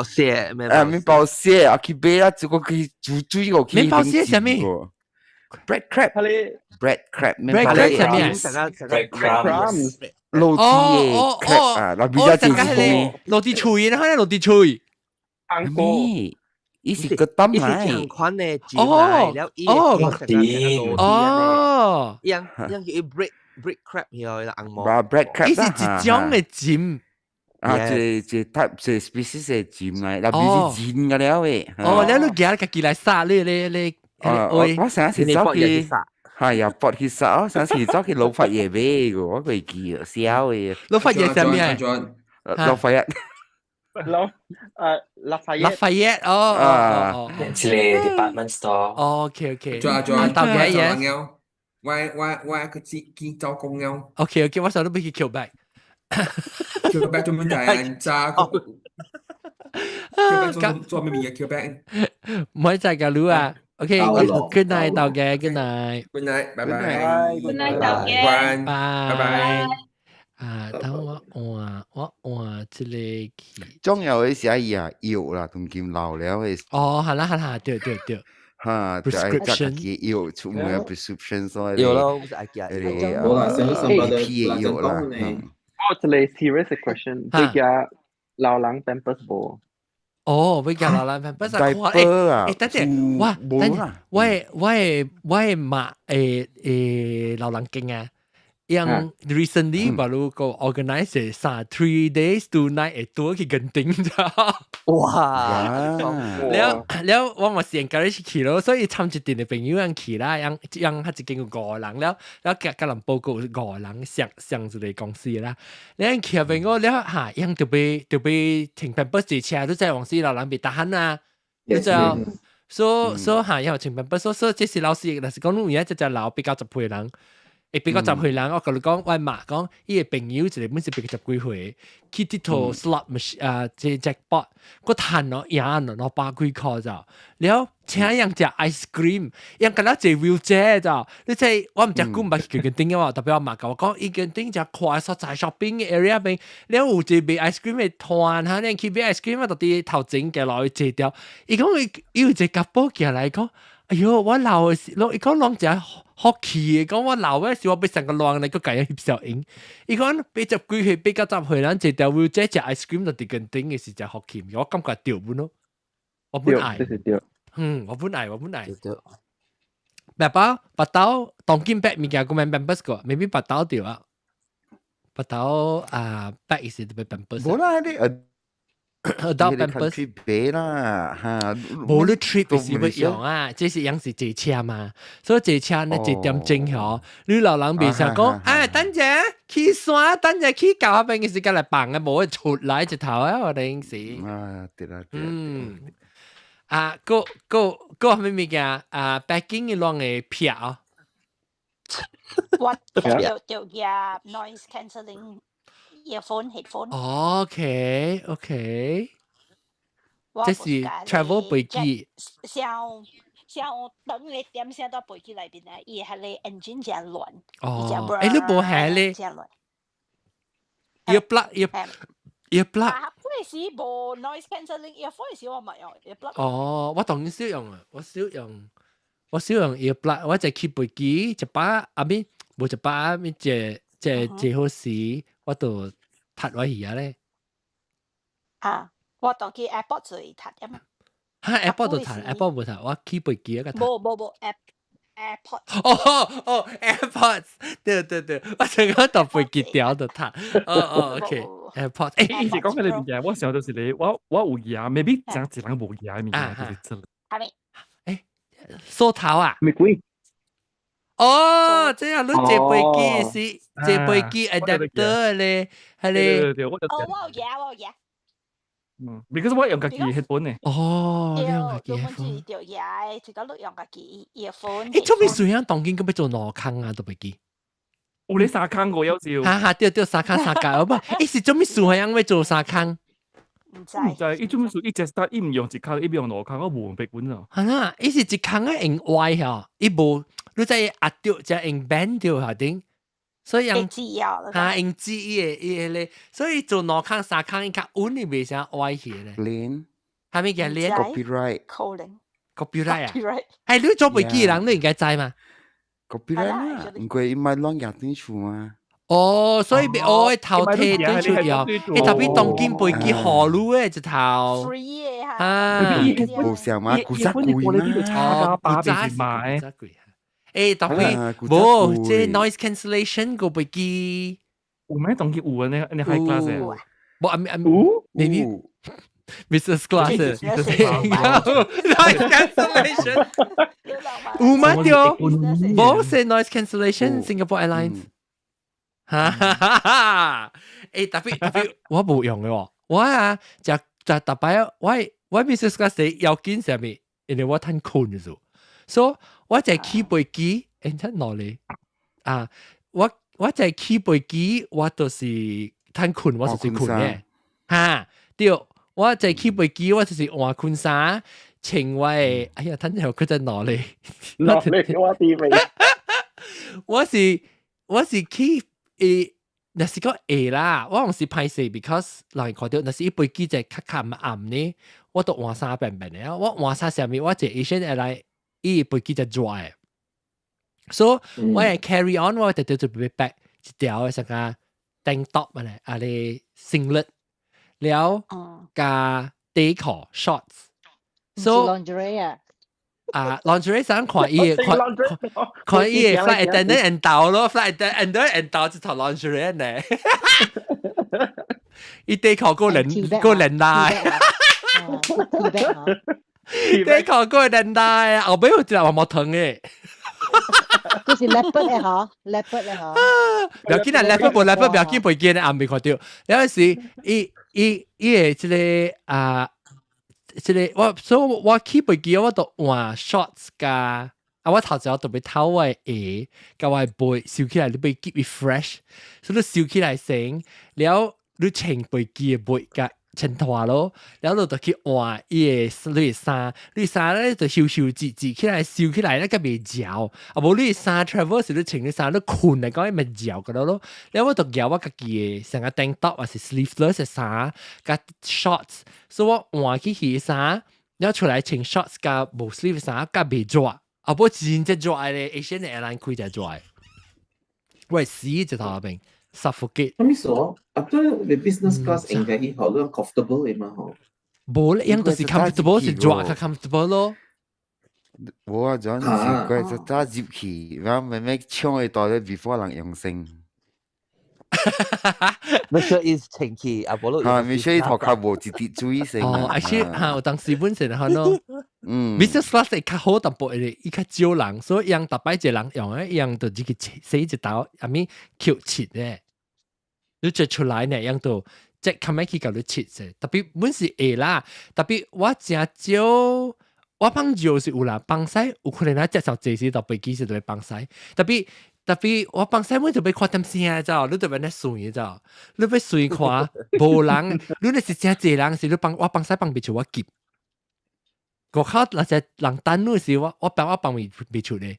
蟹，啊，麵包蟹啊，去買啊，這個去煮煮個去。麵包蟹啥物？bread crab，bread crab， bread crab 啥物？bread crumbs，落地的 crab 啊，那比較正宗。落地脆，然後咧落地脆。咩？伊是個蛋來，伊是款的哦哦哦，樣樣叫 bread crab 曉紅毛。 bread crab，伊是一種的鱔。啊，這 type 這 species 的鱔來，那邊是鱔個了的。哦，你你夾家己來殺你你你。我上次走去，係啊，搏去殺，我上次走去老佛爺買個，我會記啊，痟的。老佛爺啥物啊？老佛爺。老拉法拉法耶，哦哦哦，一個 department store。 OK OK。做啊做啊，豆嘅嘢。我去見走工了。 OK OK，我上都欲去 Q back。 Q back 做乜嘢？炸個。Q back 做做咩嘢？Q back。唔可以再講嚕啊。OK，good night，豆嘅，good night。 Good night，拜拜。 Good night，豆嘅。拜拜。啊，等我換我換這個去。重要的是愛啊藥啦，當今老了的。哦，係啦係啦，對對對。哈，就愛食家己藥，出門 prescription 所以。有咯，唔是愛食。冇啦，上上班的藥啦。我一個 serious question，你家老人 Pampers 無？哦，欲共老人 Pampers 啊，看欸，等陣，我等陣，我的媽老人間啊。樣 recently 把如個 organize 啥 3 days 2 night 會多去墾丁咋？哇！了了，我嘛是 encourage 去咯，所以參一陣的朋友樣去啦，樣樣較一間有五個人了，了共共人報告有五個人上上一個公司啦。了去朋友了哈，樣就欲停 Pampers 坐車，你知往時老人袂 tahan 啊，你知道？所以哈，要穿 Pampers，所以這是老師，若是講你有影這隻老比較十歲人。會八九十歲人，我共你講，我媽講，伊个朋友一個本是八十幾歲，去佚佗 slot machine 啊，這 jackpot，閣趁咯贏咯200幾箍咋，了請人食 ice cream，人敢若坐 wheelchair 咋，你知我毋知久毋捌去墾丁嘅嘛，特別我媽共我講，伊墾丁只看所在 shopping area 邊，了有一個賣 ice cream 的攤，哈，你去買 ice cream 啊，就佇頭前行落去坐掉，伊講伊有一個查埔行來講，哎喲，我老的時，伊講攏誠福氣的，講我老的時我欲成個亂來，閣共伊翕小影。伊講80幾歲、80、90歲人坐條 wheelchair 食 ice cream 就佇墾丁的是誠福氣，我感覺對本咯，我本愛。嗯，我本愛，我本愛。爸爸，白豆當今白物件，個免 Pampers 個，maybe 白豆對啊。白豆啊，白意思就欲 Pampers。無啦，你 adult Pampers 買啦，哈。無你 trip 是欲用啊，這是樣是坐車嘛，所以坐車呢一點鐘嗬，你老人袂想講，哎，等陣去山，等陣去到彼邊嘅時間來放啊，無會出來一頭啊，我哋是。啊，對啦，嗯。啊，閣閣閣啥物物件啊？packing 嘅攏會票。我就夾 noise cancelling earphone headphone。 OK OK，這是 travel 飛機。像像等你點聲到飛機內邊啊，伊係你 engine 誠亂。哦，欸，你無係咧？earplug earplug。啊，嗰時無 noise cancelling earphone 時我咪用 earplug。哦，我當然少用啊，我少用，我少用 earplug，我就去飛機一擺，阿咪無一擺，咪這這這好時，我就踢我去啊咧。啊，我當去 airport 就會踢啊嘛。哈，AirPod 都彈，AirPod 無彈，我起飛機一個彈。無無無，AirPod。哦哦，AirPods，對對對，我成個到飛機條就彈。哦哦，OK，AirPods。誒，以前講緊你物件，我想到是你，我有牙，maybe 真一人無牙嘅物件，就是這。係咪？誒，梳頭啊？咩鬼？哦，這樣你坐飛機是坐飛機 adapter 咧，係咧。對對，我就。哦，我有牙，我有牙。嗯，because 我用家己 headphone 呢。哦，你用家己 headphone。對牙，這個你用家己 earphone。誒，做咩事樣當今咁欲做兩空啊？都飛機。有咧三空個有時。哈哈，對對，三空三格，好不？伊是做咩事樣欲做三空？毋知。毋知，伊做咩事？伊只 start 伊毋用一空，伊用兩空，我無明白本啊。係啦，伊是一空啊用歪吼，伊無，你知壓著才用 bend 掉下頂。所以用哈用紙伊個伊個咧，所以做兩空三空伊較穩，伊袂啥歪起咧。連係咪叫連？Copyright。可能。 Copyright 啊？係你做飛機人，你應該知嘛？Copyright 啦，唔過伊買亂夾對厝嘛。哦，所以別我頭提對出用，伊特別當今飛機何路誒一頭。 Free 嘅哈。啊，無想嘛，古早貴嘛。哦，古早買。誒，特別無這 noise cancellation 個飛機。有咩當今有啊？你 high class 嘅？無啊啊，maybe business class noise cancellation 有嗎？對，無是 noise cancellation Singapore Airlines。哈哈哈哈！誒，特別特別，我無用嘅喎，我啊，就就特別我 business class 要緊啥物？因為我趁睏咗，所以我就起飛機，誒，真攞嚟啊！我就起飛機，我就是趁睏，我就是睏嘅，哈對，我就起飛機，我就是換困衫，穿我的，哎呀，等陣佢在哪裡？哪裡？我啲未。我是起誒，若是講會啦，我毋是歹勢，because 人看著，若是伊飛機就較較暗呢，我都換衫變變的。我換衫啥物，我坐 Asian Airline，伊飛機就熱的，所以我會 carry on，我就就準備 pack 一條啥個 tank top 嘛咧，啊咧 singlet，了加底褲 shorts。 So lingerie 啊？啊，lingerie 想看伊看看伊 flight attendant 緣投咯，flight attendant 緣投一套 lingerie 呢。伊底褲個連個連帶，底褲個連帶，後尾有一個毛疼的。這是 leopard 的嗬，leopard 的嗬。不要緊啊，leopard 無 leopard 不要緊，飛機呢暗未看著。有時伊伊伊的這個啊。這個我所以我起飛機我都換 shorts 加啊，我頭前特別透我的鞋，佮我的背收起來，你欲 keep it fresh，所以你收起來先，了你穿飛機的背佮穿脫咯，了你就去換伊的你的衫，你衫咧就收收折折起來，收起來咧佮袂嚼，啊無你衫 travel 時你穿你衫你睏來講伊咪嚼個咯，了我就舉我家己的成個 tank top 還是 sleeveless 的衫，佮 shorts，所以我換去彼衫，了出來穿 shorts 佮無 sleeve 衫，佮袂熱，啊無真正熱咧，Asian Airline 開就熱，我死一頭邊 suffocate。咁意思哦，啊對，你 business class 應該以後都 comfortable 的嘛吼。無咧，樣就是 comfortable 是熱較 comfortable 咯。我啊，陣時佢就早入去，然後慢慢搶去到咧 before 人用先。 Make sure 伊清氣，啊，無咯。嚇，make sure 伊頭殼無一滴水先。哦，actually 嚇，有當時本身係咯。business class 會較好淡薄，因為伊較少人，所以樣逐擺一個人用咧，樣就自己洗一道，阿咪扣切咧。你做出來呢，樣就即係較去共你切者。特別本是會啦，特別我誠少，我放少是有啦，放屎有可能啊，接受這時就飛機時就會放屎。特別特別我放屎，我就欲看點聲知，你就欲咧算知，你欲算看，無人，你若是誠濟人，是你放我放屎放袂出，我急。外口若是人等你時，我放袂出咧。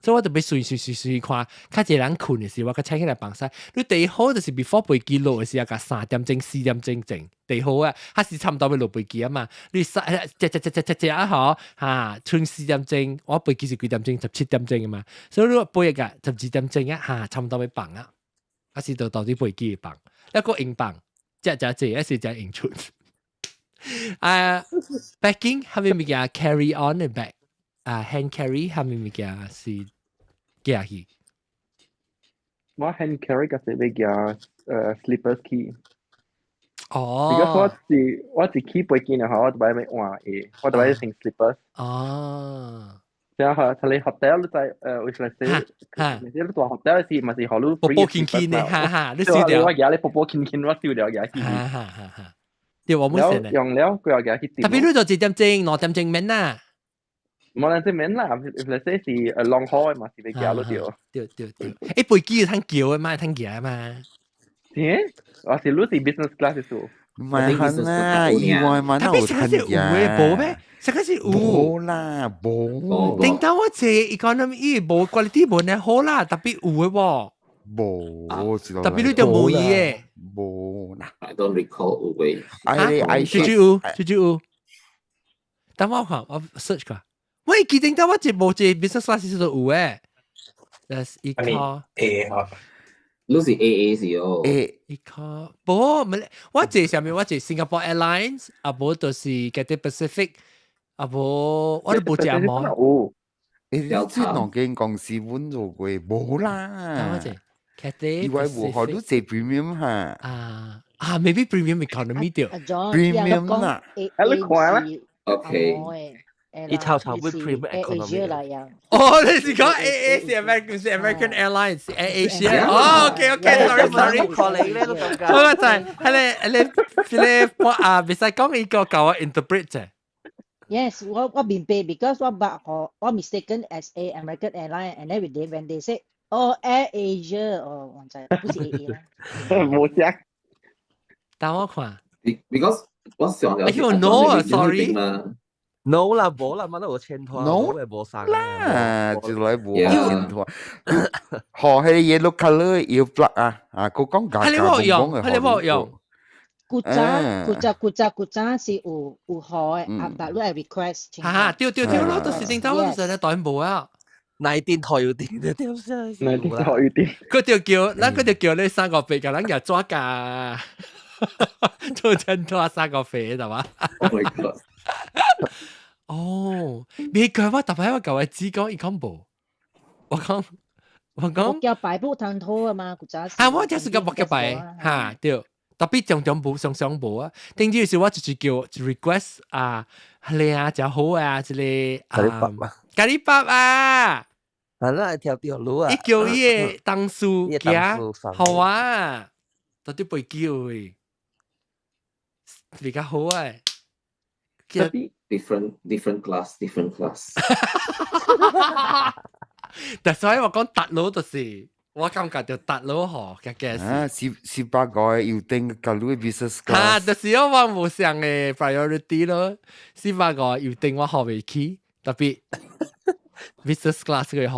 所以我就欲隨隨隨隨看，較濟人睏的時，我較請起來放屎。你第一好就是 before 飛機落的時啊，共3點鐘、4點鐘前，第好啊，還是差不多欲落飛機啊嘛。你三食食食食食食啊吼，哈，剩4點鐘，我飛機是幾點鐘？17點鐘啊嘛。所以你飛個12點鐘啊，哈，差不多欲放啊，還是就到底飛機放，一個用放，食食濟，還是食用出。啊，packing 係咪物件 carry on 嘅 bag？啊，hand carry 係咪物件是寄去？我 hand carry 嘅是要寄slippers 去。哦。 Because 我是起飛機嘅話，我就擺咪換嘅，我就擺成 slippers。哦。然後佢你 hotel 你在為什麼你你住 hotel 是咪是好你波波輕輕的，哈哈，你收掉。我寄你波波輕輕，我收掉寄去。哈哈哈哈。對，我冇先。用了佢又寄去。特別你就一點鐘、2點鐘免啦。冇人知免啦，if let's say 是 long haul 嘛，是要寄咯對。對對對，誒飛機有通叫的嘛，通寄嘛。是？我是你是 business class 數。唔係啦，意外嘛，特別上個是有嘅無咩？上個是有。無啦，無。頂到我坐 economy 無 quality 無呢好啦，特別有嘅喎。無，特別你就無伊嘅。無啦。 I don't recall 有嘅。哎哎，豬豬有，豬豬有。等我看，我 search 下。喂，記得到我一無坐 business class 是有嘅。That's econ。 A 嗬。你是 AA 是哦。 A。 Econ，無，唔係，我坐上面我坐 Singapore Airlines，啊無就是 Cathay Pacific，啊無我都無食無。誒，你這兩間公司穩做過無啦？我坐 Cathay。以為無好，你坐 premium 哈？啊啊，maybe premium economy 對。 premium 啦。你看啦。 OK。伊頭頭會 premium economy。哦，你是講 AA 是 American 是 American Airlines Air Asia。哦，OK OK，sorry sorry。我就係係你你你我啊，唔使講一個教我 interpret 啫。 Yes，我明白，because 我捌學我 mistaken as a American airline and every day when they say oh Air Asia，哦，我知不是 AA 啦。冇聲。等我看。 Because 我上了。哎呦，no 啊，sorry。 No 啦，無啦，乜都有簽拖， No 冇無生啦，就來無簽拖。學迄個 yellow colour 要 plug 啊，啊，佢講價係你冇用，係你冇用。古早古早古早古早是有好嘅，啊，但你係 request。哈哈，對對對咯，就是頂頭我就是咧代無啊。內電台有電的點先？內電台有電。佢就叫，咱佢就叫你三個肥，個人又抓價，做真多三個肥係嘛？Oh my god！哦，未佢我特別我舊日只講伊講無，我講叫擺布攤拖啊嘛，古早。啊，我就是個木腳擺，哈對。特別常常無，常常無啊。頂住是我就是叫 request 啊，係啊，真好啊，這個啊，咖喱包啊，係啦，條條路啊。伊叫伊個同事行，好啊，到底袂叫誒，比較好啊。 Different class, different class。但所以我講達佬就是。我感覺就達佬嗬，嘅嘅啊，400個要定舊路 business class。啊，就是我無相嘅 priority 咯，400個要定我學未起，特別 business class 嘅學，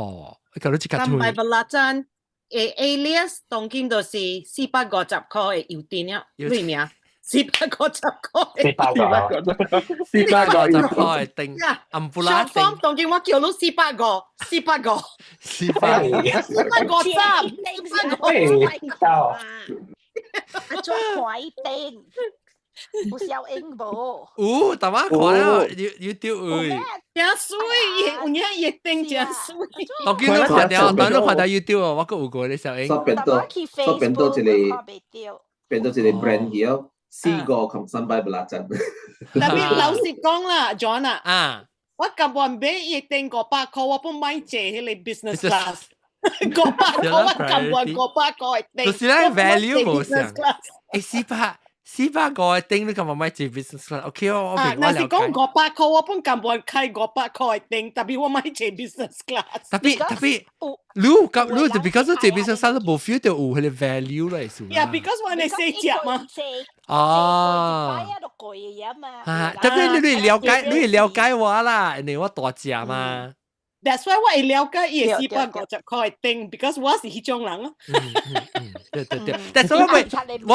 舊路即刻三百八啦真，誒 alias 當今就是450塊嘅郵電啊，咩名？四百五十塊。四百個，450塊定，暗布拉定。當今我叫你四百個，四百個，四百450，450。到。啊，做快定，有小英無？有，大媽看了，要要丟位。真水，有影伊定真水。當今都看到，當都看到要丟哦，我閣有過你小英。所變到，所變到一個，變到一個 brand 去哦。四個同三百不拉真。特別老實講啦，John 啊，我根本買伊定500塊，我不買坐迄個 business class。500塊我根本500塊定。就是咧 value 無相。誒，450個定你幹嘛買坐 business class？OK 我我明我了解。若是講500塊，我本根本開五百塊定，特別我買坐 business class。特別特別，你咁你就 because 坐 business class 無 feel 到有迄個 value 啦，意思。 Yeah, because 我係細隻嘛。哦。啊，特別你了解，你了解我啦，因為我大隻嘛。 That's why 我會了解伊的450塊定，because 我是彼種人咯。對對對，但是我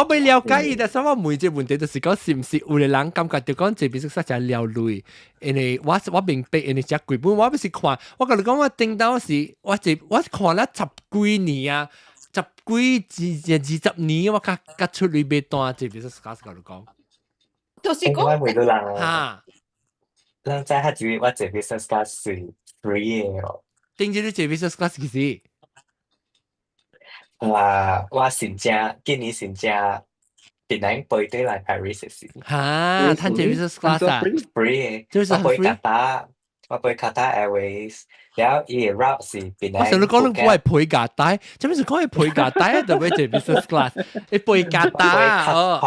未了解伊，但是我問這個問題就是講是毋是有個人感覺就講這邊實在了累，因為我明白因為遮貴本，我不是看，我共你講我頂到是，我這我看了十幾年啊，十幾二20年，我較較出嚟買單這邊實實共你講。就是講我問到人嚇，人知下子我坐 business class 是 free 的哦。頂住你坐 business class 其實？我先正今年先正檳城飛對來 Paris 時。嚇，趁坐 business class 啊？free 的，就是我飛卡達，我飛卡達 Airways，然後伊個 route 是檳城。我想你講你我係陪架帶，做咩事講係陪架帶啊？特別坐 business class，你陪架帶哦，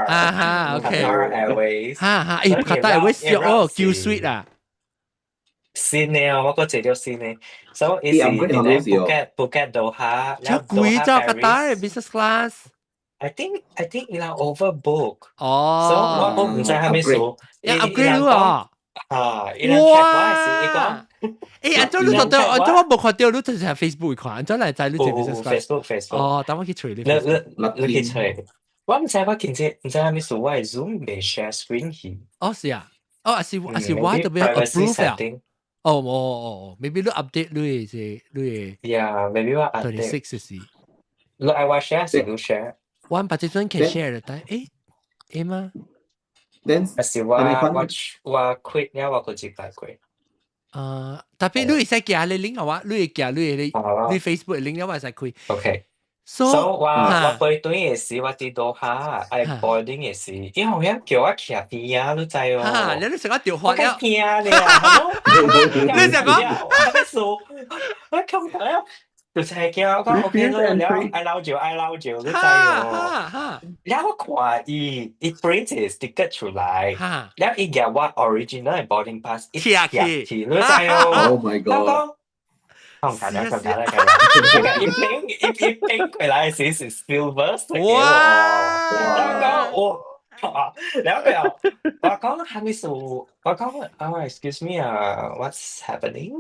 啊哈，OK。 Airways，哈哈，誒，卡達 Airways 哦，叫 sweet 啊！新的哦，我閣坐著新的，所以伊是檳城 Phuket Doha，真貴咋卡達 business class。 I think 伊人 overbook。哦。所以我唔知係咩數。一 upgrade 喎。啊！伊人 check 我是伊講。誒，按照你覺得，按照我冇看到，你就是喺 Facebook 看，按照嚟知你做 business class。 Facebook Facebook。哦，等我去揣你。你去揣。我唔知我今次唔知係咩數，我係 Zoom 未 share screen 去。哦，是啊。哦，還是我特別 approve 啊。哦哦哦哦，maybe 你 update 你是你。 Yeah，maybe 我 update。 26是。你愛我 share 是你 share。我把這陣可以 share 的，但誒誒嗎？還是我 quit 了，我閣接來過。啊，特別你會使寄你 link 啊，我你會寄你 Facebook link 我會使開。 OK。 So 我飛轉的時，我佇多哈愛 boarding 的時，伊好像叫我徛邊啊，你知哦？哈，你成個掉花了。我驚咧啊！你成個？我數，我恐嚇，就是驚我講 OK 咯，了愛老酒愛老酒，你知哦？了我看伊伊 print sticker 出來，了伊夾我 original boarding pass，伊貼去，你知哦？Oh my god！我唔簡單，唔簡單，簡單。一拼過來時是 silver 色嘅喎。然後講我，然後佢又我講係咪數？我講啊，excuse me 啊，what's happening？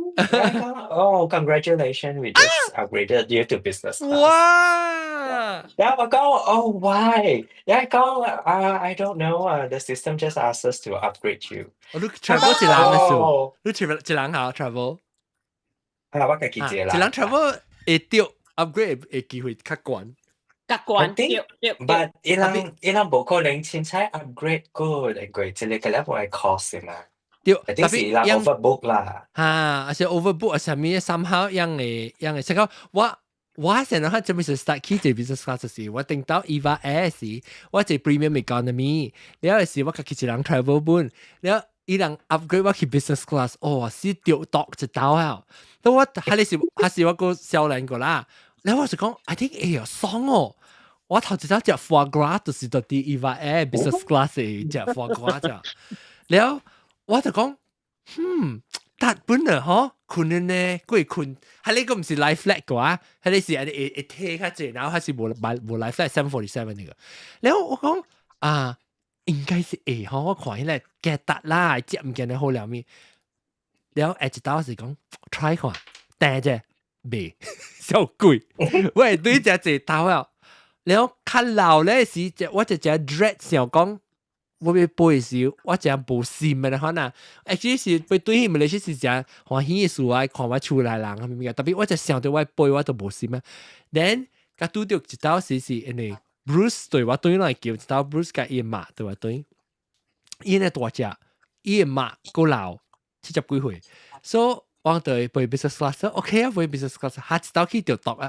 哦，congratulations，we just upgraded you to business class。哇！然後我講哦，why？然後講啊，I don't know 啊，the system just asked us to upgrade you。你 travel 一人嘅數，你 travel 一人好 travel。啊，我家己一個人。一人 travel 會著 upgrade 的機會較懸。較懸對對。 But 伊人無可能凊彩 upgrade 過，因為這個個 level 係 cost 嘛。對，特別是伊人 overbook 啦。哈，而且 overbook 啊，啥物 somehow 樣的樣的，成個我現在準備是 start 起這 business class 時，我頂到 EVA Air 時，我坐 premium economy，了時我家己一人 travel 本，了伊人 upgrade 我去 business class，哦，是掉度一刀啊！都我還是我個少年個啦，了我就講，I think 哎呀爽哦！我頭一走食 foie gras 就是到佇 EVA Air business class 食 foie gras 咋，了我就講，達本啊，嗬，困呢呢，過困，係呢個唔是 lie flat 個啊，係你是係會會踢較濟，然後還是無 lie flat 747 那個，然後我講啊，應該是會嗬，我看起來加達啦，食毋見得好了咪，然後下一道是講 try 看，但啫未，小貴，我會對只濟頭啊，然後較老咧是，我就只 dread 想講。我欲飛時，我真無心的可能，actually 是飛對去馬來西亞是真歡喜的事啊，看我厝內人啥物件，特別我就想著我飛我都無心啊。Then 佮拄著一道時是因為 Bruce 對我轉來叫一道 Bruce 佮伊媽對我轉，伊呢大隻，伊的媽閣老70幾歲，所以我對飛 business class，OK 啊，飛 business class，下一道去就毒啊。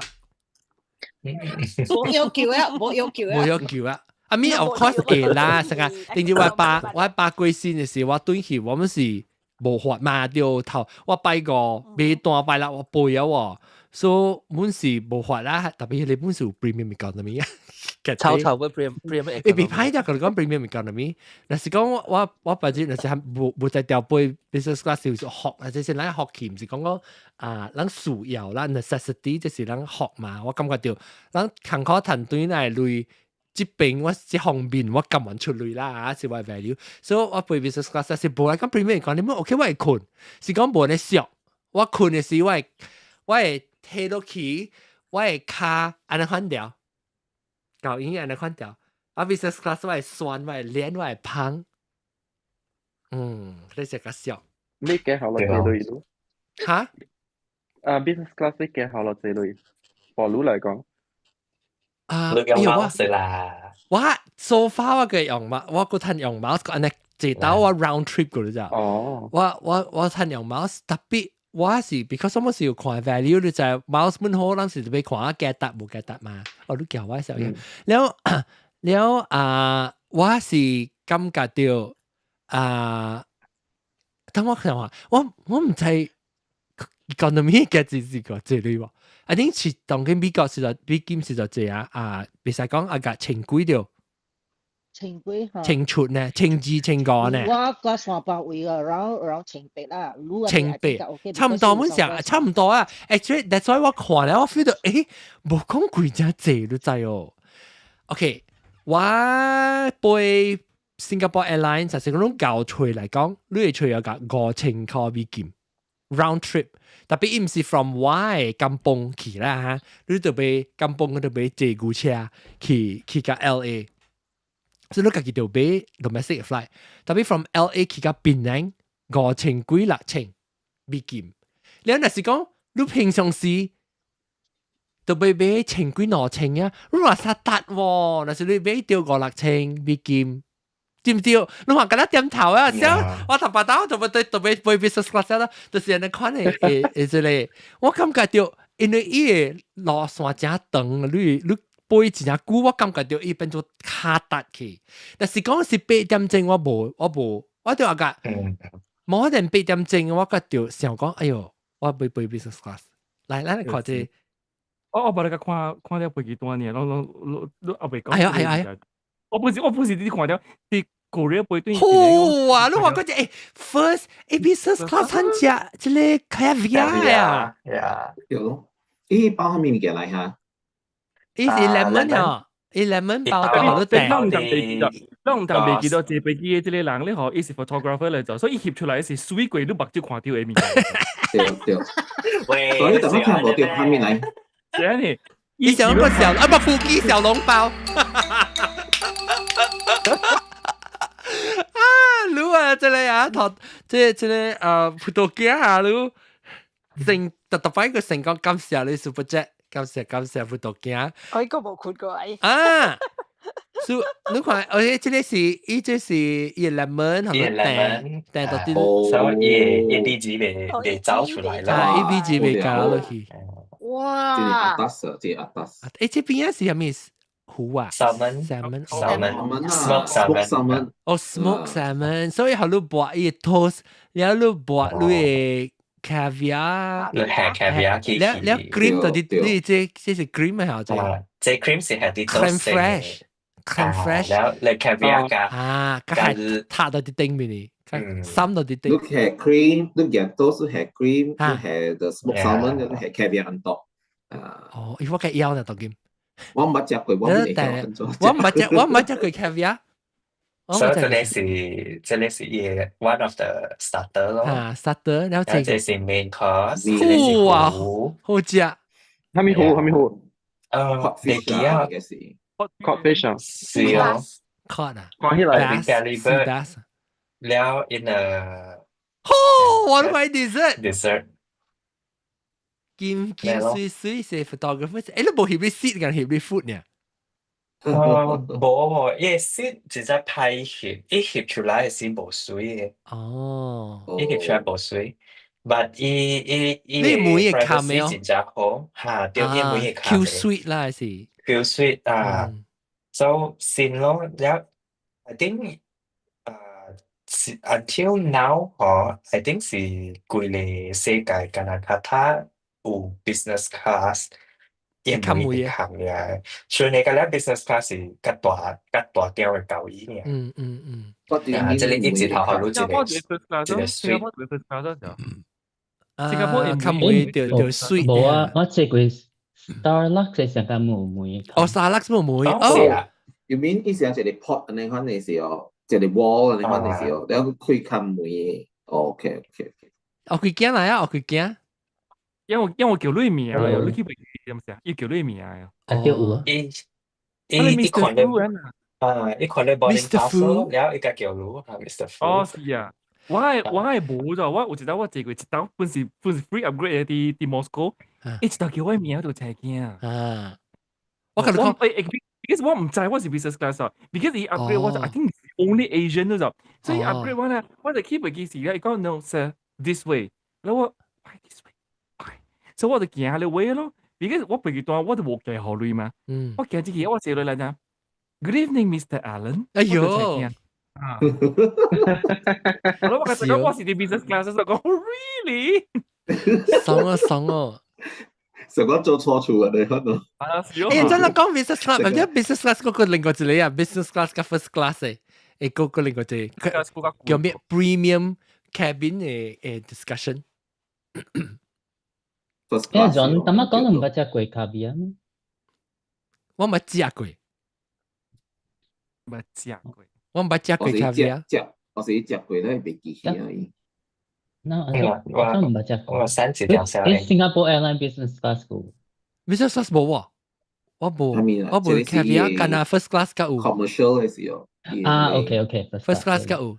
無要求啊，無要求啊，無要求啊。I mean of course 會啦，成個頂住我爸過身的時，我轉去我們是無法嘛，對頭我拜五尾段拜六我飛啊喎，所以阮是無法啦，特別你本是有 premium economy 啊。臭臭嘅 premium 欸，別歹啫，佢講 premium economy，若是講我反正若是無在調飛 business class 就是學，或者是咱學期，毋是講講啊，咱需要咱 necessity，這是咱學嘛，我感覺著咱艱苦趁轉來累。這邊我這方面我甘願出來啦，是我 value，所以我飛 business class 是無來講 premium economy OK 我會困，是講無咧俗，我困的時我會提落去，我會跤按呢款調，搞音按呢款調，啊 business class 我會酸，我會黏，我會芳，你是較俗。你幾好了這類咯？哈？啊，business class 你幾好了這類？for 你來講。啊，你用 mouse 啦。我 so far 我嘅用 mouse，我個趁用 mouse 個按呢坐到我 round trip 過了咋。哦。我趁用 mouse 特別。我是 because 我是有看 value，你就 mouse 本好，咱是欲看價值無價值嘛。哦，你叫我時候，了了啊，我是感覺到啊，等我想話，我毋知 economy 嘅字是個這類喎。I think 是當今美國是就美金是就這啊啊，別使講啊個千幾條。千幾嚇？千出呢？千二千五呢？我個三百位個，然後1800啦，千八，差唔多，阮想差唔多啊。Actually，that's why 我看咧，我 feel 到，誒，無講貴真濟，你知哦。OK，我飛 Singapore Airlines 就是講夠吹來講，你會吹有個5000塊美金 round trip，特別伊毋是 from 我的甘榜去啦哈，你就欲甘榜，你就欲坐牛車去到 LA。所以你家己就買 domestic flight，特別 from LA 去到檳城5000幾6000美金。你若是講你平常時就欲買千幾兩千啊，你話實達喎，若是你買到五六千美金，對毋對？你話敢若點頭啊？像我頭擺刀就欲對特別飛 business class 啦，就是按呢款的的這個，我感覺到因為伊的路線誠長，你飛真正久，我感覺到伊變做較達去。但是講是8點鐘，我無，我就話甲，無可能八點鐘，我覺著想講，哎喲，我欲飛 business class。來，咱來看這個。我無咧共看看了飛機單爾，攏攏攏攏猶未講。哎喲哎喲哎喲！我不是你看了，佇 Korea 飛對。好啊！你話嗰隻first business class 參加這個 caviar 啊？對咯，伊包啥物物件來哈？伊是 lemon 哦，伊 lemon 包到好多咱毋通袂記得，咱毋通袂記得坐飛機的這個人咧吼，伊是 photographer 來做，所以伊翕出來是媠過你目睭看到的物件。對對。喂，所以怎麼看無到畫面來？是按呢？伊想個小啊不，腹肌小籠包。啊，你啊，這個啊，頭這個啊，葡萄鏡啊，你成特特擺個成功感謝你 super chat。感謝感謝葡萄鏡。我應該無看過哎。啊，所以你看，而且這個是，伊這是伊 lemon 係咪？訂訂到啲，所以伊伊 B 未走出來啦。啊，伊 B 字未交落去。哇！這是 atas，這是 atas。誒，這邊啊是啥物魚啊？Salmon salmon salmon smoke salmon。哦，smoke salmon，所以予你抹伊 toast，然後你抹你的 caviar，你係 caviar 去。了了 cream 到底你這是 cream 啊？這這 cream 是係啲 crème fraîche，crème fraîche。了你 caviar 加啊，加係塔到啲頂面呢，滲到啲頂。你係 cream，你夾 toast 係 cream，你係 the smoked salmon，你係 caviar on top。啊。哦，伊我計枵呢，當今。我毋捌食過，我毋會曉我毋捌食，我毋捌食過 caviar。所以這個是這個是伊 one of the starter 咯。啊，starter，然後這個是 main course，這個是哇，好食。啥物魚？啥物魚？你記啊？ Codfish 啊？是哦。 Cod 啊？看起來。 Halibut。了 in a 好，我買 dessert。 dessert。金金水水是 photographer，誒，你無翕你 seat 定翕你 food 呢？無喎，伊 seat 直接歹翕，伊翕出來是無媠的。哦，伊翕出來無媠，but 伊伊你每個卡沒真正好，嚇，對，伊每個卡 Q sweet 啦，是 Q sweet 啊，so 先咯，了，I think 啊，是 until now 嗬，I think 是規個世界敢若較較有 business class。伊較每會行嘅，雖然個咧 business class 是較大較大條的交易爾。啊，這個一直頭好一個一個新加坡 first class 新加坡較每就就媠。無啊，我坐過 Starlux 的上間無門。哦，Starlux 無門。哦。 You mean 意思係一個 port 按呢款的是哦，一個 wall 按呢款的是哦，然後開開門的。OK OK OK。哦，幾驚來啊？哦，幾驚？因為我叫你名啊，你去袂記點啥？伊叫你名啊。啊，對有啊。伊伊伊看咧啊，伊看咧 boarding pass 了，伊共叫你啊，Mr. Fu。哦，是啊。我的無咗，我有一道我坐過一道，本是 free upgrade 的佇 Moscow，伊一道叫我名我就真驚。啊！我同你講，誒，because 我唔知我是 business class 啊，because 伊 upgrade 我就 I think only Asian 都就，所以 upgrade 我咧，我就去飛機時咧，伊講 no sir this way，然後我 why this way why，所以我就行下位咯，because 我飛機單我就無計予鐳嘛，我行進去我坐落來呢，Good evening Mr. Allen，哎呦，啊，我講我是啲 business class，就講 really，爽啊爽哦。成個做錯處啊！你可能啊，誒，真係講 business class，唔知 business class 嗰個另外一個啊，business class 加 first class 誒，誒嗰個另外一個叫咩 premium cabin 嘅誒 discussion。 First 因為 class John，淡仔講毋捌食過 caviar 咩？我毋捌食過，捌食過，我毋捌食過 caviar。食，我是食過咧，袂記起而已。那我我毋捌食過。我三隻條線。誒，Singapore Airline business class 有？business class 無喎，我無，我無 caviar，干焦 first class 較有。 commercial 嘅時候。啊，OK OK， first class 較有。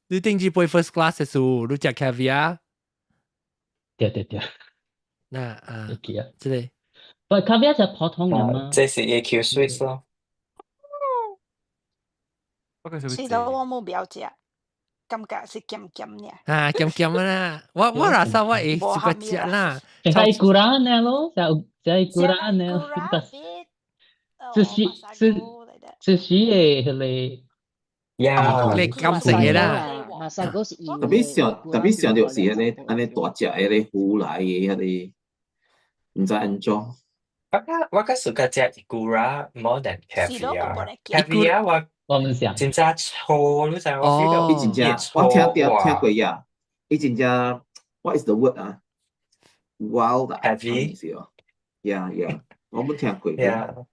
你頂次飛 first class 嘅時候，你食 caviar？對對對。那啊，記啊，這個。不，caviar 就普通人嘛。這是 AQ Suite 咯。是咯，我冇表食，感覺是鹹鹹爾。啊，鹹鹹啦！我我垃圾我會習慣食啦。就係古拉呢咯，就就係古拉呢。就是是就是嘅迄個。呀，你甘食嘅啦。馬薩哥是特別想特別想就是按呢按呢大隻的個魚來的彼個，毋知按怎。我較喜歡食 ikura more than caviar。caviar 我我毋想。真正粗，你知我 feel 到伊真正，我聽聽聽過呀。伊真正，what is the word 啊？wild 啊， heavy 是哦。Yeah，我冇聽過。 Yeah。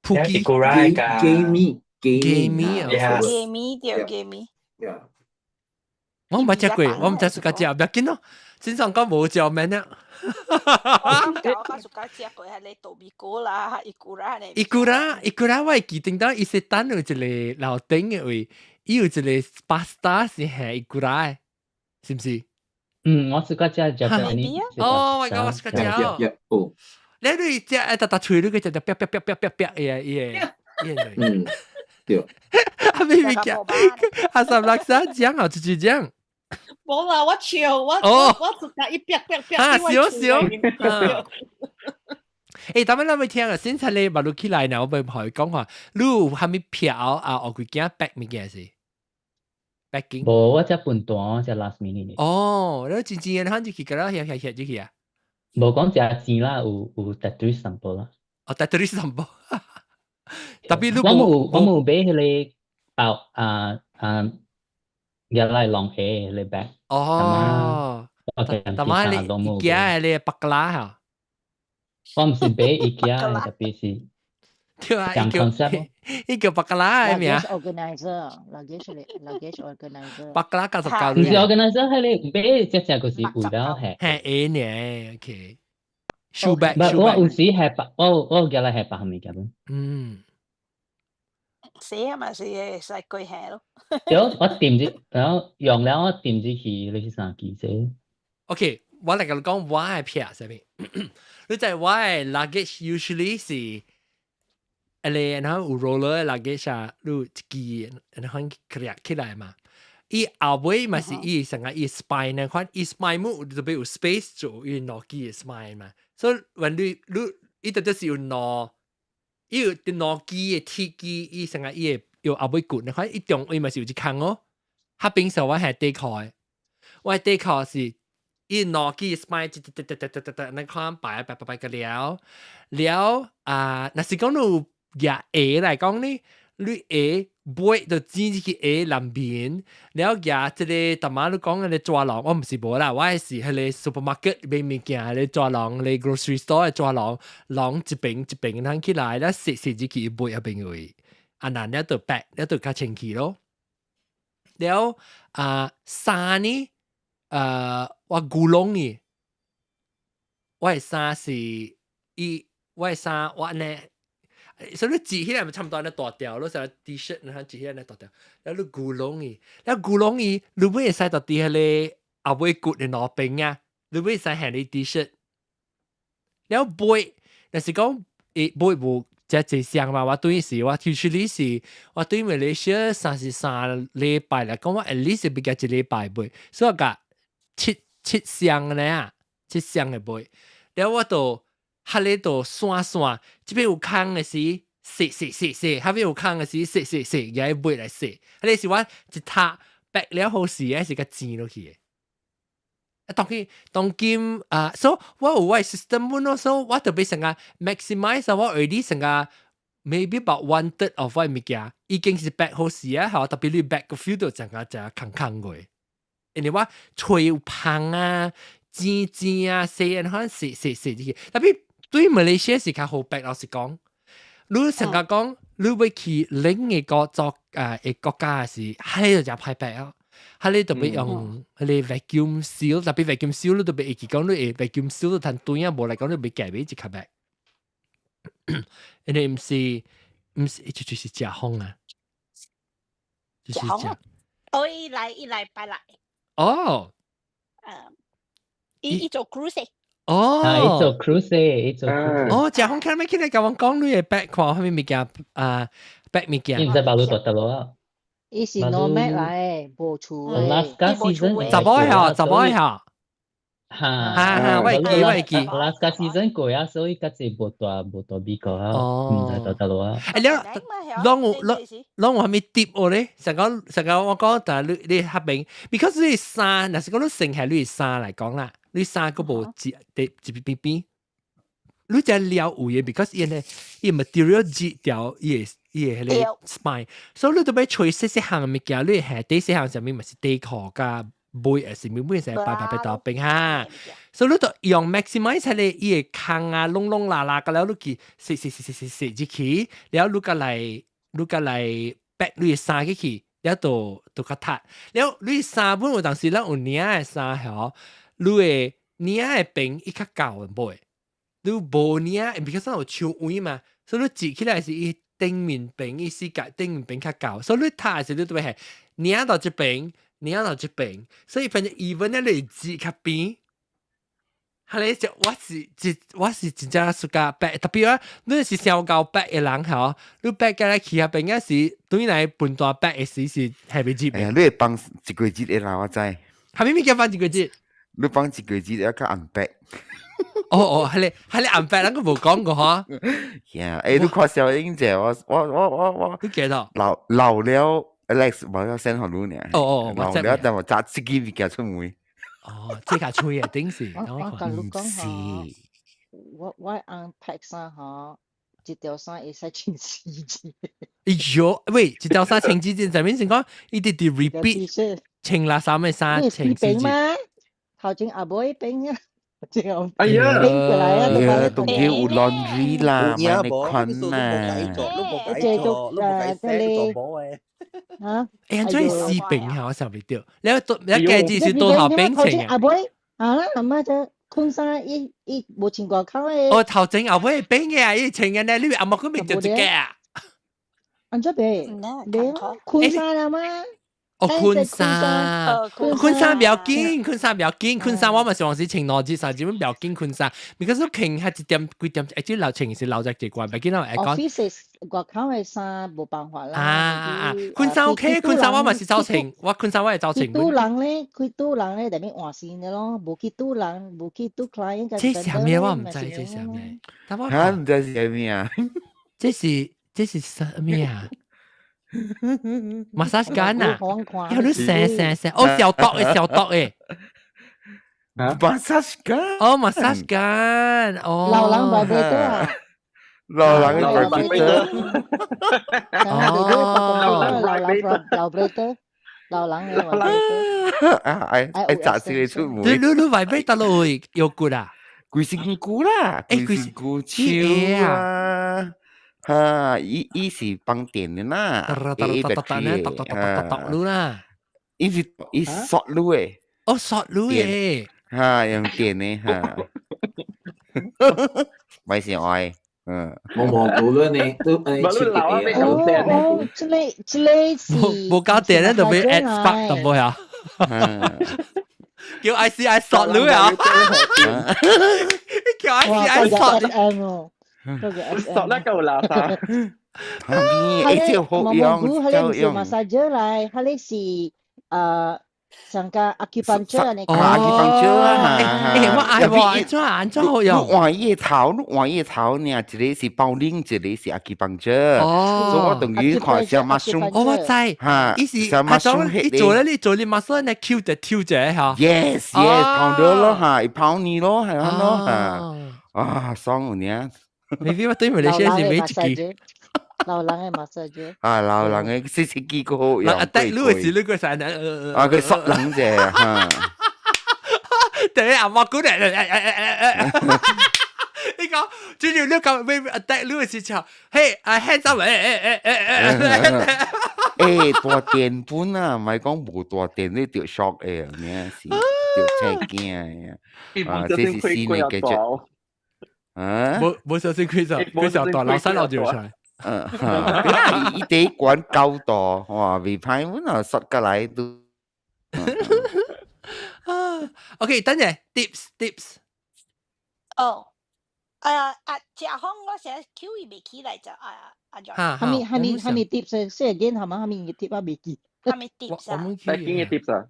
普吉 ikura 加 gamey gamey 啊，gamey 對 gamey。 Yeah。我毋捌食過，我毋知自家食，不要緊咯。正常講無食免啊。我較喜歡食過彼個トビコ啦，ikura 呢。 Ikura ikura 我會記得到伊是等有一個樓頂的位，伊有一個 pasta 是係 ikura 的，是毋是？嗯，我喜歡食 Japanese。哦，我講我喜歡食哦。你你食誒，逐逐喙你個食就啪啪啪啪啪啪，伊個伊個伊個。嗯，對。啊，咩物件？阿三六三講啊，直直講。無啦，我笑，我我我自家一啪啪啪。啊，笑笑。誒，咱們咱們聽啊，現在咧，馬路起來呢，我咪同佢講話，你有蝦米票啊？學幾件 pack 物件是？packing？無，我才分單，我才 last minute。哦，你真正嘅，你就去個啦，遐遐遐就去啊？無講食錢啦，有有特對淡薄啦。哦，特對淡薄。特別你我冇我冇買彼個包啊啊，入來龍蝦彼個 bag。哦。但係你 IKEA 你白啦嚇？我毋是買 IKEA 的，特別是。對啊，伊叫伊叫白啦的名。 Luggage organizer，luggage luggage organizer。白啦九十九。毋是 organizer，彼個買只只就是為了係。係 A 呢，OK。shoe bag，我有時係白，我我寄來係白物件。嗯。寫嘛是會使過下咯。對，我掂住，然後用了我掂住去，你是啥記者？OK，我來共你講我的撇啥物？你知我的 luggage usually 是，誒然後有 roller 的 luggage 啊，你一支然後徛起來嘛。伊後尾嘛是伊成個伊 spine 那款，伊 spine 木特別有 space 做伊兩支的 spine 嘛。所以，when 你你伊特別是有兩，伊有啲兩支的鐵支，伊成個伊會有後尾骨那款，伊中位嘛是有一空哦。較平時我係底褲的，我底褲是伊兩支 spine，噠噠噠噠噠噠噠，那款擺擺擺擺個了了啊！若是講你舉鞋來講呢，你鞋尾就剪入去鞋內面，了舉這個淡仔你講的個紙籠，我毋是無啦，我是彼個 supermarket 買物件，彼個紙籠，彼個 grocery store 的紙籠，籠一邊一邊通起來，了塞塞入去尾仔邊位，啊，那了就白，了就較清氣咯。了啊，衫呢？我古龍呢？我的衫是伊，我的衫我按呢。所以你折起來咪差不多按呢大條，你成 T-shirt 你看折起來按呢大條，了你古龍伊，了古龍伊，你會使到佇彼個後尾骨的兩邊啊，你會使穿你 T-shirt，了背，若是講伊買無遮濟箱嘛，我對是我 usually 是我對馬來西亞33禮拜來講，我 at least 比較一禮拜買，所以我共七七箱呢啊，七箱的買，了我就彼个就散散，這邊有空的時，洗洗洗洗，彼邊有空的時，洗洗洗，也買來洗，彼个是我一塔白了好時，還是較錢落去的。啊，當今當今啊，所以我有我 system 本咯，所以我特別成個 maximize 我 already 成個 maybe about one third of 我物件已經是 pack 好勢啊，嚇，特別你 pack 個 feel 到成個成個空空過，因為我揣有芳啊、煎煎啊、洗啊，可能洗洗洗這些，特別對馬來西亞是較好 pack，老實講，你成個講你欲去另一個作誒國家時，彼個就歹 pack 啊。彼你特別用彼个 vacuum seal，特別 vacuum seal 你特別會記講你會 vacuum seal 都趁短啊，無來講你袂改買一較白。因為毋是毋是，就是食風啊，就是食。哦，伊來伊來拜來。哦。伊伊做 cruise。哦。啊，伊做 cruise，伊做 cruise。哦，食風看咩起來共我講你會 pack 看啥物物件啊，pack 物件。伊毋知巴魯大得落啊。伊是 nomad 來，無厝的。 Alaska season 查某嚇，查某嚇。哈哈哈，我會記，我會記。 Alaska season 過啊，所以較濟無蹛無蹛美國啊，毋知佗佗落啊。欸，了，攏有攏攏有啥物 tip 我咧？上講上講我講，但係你你較明，because 你衫，若是講你剩下你衫來講啦，你衫閣無一一一邊邊，你只料有嘅，because 伊咧伊 material 擠掉伊個伊個彼个 spine，所以你都欲揣細細項物件，你下底細項上面嘛是底褲佮尾還是物尾使擺擺擺到邊哈，所以你都用 maximize 彼个伊個空啊，攏攏拉拉個了，你去洗洗洗洗洗洗入去，了你閣來你閣來 pack 你的衫入去，了就就較踢。了你衫本有當時咱有領的衫吼，你的領的邊伊較厚的尾，你無領，because 有手位嘛，所以你折起來是伊頂面邊伊四角頂面邊較厚，所以你踢的時你都會係領到這邊。領到這邊，所以反正 even 咧你折較邊，彼个就我是一我是真正 suka pack，特別啊，你是傷厚 pack 的人吼，你 pack 過來去彼邊啊時，對來分大 pack 的時是係袂入。哎呀，你會放一個月的啦，我知。啥物物件放一個月？你放一個月要較 unpack。哦哦，彼个彼个 unpack，咱閣無講過吼。呀，欸，你看小英姐，我我我我我，你記得？老老了。Alex 無要 send 予你呢。哦哦，老了但我紮自己物件出門。哦，這較脆啊，頂是。我我共你講吼，我我 unpack 衫吼，一條衫會使穿四次。哎喲，喂，一條衫穿幾次？上面先講，伊直直 repeat 穿垃圾嘅衫穿四次。頭前後尾邊啊。哎呀，拎過來啊！哎呀，當然有 laundry 啦，買你款啦。這都這個嚇？欸，怎四邊嚇？我想袂著。你你家己是倒頭邊穿啊？阿尾啊，阿媽就困衫伊伊無穿外口的。哦，頭前後尾邊嘅啊，伊穿嘅呢，你阿媽佢未著一個啊？按怎袂？袂困衫啦嘛？哦，困衫，困衫不要緊，困衫不要緊，困衫我嘛是往時穿兩日三日，不要緊困衫。because 穿係一點幾點，欸，這流穿是留在習慣，不緊我會講。 Office 外口的衫無辦法啦。啊啊啊！困衫 OK，困衫我嘛是走穿，我困衫我會走穿。去拄人咧，去拄人咧，特別換新的咯，無去拄人，無去拄 client。這是啥物我毋知，這是啥物？嚇，毋知是啥物啊？這是這是啥物啊？Massage gun 啊！有你聲聲聲，哦，消毒的消毒的。 Massage gun。哦，massage gun，哦。老人 vibrator 啊。老人 vibrator。哦，老人 vibrator，老人的 vibrator。啊，愛愛砸死你出門。你你你 vibrate 到落有骨啊？規身軀啦，規身軀手啊。哈，伊伊是放電的啦，伊 battery 的，啦，伊是伊索路的，哦，索路的，哈，用電的哈，咪是愛，嗯，我無無論呢，都按呢切嘅。哦哦，這個這個是無無夠電咧，就欲 add spark 淡薄呀，叫 ICI 索路啊，叫 ICI 索。索得夠垃圾。誒，這好用，佢哋唔是 massage 來，佢哋是上個 acupuncture 呢個。 acupuncture 啊，誒，我愛喎，怎安怎好用？你換伊頭，你換伊頭呢？一個是保齡，一個是 acupuncture。所以我等於看小 mushroom。哦，我知。嚇，伊是啊，種伊做咧，你做你 muscle 呢，翹就跳者嚇。 Yes，跑到咯嚇，伊跑你咯，係咁咯嚇。啊，爽有呢。 Maybe 我對馬來西亞是每一支。老人嘅 massage。啊，老人嘅洗洗機個好用。啊，得你是你個啥呢？啊，佢索人啫嚇。對阿媽姑娘，你講，就是你講，咩？得你是唱，嘿，啊，hands up，誒誒誒誒誒，大電本啊，唔係講無大電你著 shock 誒，咩是著青驚嘅，啊，這是新的技術。啊，無無小心開就開就大老山老就出來。嗯，伊第一關高度，哇，未歹，阮啊摔過來都。啊，OK，等陣 tips tips。哦，啊啊，食風我成日 Q 伊袂起來就啊啊就。哈咪哈咪哈咪 tips，say again 係嘛？哈咪 tip 我未記。哈咪 tips 啊？邊個 tips 啊？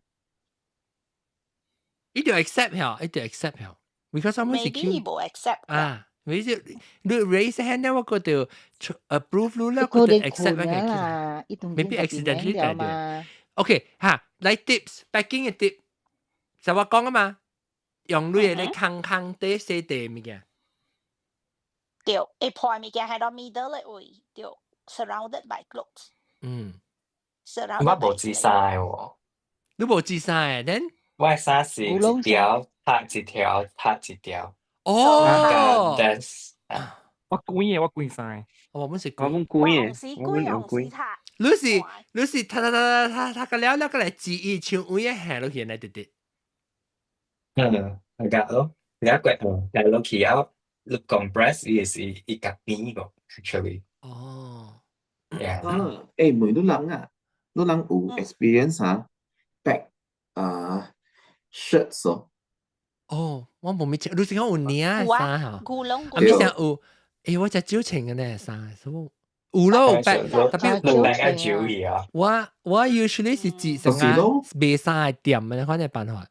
一定 accept 嚇，一定 accept 嚇。Because 我們是 Maybe 無 accept 啊。你就你 raise hand 咧，我覺得 approve 你咧，我覺得 accept 啦，maybe accidentally 帶掉。OK 嚇，來 tips packing 嘅 tip，就我講啊嘛，用你嘅咧空空底洗地物件。對，會破物件喺到 middle 嘅位，對，surrounded by clothes。我無折衫喎。你無折衫嘅，then 我嘅衫是一條拆一條，拆一條。哦，我規嘅，我規衫。我們是我們規嘅，我們用規。你是你是，他他他他他個了了個來記憶，像有一下落去來直直。嗯，係㗎咯，你一個係落去啊，你 compress 伊是伊夾邊個，actually。哦。 Yeah。啊，誒，每你人啊，你人有 experience 啊，pack 啊 shirts 哦。哦，我無咪穿，你是講有領衫嚇？古龍啊，咪想有，誒，我只少穿嘅呢衫，所以有咯，有特別有愛注意啊。我 usually 是折成啊，賣衫嘅店嘅款嘅辦法。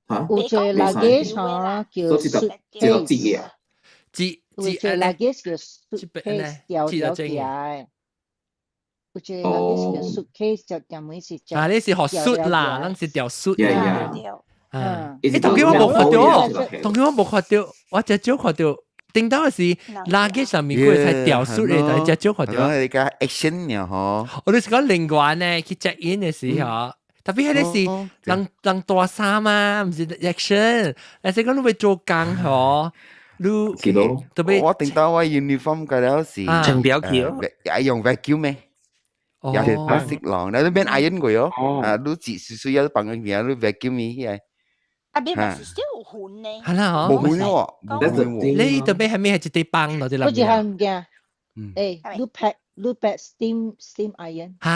嚇？有一個 luggage 嚇，叫 suitcase。折有一個 luggage 叫 suitcase，掉掉起來。有一個 luggage 叫 suitcase，就專門是啊，你是學 suit 啦，咱是掉 suit 啦。啊！誒，當今我無看到，當今我無看到，我只少看到，頂到是垃圾上面佢係掉 suit 嘅，但係只少看到。你個 action 呀，嗬！我哋是講另外呢，去 check in 嘅時候，特別係你是人人大衫啊，唔是 action，但是講你會做工嗬，你特別我頂到我 uniform 嗰了是穿表去咯，愛用 vacuum 咩？也是 plastic 籠，你免 iron 過喲，啊，你只需要放個邊，你 vacuum 起來。啊，邊咪是 still 有痕呢？係啦，無痕喎，無痕喎。你特別係咩係一啲幫落啲嗰一項物件，誒，你 pack 你 pack steam iron。嚇！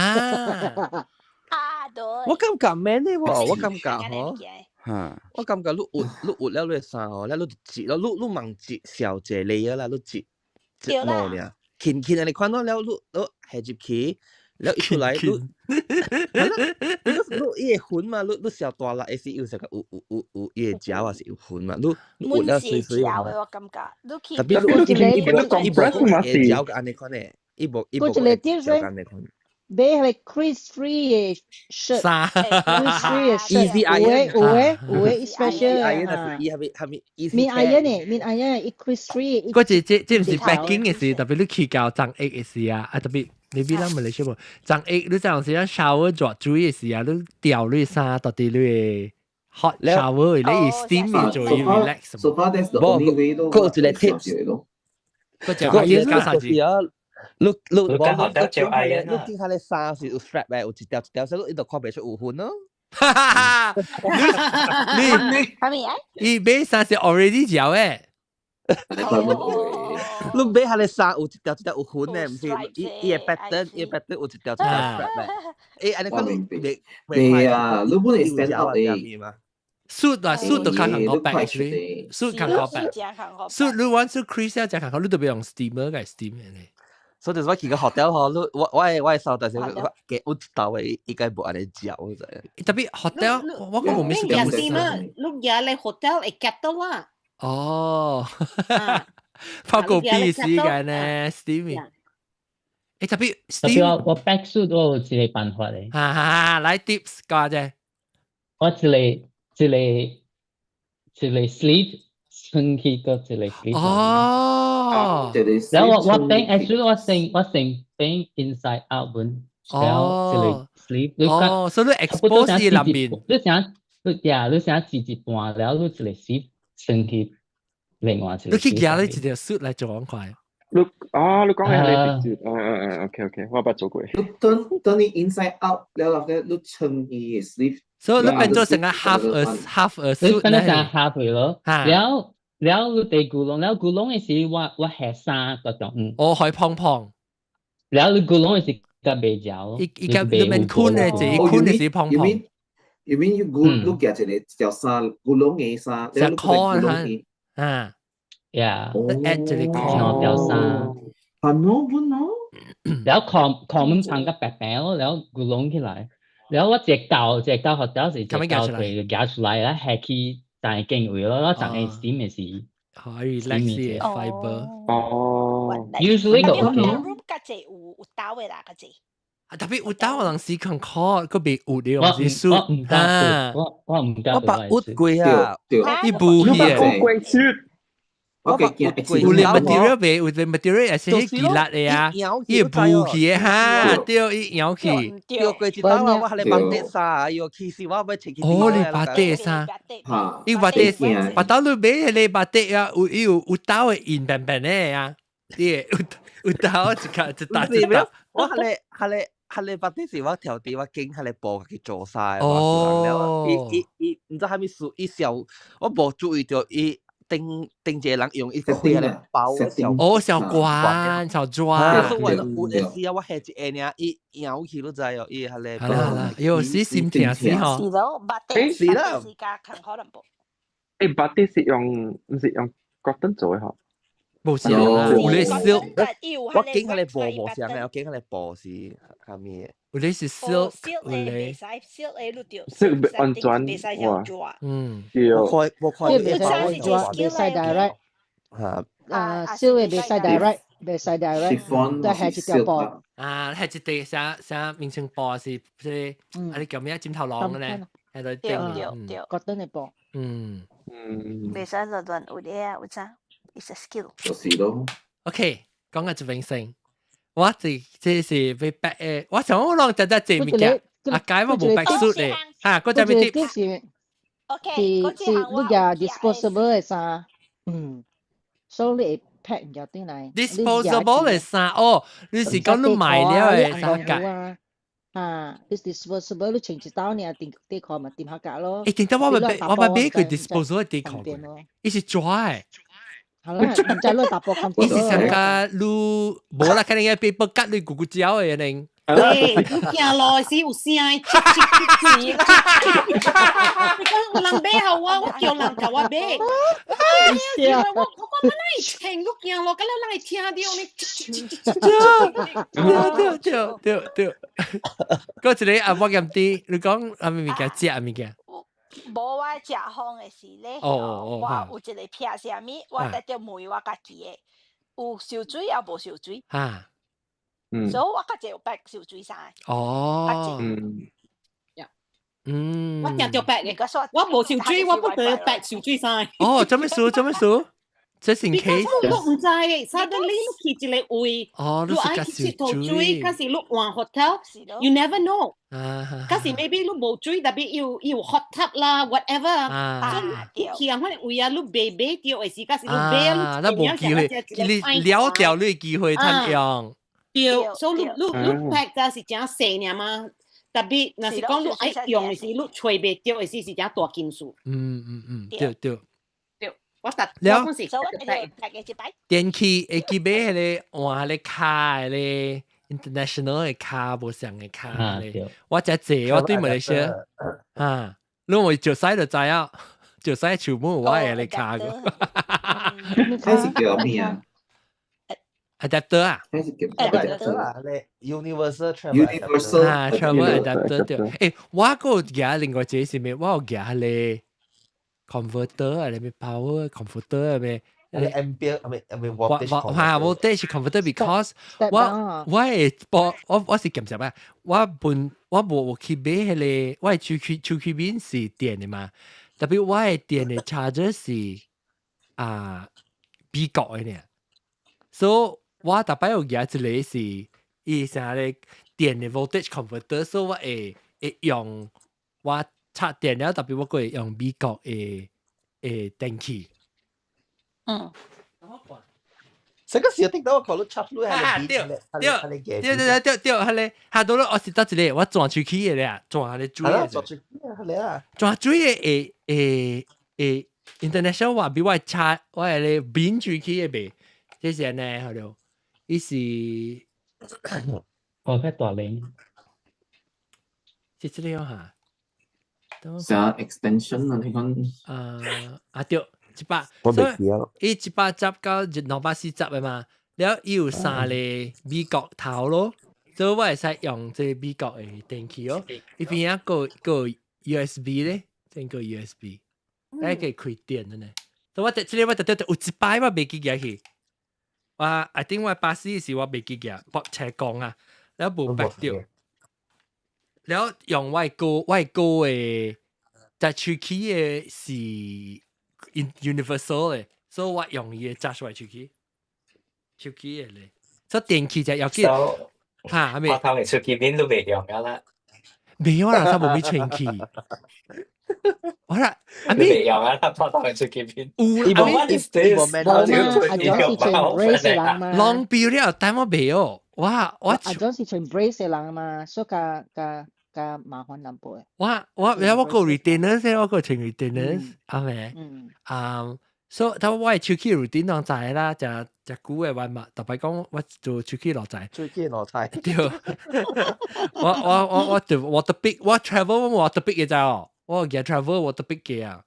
啊，對。我感覺免呢喎，我感覺嗬。我感覺你活你活了你衫吼，了你就折咯，你你望折小隻嚟啊啦，你折折毛爾，輕輕啊，你看到了你你下入去。了一出來，你你你伊會痕嘛？你你小大粒，是有成個有有有有伊會嚼啊，是有痕嘛？你你有了水水嘛？我感覺，特別你伊無伊無會嚼個按呢款的，伊無伊無會嚼按呢款。買係 crease free 嘅 shirt，crease free 嘅 shirt，有誒有誒有誒 special 啊，伊係咪係咪免 iron 嘅，免 iron，伊 crease free。嗰隻這這毋是 packing 嘅事，特別你去到髒液嘅事啊，啊特別。你比咱馬來西亞無，髒液你這樣時咱 shower 熱水嘅時啊，你掉你衫到底你 hot shower，你 steam 做 relax。 So far that's the only way 咯。嗰一個 tips，嗰隻可以加啥子？你你你你見下你衫是有 strap 嘅，有一條一條，所以你就看袂出有痕咯。哈哈哈！你你係咪啊？伊買衫是 already 條誒。你買下你衫有一條一條有痕嘅，毋是伊伊個 pattern，伊個 pattern 有一條一條 strap 嘅。誒，按呢看你未啊，你本來 stand up 嘅。suit 啦，suit 都較艱苦 pack actually，suit 艱苦 pack。suit 你玩 suit crease 就艱苦，你特別用 steamer 嘅 steam 嘅。所以就是我去個學校嗬，你我我手，但是我嘅有一道嘅應該無按呢嚼，我知。特別 hotel 我講冇咩事。你 steamer，你入嚟 hotel 會 kettle 啦。哦，泡個 B 時間呢，steaming。誒特別特別我 pack suit 我有一個辦法咧。哈哈，來 tips 教者。我一個 sleeve 穿去個一個 sleeve。哦。然後我頂，actually 我先頂 inside out 本，然後一個 sleeve。哦，所以你 expose 入面。你想你呀，你想剪一半，然後你一個 sleeve 穿去另外一個。你去夾你一條 suit 來做咁快。你啊，你講嘅係你直接，嗯嗯嗯，OK OK，我捌做過。你等等你 inside out 了後咧，你穿伊 sleeve。所以你變做成個 half a suit 你變做成 half 咯。然後然後你地咕窿，然後咕窿嘅時我下衫嗰種。哦，海胖胖。然後你咕窿嘅時較袂焦。伊伊個你免困嘅，一困嘅時胖胖。 You mean you 咕你夾一個一條衫，咕窿嘅衫，然後你咕窿嘅。啊。 Yeah。 add 一個兩條衫。啊 no 不 no。然後擴擴門胖個白白咯，然後咕窿起來。然後我一個舊學校是一個舊佢夾出來，啦下去在間位咯，我長嘅 steam 嘅是。可以 relax 嘅 fiber。哦。 Usually 個 OK。 room 較濟有兜嘅啦，較濟。啊，特別有兜有人時間考，個別有的用是我唔敢，我唔敢。我把烏龜啊，伊不去嘅。我把驚有咧 material 袂，有咧 material 也是彼幾力的啊，伊會浮起的哈，對，伊搖起。對，過一道啊，我係咧綁底衫，哎喲，其實我欲穿去。哦，你綁底衫，伊綁底，綁到你買彼个綁底啊，有伊有有兜的硬平平的啊，你有有兜一卡一搭一搭。我係咧係咧係咧綁底是我調啲，我經係咧布去做衫。哦。伊伊伊毋知啥物事，伊小我無注意著伊。頂頂一個人用一個開來包小哦，小關小磚。所以我有陣時啊，我下一個爾，伊搖起都知哦，伊係咧。係啦，有時心疼死嗬。是咯，batik 是啦。是加近可能無。誒，batik 是用毋是用 cotton 做的嗬？無是啊，有咧 silk。我見佢咧布無相嘅，我見佢咧布是啥物的？有咧是 silk，有咧。 silk 的你著 silk 安全哇。我看我看。袂使袂使 direct。嚇。啊，silk 的袂使 direct，袂使 direct，都係一條布。啊，係一塊啥啥明星布是，這個啊你叫咩枕頭囊嘅咧？喺度頂。對對。 cotton 的布。袂使亂亂有咧啊，有啥？It's a skill。就是咯。 OK，講個一邊先。我這這是欲 pack 的，我想我攏只只這物件，啊，解我無 pack suit 的，嚇，嗰隻咩 tips？是是是，你舉 disposable 的衫，所以你會 pack 唔轉來。 disposable 的衫哦，你是講你買了的衫㗎？啊，你 disposable 你穿一道爾，墊底褲嘛掂下格咯。誒，頂得我捌買過 disposable 底褲，伊是紙的。好啦，毋知你大波咁伊是上加你無啦，肯定個被不割你咕咕叫的呢。喂，你行路時有聲，嘰嘰嘰嘰。你講有人買予我，我叫人共我買。我我講哪會聽你行路，敢若人會聽著呢？對對對對對。嗰一個啊，我咁啲，你講啥物物件食物件？無我食風的時咧，我有一個癖啥物，我特著問我家己的，有泅水抑無泅水。所以我較濟有 pack 泅水衫。哦。我定著 pack 嘅，我無泅水，我不得 pack 泅水衫。哦，做咩事？做咩事？這是 case。我毋知，suddenly 你去一個位，你愛去𨑨迌水，假是你換 hotel，you never know。假是 maybe 你無水，特別有有 hot tub 啦，whatever。去人彼個位啊，你袂買著的時，假是你買啊，那無機會，你了掉你機會通用。對，所以你 pack 就是誠細爾嘛。特別若是講你愛用的時，你揣袂著的時，是誠大件事。嗯嗯嗯，對對。我特了，我是電器會記買彼個換彼個卡的咧，international 的卡，無相的卡咧。我遮濟，我對馬來西亞啊，你我就使就知啊，就使全部我係你卡個。開始叫咩啊？adapter 啊？開始叫 adapter 啊？你 universal travel universal 啊，travel adapter 對。我個夾另外一個是咩？我有夾係 converter 啊，你咩 power converter 啊咩？你 ampere 係咪 voltage？我 voltage converter because 我會播我是檢查啊，我本我無去買彼個，我的手機面是電的嘛，特別我的電的 charger 是啊美國的呢，所以我逐擺有舉一個是伊啥個電的 voltage converter，所以我會用我插電了，特別我會用美國的電器。成個時候聽到我講到插落係對對對對對對，係咧，下到咧我是得一個，我轉出去的咧，轉下咧水的，轉出去係咧啊，轉水的會會會 international 話比我差，我係咧變出去的袂，這是呢，好了，伊是我較大零，是這個哈，啥 extension 啊？你講啊對。100，所以伊110到240的嘛，了伊有三個美國頭咯，所以我會使用這個美國的電器咯。伊邊仔個個 USB 咧，這個 USB，來可以開電的呢。所以我這個我特特有一擺我袂記得去，我 I think 我巴士時我袂記得，駁車講啊，了無捌著，了用我的的在手機的是 universal 的，所以我用伊的揸出來手機的咧，所以電器就要緊嚇，係咪？我頭嘅手機面都未用噶啦，未有啦，他無咩清氣。我啦，阿未用啊，他頭嘅手機面。有啦，What is this？無嘛，阿種是穿 brace 的人嘛。浪標了，但我未哦，我阿種是穿 brace 的人嘛，所以較較較麻煩淡薄。我個 retainer 先，我個穿 retainer，係咪？嗯。啊，所以他我的手機 routine 攏知啦，食食久的話嘛，特別講我做手機落在。手機落在。對。我就我特別我 travel 我特別嘅就，我嘅 travel 我特別嘅啊。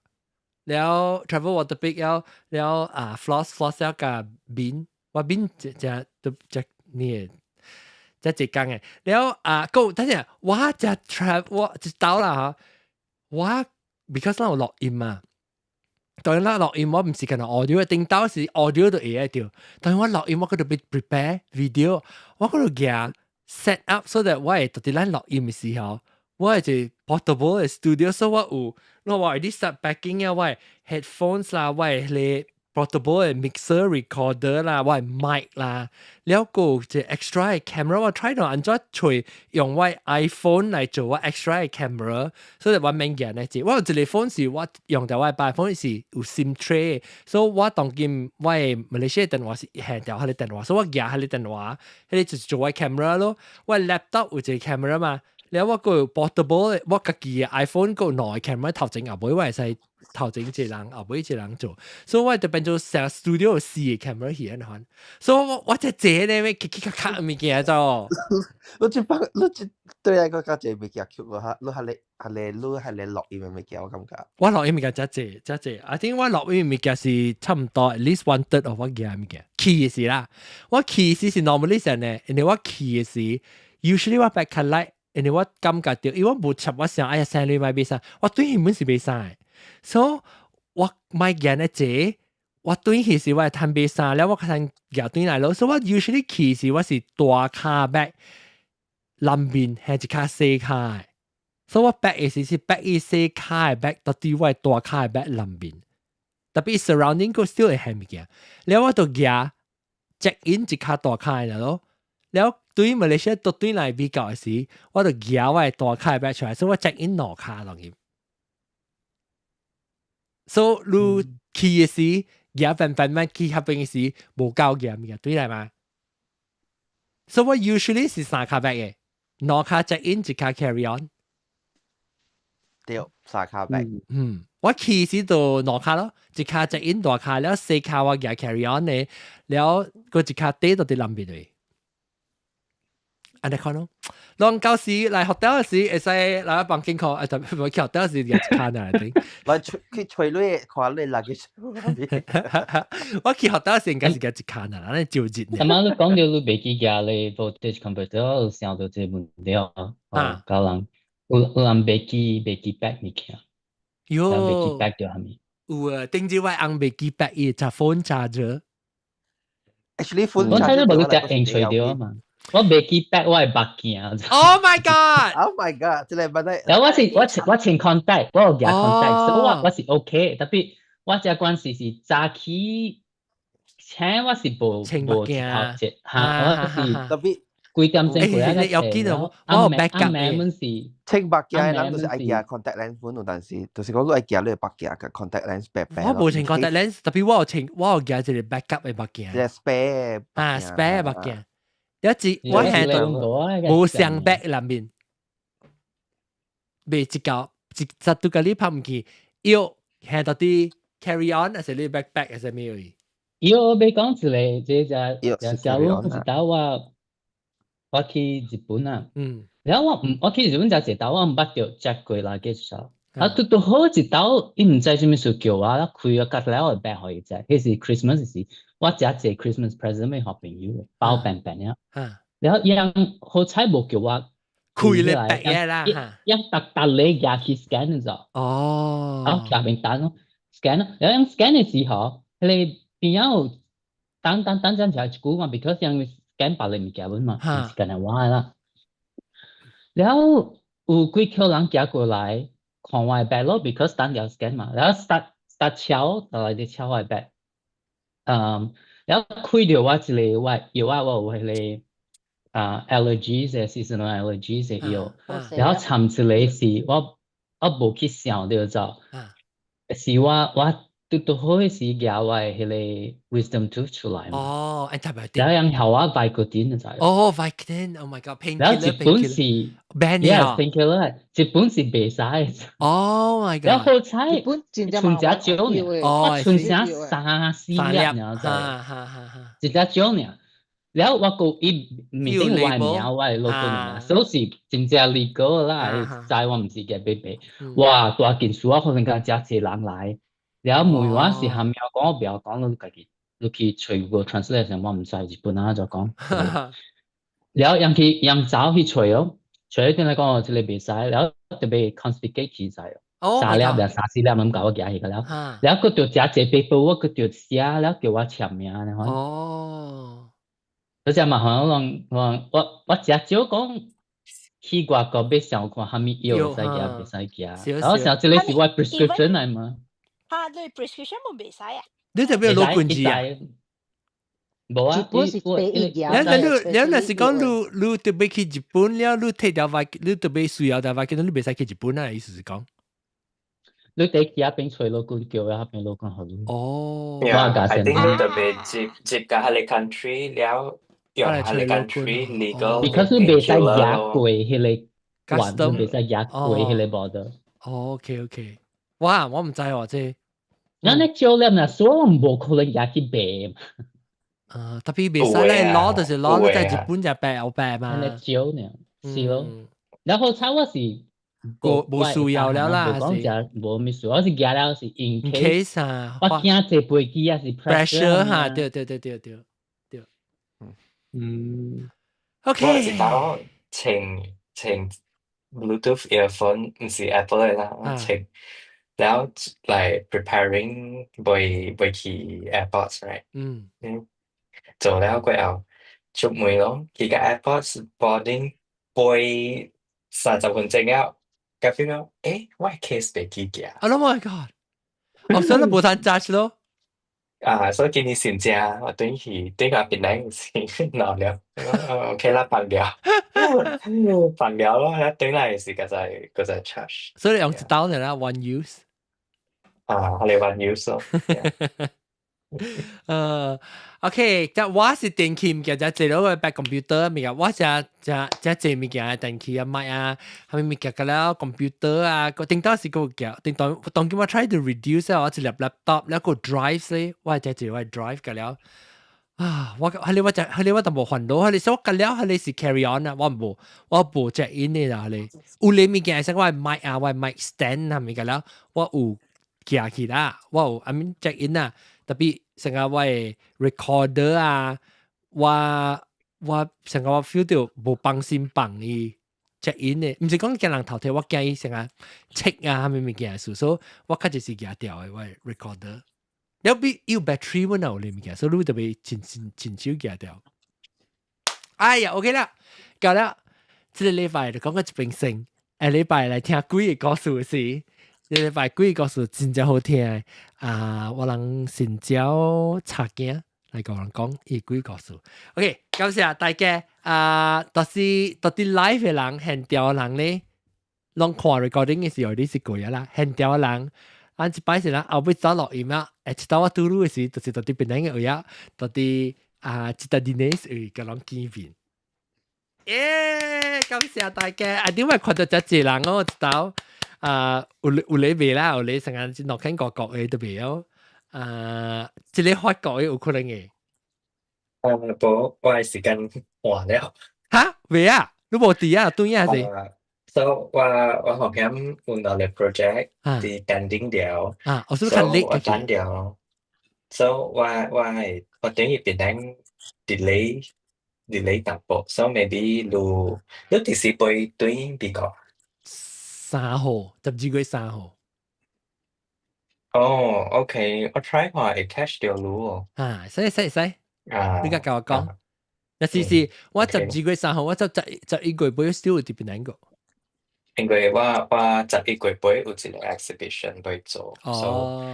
了 travel 我特別了了啊 floss floss 了加面，我面只只都只呢。只一工嘅，了啊，夠等陣，我只 travel 我一到啦嚇，我 because 咱有錄音嘛，當然啦錄音我唔是干焦 audio，頂到是 audio 都會到，但係我錄音我嗰度要 prepare video，我嗰度夾 set up so that 我會到底咱錄音嘅時候，我係一 portable 嘅 studio，所以我有，我話啲 start packing 啊，我係 headphones 啦，我係咧 portable 嘅 mixer recorder 啦，我係 mic 啦，了個隻 extra 嘅 camera，我 try 到按怎揣用我 iPhone 來做我 extra 嘅 camera，所以我免驚呢隻，我有一個 phone 是我用到我的 phone 是有 SIM tray，所以我當今我的馬來西亞電話是下掉彼个電話，所以我舉彼個電話，彼個就是做我 camera 咯，我 laptop 有一個 camera 嘛，了我個 portable 我家己的 iPhone 個兩個 camera 頭前後尾我會使頭前一個人，後尾一個人做，所以我就變做成 studio 有四個 camera 去按款，所以我只坐咧，咩咔咔咔物件做。你這幫你這對來講較濟物件 Q 哈，你係你你係你錄音的物件，我感覺。我錄音物件真濟真濟，I think 我錄音物件是差唔多 at least one third of 我嘅物件。去的時啦，我去時是 normally 上呢，因為我去的時，usually 我 pack 較light，因為我感覺到，因為我無插我想，哎呀，生你買袂使，我對原本是袂使，所以我買件的這，我對去時我會趁買衫，了我較趁舉轉來咯，所以我 usually 去時我是大跤 bag，內面係一跤細跤的，所以我 pack 的時是 pack 伊細跤的 bag，到底我大跤的 bag 內面，特別 surrounding 個 still 會係物件，了我就舉 check in 一跤大跤的咯，了對馬來西亞倒轉來美國的時，我就舉我的大跤的 bag 出來，所以我 check in 兩跤落去。所以你去的時，舉慢慢慢去彼邊的時，無夠嚴嘅，對來嘛？所以我 usually 是三跤 bag 嘅，兩跤 check in，一跤 carry on。對，三跤 bag。嗯，我去時就兩跤咯，一跤 check in 大跤，了細跤我舉 carry on 嘅，了個一跤底到佇內面嘅。按呢看咯。攏到時來 hotel 時會使來房間看，啊，特別去 hotel 時也一看啊，頂。來去揣你看你 luggage。我去 hotel 時應該是共一看啊，咱就熱。頭仔你講到你袂記夾咧 voltage converter，我有想到這個問題哦。啊。教人有人袂記 pack 物件。喲。袂記 pack 著啥物？有啊，頂次我翁袂記 pack 伊隻 phone charger。 Actually phone 我睇到無你隻用揣著啊嘛。我袂記 pack 我的目鏡。 Oh my god! Oh my god！這個問題。然後我是我穿 contact，我有夾 contact，所以我是 OK。特別我這關係是早起，請我是無無頭節，嚇，我是特別幾點鐘過來。有見到我有 backup 阿妹們是穿目鏡的人就是愛夾 contact lens 款，但是就是講你愛夾你的目鏡佮 contact lens 白白。我無穿 contact lens，特別我有穿，我有夾一個 backup 的目鏡。一個 spare 啊，spare 目鏡。一次我係到無雙 bag 內面，未一嚿一實都共你拍毋去，要係到啲 carry on，還是你 backpack 還是咩嘢？伊我欲講一個，這隻小路一道我去日本啊，然後我毋我去日本食一道，我毋捌著 check 過 luggage 啊，啊拄拄好一道，伊毋知啥物事叫我，我開咗隔了我 bag 予伊知，彼是 Christmas 時，我食一個 Christmas present 欲予朋友的，包平平啊，然後伊人好彩無叫我開咧 bag 嘢啦，伊逐逐禮舉去 scan 你知？哦，啊，下面單咯，scan 咯，然後 scan 的時候，彼個邊仔有等等等陣就一久嘛，because 因為 scan 別個物件嘛，毋是干焦我的啦。然後有幾個人行過來看我的 bag 咯，because 等了 scan 嘛，然後 start start 敲，就來佇敲我的 bag，然後開著我一個我藥啊，我有彼個啊 allergies 的 seasonal allergies 的藥，然後摻一個是我無去想著走，是我拄拄好彼時舉我的彼個 wisdom tooth 出來嘛。哦，antibiotic。然後人予我 Vicodin 你知？哦，Vicodin，Oh my god，painkiller。然後日本是 ban 了，painkiller，日本是袂使。 Oh my god！然後好彩，日本真正賰一少爾，我賰啥三四粒爾，一隻少爾。然後我閣伊面頂有我的名，我的老公名，所以是真正 legal 啦，知我毋是夾買買。哇，大件事我可能甲誠濟人來，然後問我是蝦米講，我袂曉講，你家己你去揣個 translation，我毋知日本人怎講。然後人去人走去揣哦，揣轉來講哦，這個袂使，然後就被 confiscate 起來。三粒定三四粒咁共我舉去個了，然後閣著誠濟 paper，我閣著寫，了叫我簽名呢款。哦。嗰隻嘛，好像我誠少講去外國欲想看啥物藥會使食，袂使食。我想這個是我 prescription 來嘛。啊，你 prescription 冇袂使啊？你特別攞棍子啊？無啊，日本是第一你你你若是講你特別去日本了，你提條話，你特別需要條話，你袂使去日本啊？意思是講？你佇其他邊揣老君叫啊，彼邊老君予你。哦。 Yeah, I think 你特別接接個彼個 country 了。用彼個 country legal。 Because 你袂使越過彼個關，你袂使越過彼個 border。哦，OK OK，哇，我毋知喎這。咱咧少粒若所以我無可能舉去賣。啊，特別袂使咧攞就是攞，你在日本就白有白嘛。咱咧少呢，是咯。然後彩我是無無需要了啦，無講誠無物事，我是舉了是 in case 啊，我驚坐飛機啊是 pressure 哈，對對對對對對。嗯，OK。我是講穿穿 Bluetooth earphone，毋是 Apple 的啦，我穿，然後來 preparing 欲去 airports right？嗯，做了過後出門咯，去個 airports boarding 飛30分鐘了，甲 feel 到，欸，我的 case 袂記寄。 Oh my god！哦，所以你無通 charge 咯。啊，所以今年先正，我轉去轉到檳城是鬧了，OK 啦，放掉，放掉咯，轉來時閣再 charge。所以用一刀爾啦，one use。啊，我哋 one use 咯。OK，即我是電器物件，就坐落個擺 computer 物件，我誠誠誠濟物件，電器啊、麥啊，啥物物件個了 computer 啊，個頂當時個件，頂當當今我 try to reduce 啊，我一粒 laptop，了個 drive 咧，我誠濟我 drive 個了，啊！我係你我就係你我就無煩惱，係你所以了係你是 carry on 啊，我無 check in 的啦，係你有你物件係我 mic 啊，我 mic stand 係咪個了？我有寄去啦，我有 I mean check in 啊，特別成個我的 recorder 啊，我成個我 feel 到無放心放伊 check in 的，毋是講驚人偷提，我驚伊成個 check 啊，啥物物件事，所以我較就是寄掉的我 recorder。了比有 battery 阮有你物件，所以你特別真真真少寄掉。哎呀，OK 啦，夠了。這個禮拜就講個一邊先，下禮拜來聽鬼个故事是，這禮拜鬼个故事真正好聽啊！我人新招查囝來共人講伊鬼故事。OK，感謝大家啊！就是到底 live 的人、現場的人咧，攏看 recording 的時候你是過啦，現場的人。咱一擺是咱後尾走錄音啊，一到我拄拄的時，就是到佇檳城的位啊，到佇啊，一搭二年是共人見面。耶！感謝大家，啊，點解看到這濟人哦？一道啊，有有咧袂啦，有咧成日落肯國國的都袂曉。啊，這個法國的有可能的。啊，無，我的時間換了。哈？袂啊？你無佇啊？對啊是？ So 我後邊換到個 project 佇 pending 了，啊，我是不是較 late？我等了，so 我等於變成 delay delay 淡薄，so maybe 你幾時飛轉美國？3號，12月3號。哦，OK，我 try 看會 catch 到你哦。啊，使使使，啊，你甲我講。若是是，我12月3號，我就11月尾 still 有佇檳城個。因為我11月尾有一個 exhibition 欲做，所以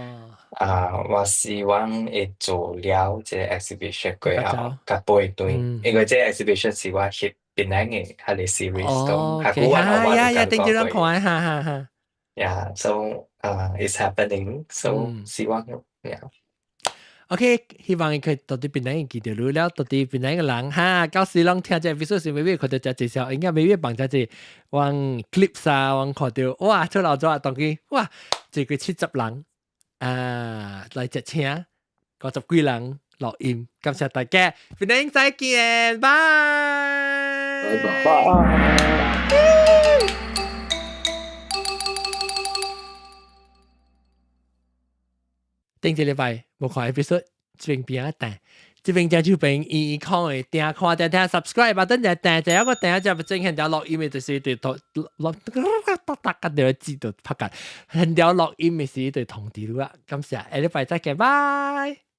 啊，我希望會做了這個 exhibition 過後，才飛轉。因為這個 exhibition 是我翕檳城的彼個 series 講，較久我呀呀，頂住攏看，哈哈哈。 Yeah, so it's happening. So 希望，yeah. OK，希望伊可以到佇檳城記著你了，到佇檳城的人哈，到時攏聽這 episode 時，maybe 看到遮濟笑，應該 maybe 放遮濟往 clips 啊，往看到哇，出老早當佢哇，這個70人啊來接車，50幾人錄音，感謝大家，檳城再見，拜拜拜。頂一禮拜無看 episode，這邊邊仔彈，這邊正手邊伊伊看的訂看訂聽 subscribe 啊，等陣訂就一個訂就正現條錄音的，就是對頭錄，大家就知道拍緊，現條錄音的時對通知你啊，感謝，下禮拜再見，拜。